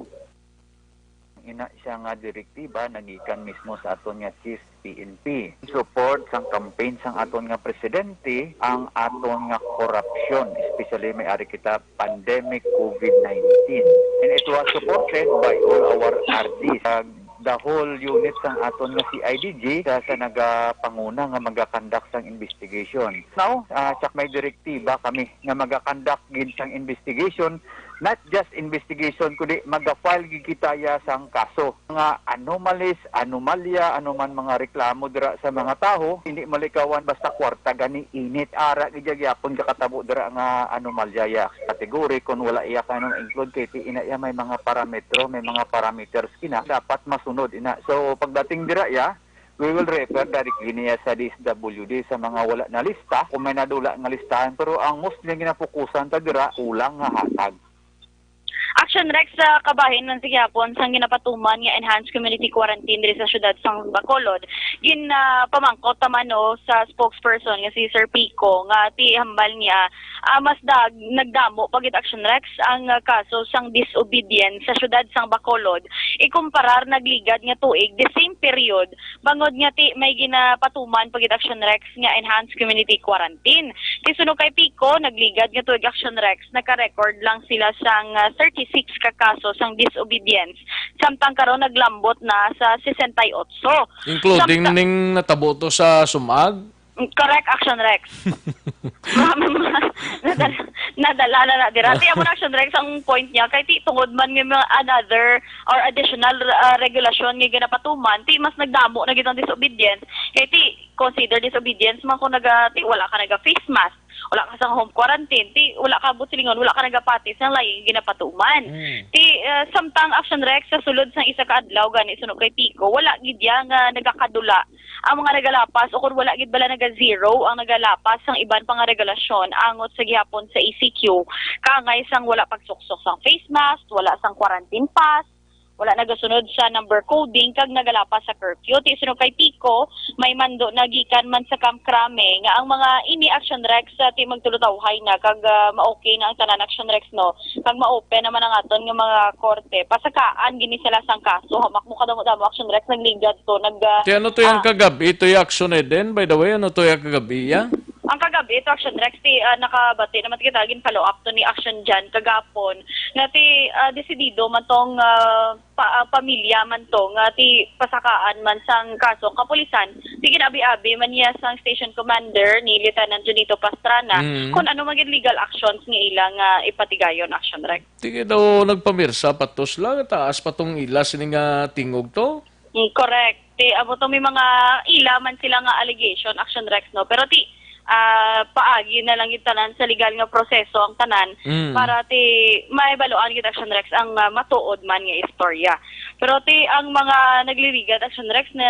Ina siya nga direktiba nagikan mismo sa aton nga Chief P N P. Support sang campaign sang aton nga presidente ang aton nga korupsyon, especially may ari kita pandemic COVID nineteen. And it was supported by all our R Ds. Kag the whole unit sang aton nga C I D G sa, sa nagapanguna nga magakandak sang investigation. Now, ah, check, may direktiba kami nga magakandak gid sang investigation, not just investigation, kundi maga-file gid kita ya sang kaso. Mga anomalies, anomalya, ano man mga reklamo dira sa mga tawo, hindi malikawan basta kwarta gani init. Ara gid ya gyapon kakatabo dira nga anomalya ya category kung wala iya kanang include kay ti ina iya may mga parametro, may mga parameters kina dapat masunod ina. So pagdating dira ya, we will refer directly niya sa D S W D sa mga wala na lista kung may nadula nga listahan. Pero ang mostly nga ginapukusan ta dira, kulang nga hatag. Action Rex, sa kabahin man sa gihapon sang ginapatuman nga enhanced community quarantine diri sa siyudad sang Bacolod, ginapamangkot ta man, no, sa spokesperson nga si Sir Pico nga ti hambal niya, ah, mas dag nagdamo pa gid, Action Rex, ang, ah, kaso sang disobedience sa siyudad sang Bacolod ikumparar nagligad nga tuig the same period, bangod nga ti may ginapatuman pa gid, Action Rex, nga enhanced community quarantine. Ti suno kay Pico, nagligad nga tuig, Action Rex, naka-record lang sila sang, ah, thirty-six ka kaso sang disobedience, samtang karon naglambot na sa sesenta y otso. Including Samta- ning natabo to sa Sumag? Mm, correct, Action Rex. Mga, mga, nadal-, nadala na na dira. Ti amo na, Action Rex, ang point niya kay ti tungod man nga mga another or additional, ah, regulasyon nga ginapatuman, ti mas nagdamo na gid ang disobedience. Kay ti consider disobedience man kung naga, ti wala ka naga face mask, wala ka sa home quarantine, ti wala ka, buot silingon, wala ka nagapati sa laing ginapatuman. Mm. Ti, ah, samtang, Action Rex, sa sulod sang isa ka adlaw gani suno kay Pico, wala gid ya nga nagakadula ang mga nagalapas, o kung wala gid bala naga-zero ang nagalapas sang iban pa nga regulasyon angot sa gihapon sa E C Q, kaangay sang wala pagsuksok sang face mask, wala sang quarantine pass, wala nagasunod sa number coding, kag nagalapas sa curfew. Ti suno kay Pico, may mando na gikan man sa Camp Crame nga ang mga ini, Action Rex, sa ti magtulutawhay na kag, ah, ma-okay na ang tanan, Action Rex, no? Kag ma-open naman ang aton nga mga korte, pasakaan gini sila sang kaso. Hamak mo kadamo-damo, Action Rex, nagligad to, nag, ah, Kaya ano to yung ah, kagabi? Ito yung Action Eden, by the way, ano to yung kagabi, ya? Ang kagabi, ito, Action Rex, ti, ah, nakabati naman kita, gin-follow up to ni Action Jan kagapon, nga ti, ah, desidido man tong, ah, pa, ah, pamilya man to, nga ti pasakaan man sang kaso ang kapulisan, ti gin-abi-abi man niya sang station commander ni Lieutenant Junito Pastrana Mm. kung ano man gid legal actions nga ila nga ipatigayon, Action Rex. Sige daw, nagpamirsa pa to sila, taas pa tong ila sini nga tingog to. Mm, correct. Ti, amo to, may mga ila man sila nga allegation, Action Rex, no? Pero ti, ah, paagi na lang yung tanan sa legal nga proseso ang tanan Mm. para ti may baluan gid, Action Rex, ang, ah, matuod man nga istorya. Pero ti, ang mga nagliligad, Action Rex, na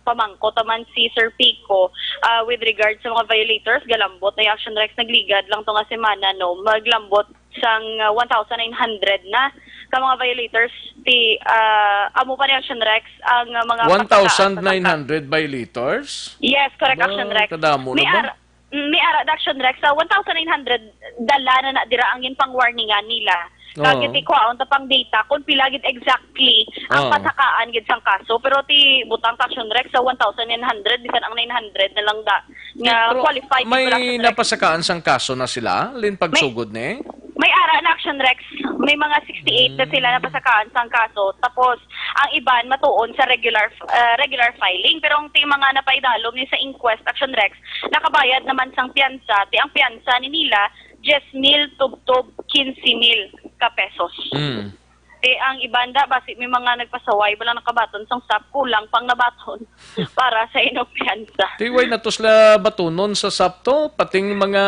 pamangko ta man si Sir Pico, ah, with regard sa mga violators, galambot na yung, Action Rex, nagligad lang to nga semana, no? Maglambot sang, ah, one thousand nine hundred na ka mga violators. Ti, ah, amo pa ni, Action Rex, ang, ah, mga pagtaas sa One thousand nine hundred violators? Yes, correct, Ba, Action Rex. Kadamo na May ba? ara-, mm, may ara, Action Rex, sa one thousand nine hundred, dala na na dira ang ginpang-warningan nila. Kag Oo. Iti kwaon ta pang data kung pila gid exactly ang Oo. pasakaan gid sang kaso. Pero ti butang ka, Action Rex, sa one thousand nine hundred, bisan ang nine hundred na lang da nga Pero qualified may para sa direct napasakaan sang kaso na sila, Lin, May pagsugod ni? May ara na, Action Rex. May mga sixty-eight na sila Hmm. napasakaan sang kaso. Tapos, ang iban matuon sa regular, ah, regular filing. Pero ang ti mga napaidalom ni sa inquest, Action Rex, nakabayad naman sang piyansa. Ti ang piyansa ni nila, diyes mil tubtob quince mil ka pesos. Mm. Ti ang iban da, basi may mga nagpasaway, wala nakabaton sang sap, kulang pang nabaton para sa inyong piyansa. Ti way na to sila batunon sa sap to, pating mga,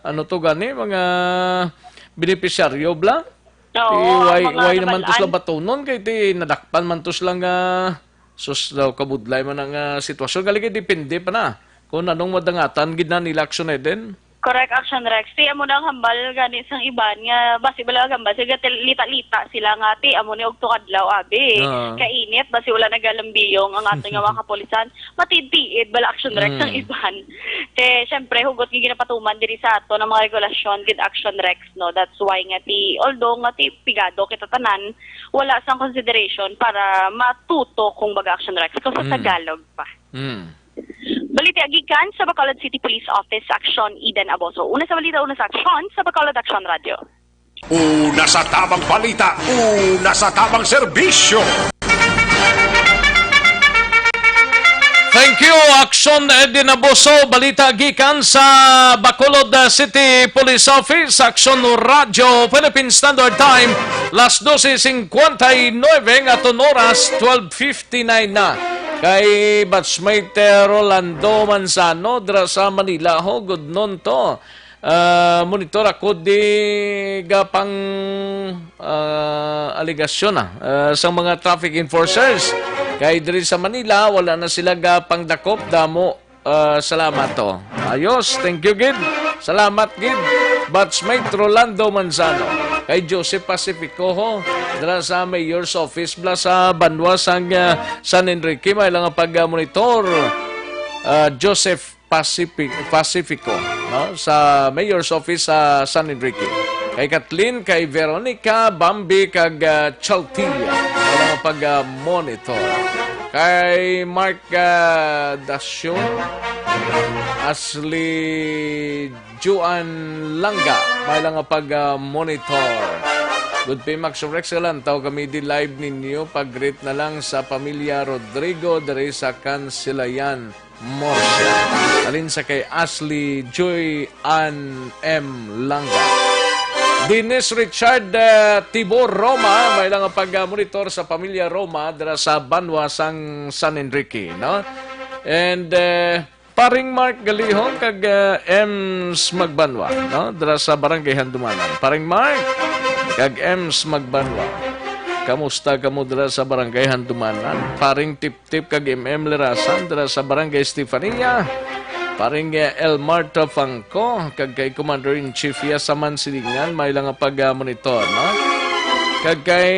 ano to gani, mga benepisyaryo bla? Oo, Ti ang way, mga way naman to sila nabalaan. Batunon, kay ti nadakpan man to sila nga, sus daw, kabudlay man ang, ah, sitwasyon. Gali kay depende pa na kung anong madangatan gid na nila aksyon, Eden. Correct, Action Rex. Ti amo na ang hambal gani sang iban nga basi bala ang hambal sila, lita-lita sila nga ti amo ni og tukadlaw abi. Ah. Kainit, basi wala nagalambiyong ang aton nga mga kapulisan. Matiid-tiid bala, Action Rex, ang Mm. iban. Kay syempre hugot nga ginapatuman diri sa aton ang mga regulasyon gid, Action Rex, no. That's why nga ti, although nga ti pigado kita tanan, wala sang consideration para matuto kung baga, Action Rex, kung sa Mm. Tagalog pa. Mm. Balita gikan sa Bacolod City Police Office, Action, Eden Aboso. Una sa balita, una sa aksyon, sa Bacolod Action Radio. Una sa tabang balita, una sa tabang serbisyo. Thank you, Action Eden Aboso. Balita gikan sa Bacolod, uh, City Police Office, Action Radio, Philippine Standard Time, las doce cincuenta y nueve, nga aton oras, twelve fifty-nine na. Kay batchmate, uh, Rolando Manzano, dira sa Manila, ho, good noon to. Ah, monitor ako di ga pang, ah, alegasyon na, ah, sa mga traffic enforcers. Kay diri sa Manila, wala na sila ga pangdakop damo. Ah, salamat to. Ayos, thank you gid. Salamat gid. Batchmate Rolando Manzano. Kay Joseph Pacifico ho, dira sa Mayor's Office bla sa banwa sang, ah, San Enrique, may lang nga pag-monitor. Ah, Joseph Pacific, Pacifico, no? Sa Mayor's Office sa San Enrique. Kay Kathleen, kay Veronica, Bambi, kag, ah, Chaltia. Wala nga pag, ah, monitor. Kay Mark, ah, Dasyon, Ashley Juan Langga, may lang nga pag, ah, monitor. Good P M Action Rex, kalantaw kami di live ninyo. Pag-greet na lang sa pamilya Rodrigo diri sa Kansilayan. Murcia. Halin sa kay Ashley Joy Ann M. Langga. Dennis Richard, eh, Tibor Roma, may lang ang pag-monitor sa pamilya Roma dira sa banwa sang San Enrique, no? And, eh, paring Mark Galihon kag, eh, Ems Magbanwa, no? Dira sa Barangay Handumanan. Paring Mark kag Ems Magbanwa. Kamusta kamo dira sa Barangay Handumanan? Paring Tip Tip kag M M Lerasan dira sa Barangay Estefania. Paring, eh, Elmar Tafangco kag kay Commander-in-Chief Yasaman Silingan, may lang nga pag-monitor, no? Kag kay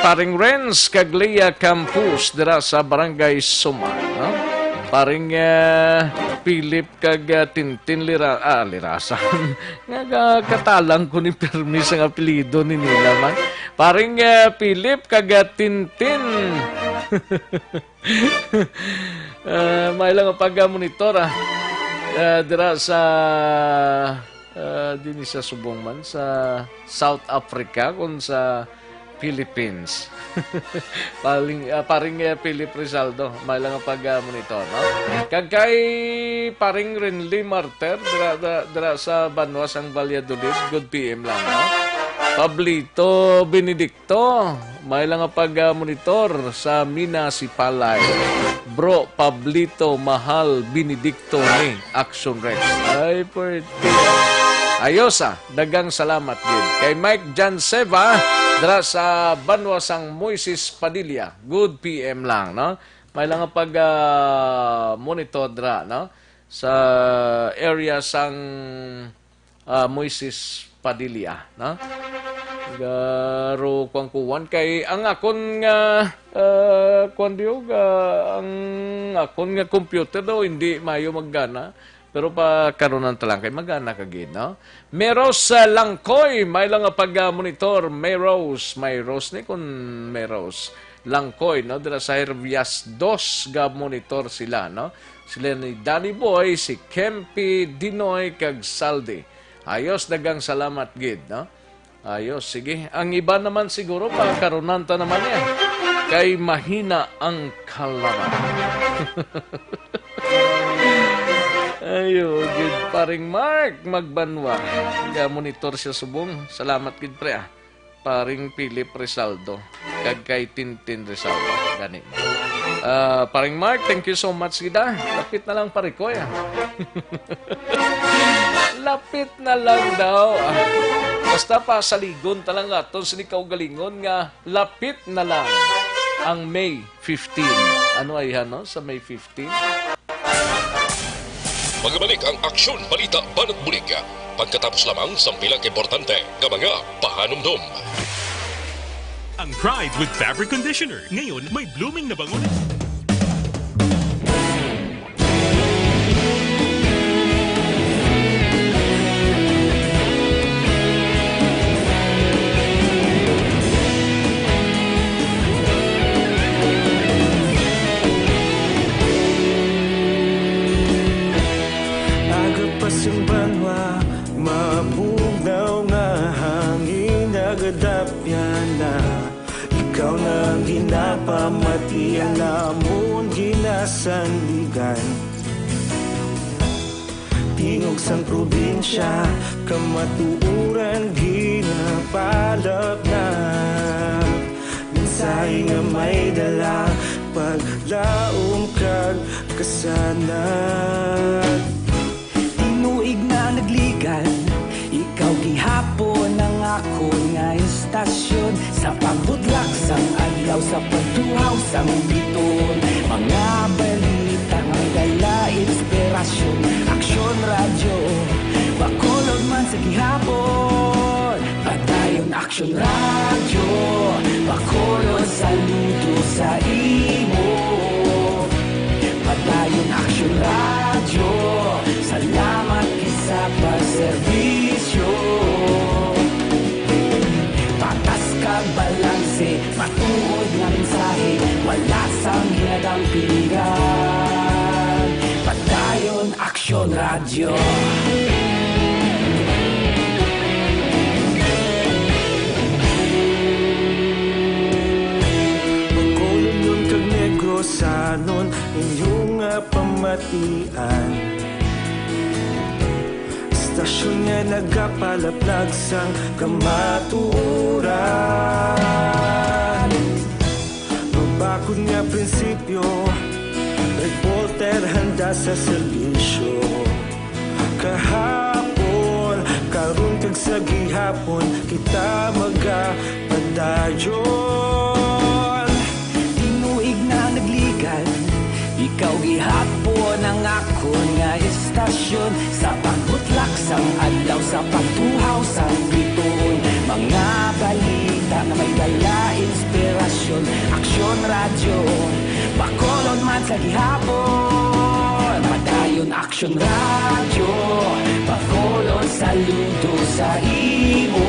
Paring Renz kag Leah Campos dira sa Barangay Suman, no? Paring, eh, Philip kag, ah, Tintin Lira-, ah, Lirasan. Nga ga-, katalang ko ni permi sang apelyido ni nila man. Paring, eh, Philip kag, ah, Tintin. Ah, may lang ang pag-monitor, ah. Ah, dira sa, ah, dini sa subong man, sa South Africa, kun sa Philippines. Paling, ah, paring, eh, Philip Rizaldo, may lang ang pag-monitor, no? Kag kay paring Renly Marter, dira, dira, dira sa banwa sang Valladolid, good P M lang, no? Pablito Benedicto, may lang ang pag-monitor sa Mina Sipalay. Bro Pablito, mahal Benedicto ni Action Rex. Ay, pwerte. Ayos, ah. Daghang salamat gid. Kay Mike Janseva, dira sa banwa sang Moises Padilla. Good P M lang, no? May lang nga pag, ah, monitor dira, no? Sa area sang, ah, Moises Padilla, no? Garo kuwan-kuwan kay ang akon nga, ah, kuwan diyo, ah, ang akon nga computer daw hindi mayo maggana. Pero pa karon ang talang kay magana ka gid, no? Meros, ah, Langkoy, may lang nga pag, ah, monitor. Meros, Meros ni kun Meros. Langkoy, no? Dira sa Hervias dos ga monitor sila, no? Sila ni Danny Boy, si Kempi, Dinoy, kag Saldi. Ayos, daghang salamat gid, no? Ayos, sige. Ang iba naman siguro, pakarunan ta naman niya. Kay mahina ang kalaban. Ayo, gid, paring Mark Magbanwa. Ga-monitor siya subong. Salamat gid, pre, ah. Paring Philip Rizaldo, kag kay Tintin Rizaldo. Gani. Ah, Paring Mark, thank you so much gid, ah. Lapit na lang, pare ko, ah. Lapit na lang daw, ah. Basta pasaligon ta lang aton sini kaugalingon nga lapit na lang ang May fifteen. Ano ay, ano, sa May fifteen? Magbalik ang Aksyon Balita Banat Bulig pagkatapos lamang sang pila ka importante nga mga pahanumdom. Ang Pride with Fabric Conditioner ngayon may blooming na bango na. Aga pa sing banwa, mabugnaw nga hangin nagadapyan na. Ikaw na ang ginapamati, ang amon ginasandigan. Tingog sang probinsya, kamatuoran ginapalapnap. Mensahe nga may dala, paglaom kag kasanag. Tinuig na nagligan, ikaw gihapon ang akon nga istasyon. Sa pagbudlak sang adlaw, sa pagtuhaw sang biton, mga balita nga may dala inspirasyon. Aksyon Radyo, Bacolod man sa gihapon. Padayon Aksyon Radyo, Bacolod, saludo sa imo. Padayon Aksyon Radyo, salamat gid sa pagserbisyo. Patas kag balanse, matuod nga mensahe, wala sang ginadampingan. Padayon Aksyon Radyo. Bacolodnon kag Negrosanon, inyo nga pamatian. Istasyon nga nagapalaplag sang kamatuoran. Mabakod nga prinsipyo, reporter handa sa serbisyo. Kahapon, karon kag sa gihapon, kita magapadayon. Tinuig na nagligan, ikaw gihapon ang akon nga istasyon. Sa pagbutlak sang adlaw, sa pagtuhaw sang bituon, mga balita nga may dala inspirasyon. Aksyon Radyo, Bacolod man sa gihapon. Padayon Aksyon Radyo, Bacolod, saludo sa imo.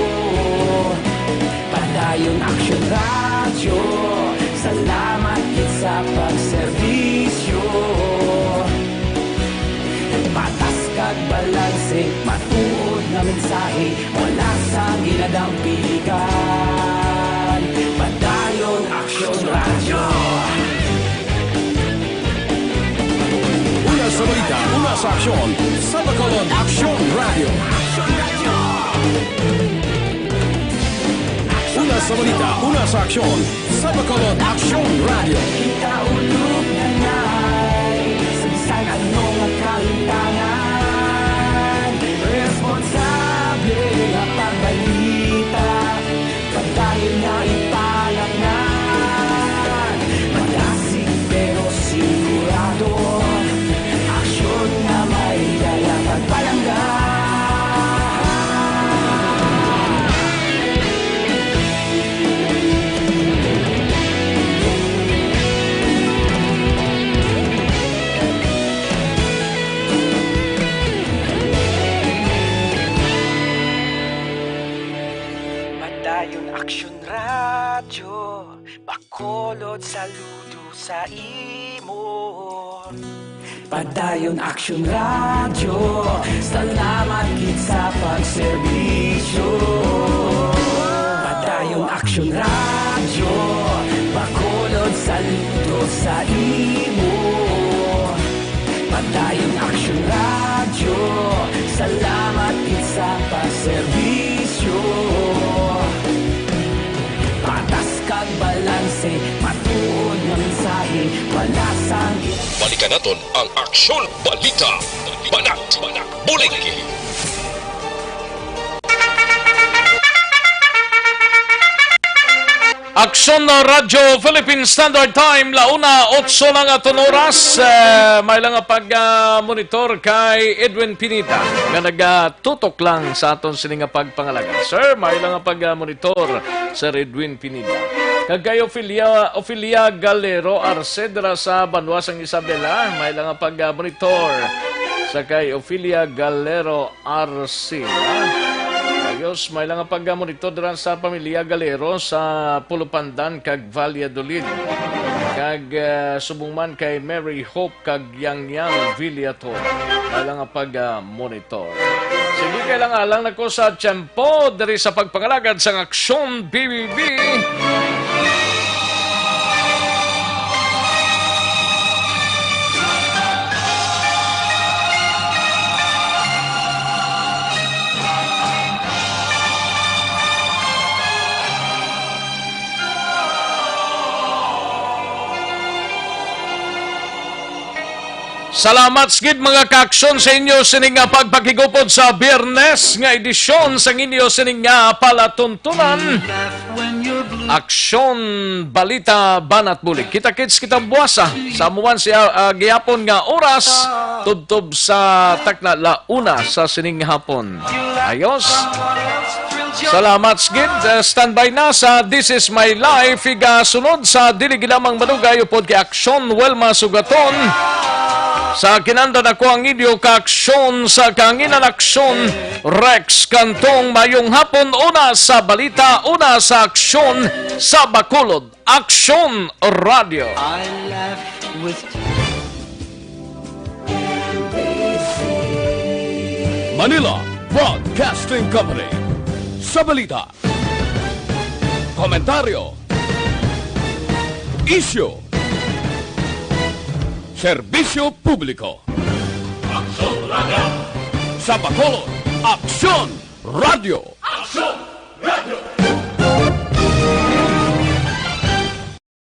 Padayon Aksyon Radyo, salamat gid sa pagserbisyo. Patas kag balanse, matuod nga mensahe, wala sang ginadampingan. Padayon Aksyon Radyo. Una sa balita, una sa aksyon, sa Bacolod Aksyon Radyo. Una sa balita, una sa aksyon, sa Bacolod Aksyon Radyo. Kita ulog na ngay, sa bisan ano nga kalimtangan, responsable nga pagbalita. Padayon nga ipalanggan, madasig pero sigurado. Aksyon nga may dala pagpalangga. Padayon Aksyon Radyo, Bacolod, saludo sa imo. Padayon Aksyon Radyo, salamat gid sa pagserbisyo. Padayon Aksyon Radyo, Bacolod, saludo sa imo. Padayon Aksyon Radyo, salamat gid sa pagserbisyo. Balikan naton ang Aksyon Balita Banat Bulig. Aksyon na Radyo Philippine Standard Time, la una otso na nga aton oras. Eh, may lang nga pag-, ah, monitor kay Edwin Pineda nga nagatutok lang sa aton sini nga pagpangalaga. Sir, may lang nga pag-, ah, monitor, Sir Edwin Pineda. Kag kay Ofelia, Ofelia Galero Arce dira sa Banwa sang Isabela, may lang nga pag-, ah, monitor sa kay Ofelia Galero Arce. Ayos, may lang nga pag-, ah, monitor dira sa pamilya Galero sa Pulupandan kag Valladolid. Kag, ah, subong man kay Mary Hope kag Yang Yang Villator. May lang nga pag-, ah, monitor. Sige, kay lang alang na ko sa tiyempo diri sa pagpangalagad sang Aksyon B B B. Salamat gid, mga kaaksyon, sa inyo sini nga pagpakigupod sa Biyernes nga edisyon sang inyo sini nga palatuntunan, Aksyon Balita Banat Bulig. Kita-kits kita buwasa sa amuan siya, ah, gihapon nga oras, tubtob sa takna la una sa sining hapon. Ayos. Salamat gid. Uh, standby na sa This Is My Life. Igasunod sa dili gid lamang madugay upod kay Aksyon Wilma Sugaton. Sa kinanda na ko ang inyo kaaksyon sa kahanginan, Aksyon Rex Cantong. Mayong hapon, una sa balita, una sa aksyon sa Bacolod. Aksyon Radio. I laugh with Manila Broadcasting Company. Sa balita, komentaryo, isyu, serbisyo publiko. Aksyon Radio. Sa Bacolod, Aksyon Radio. Aksyon Radio.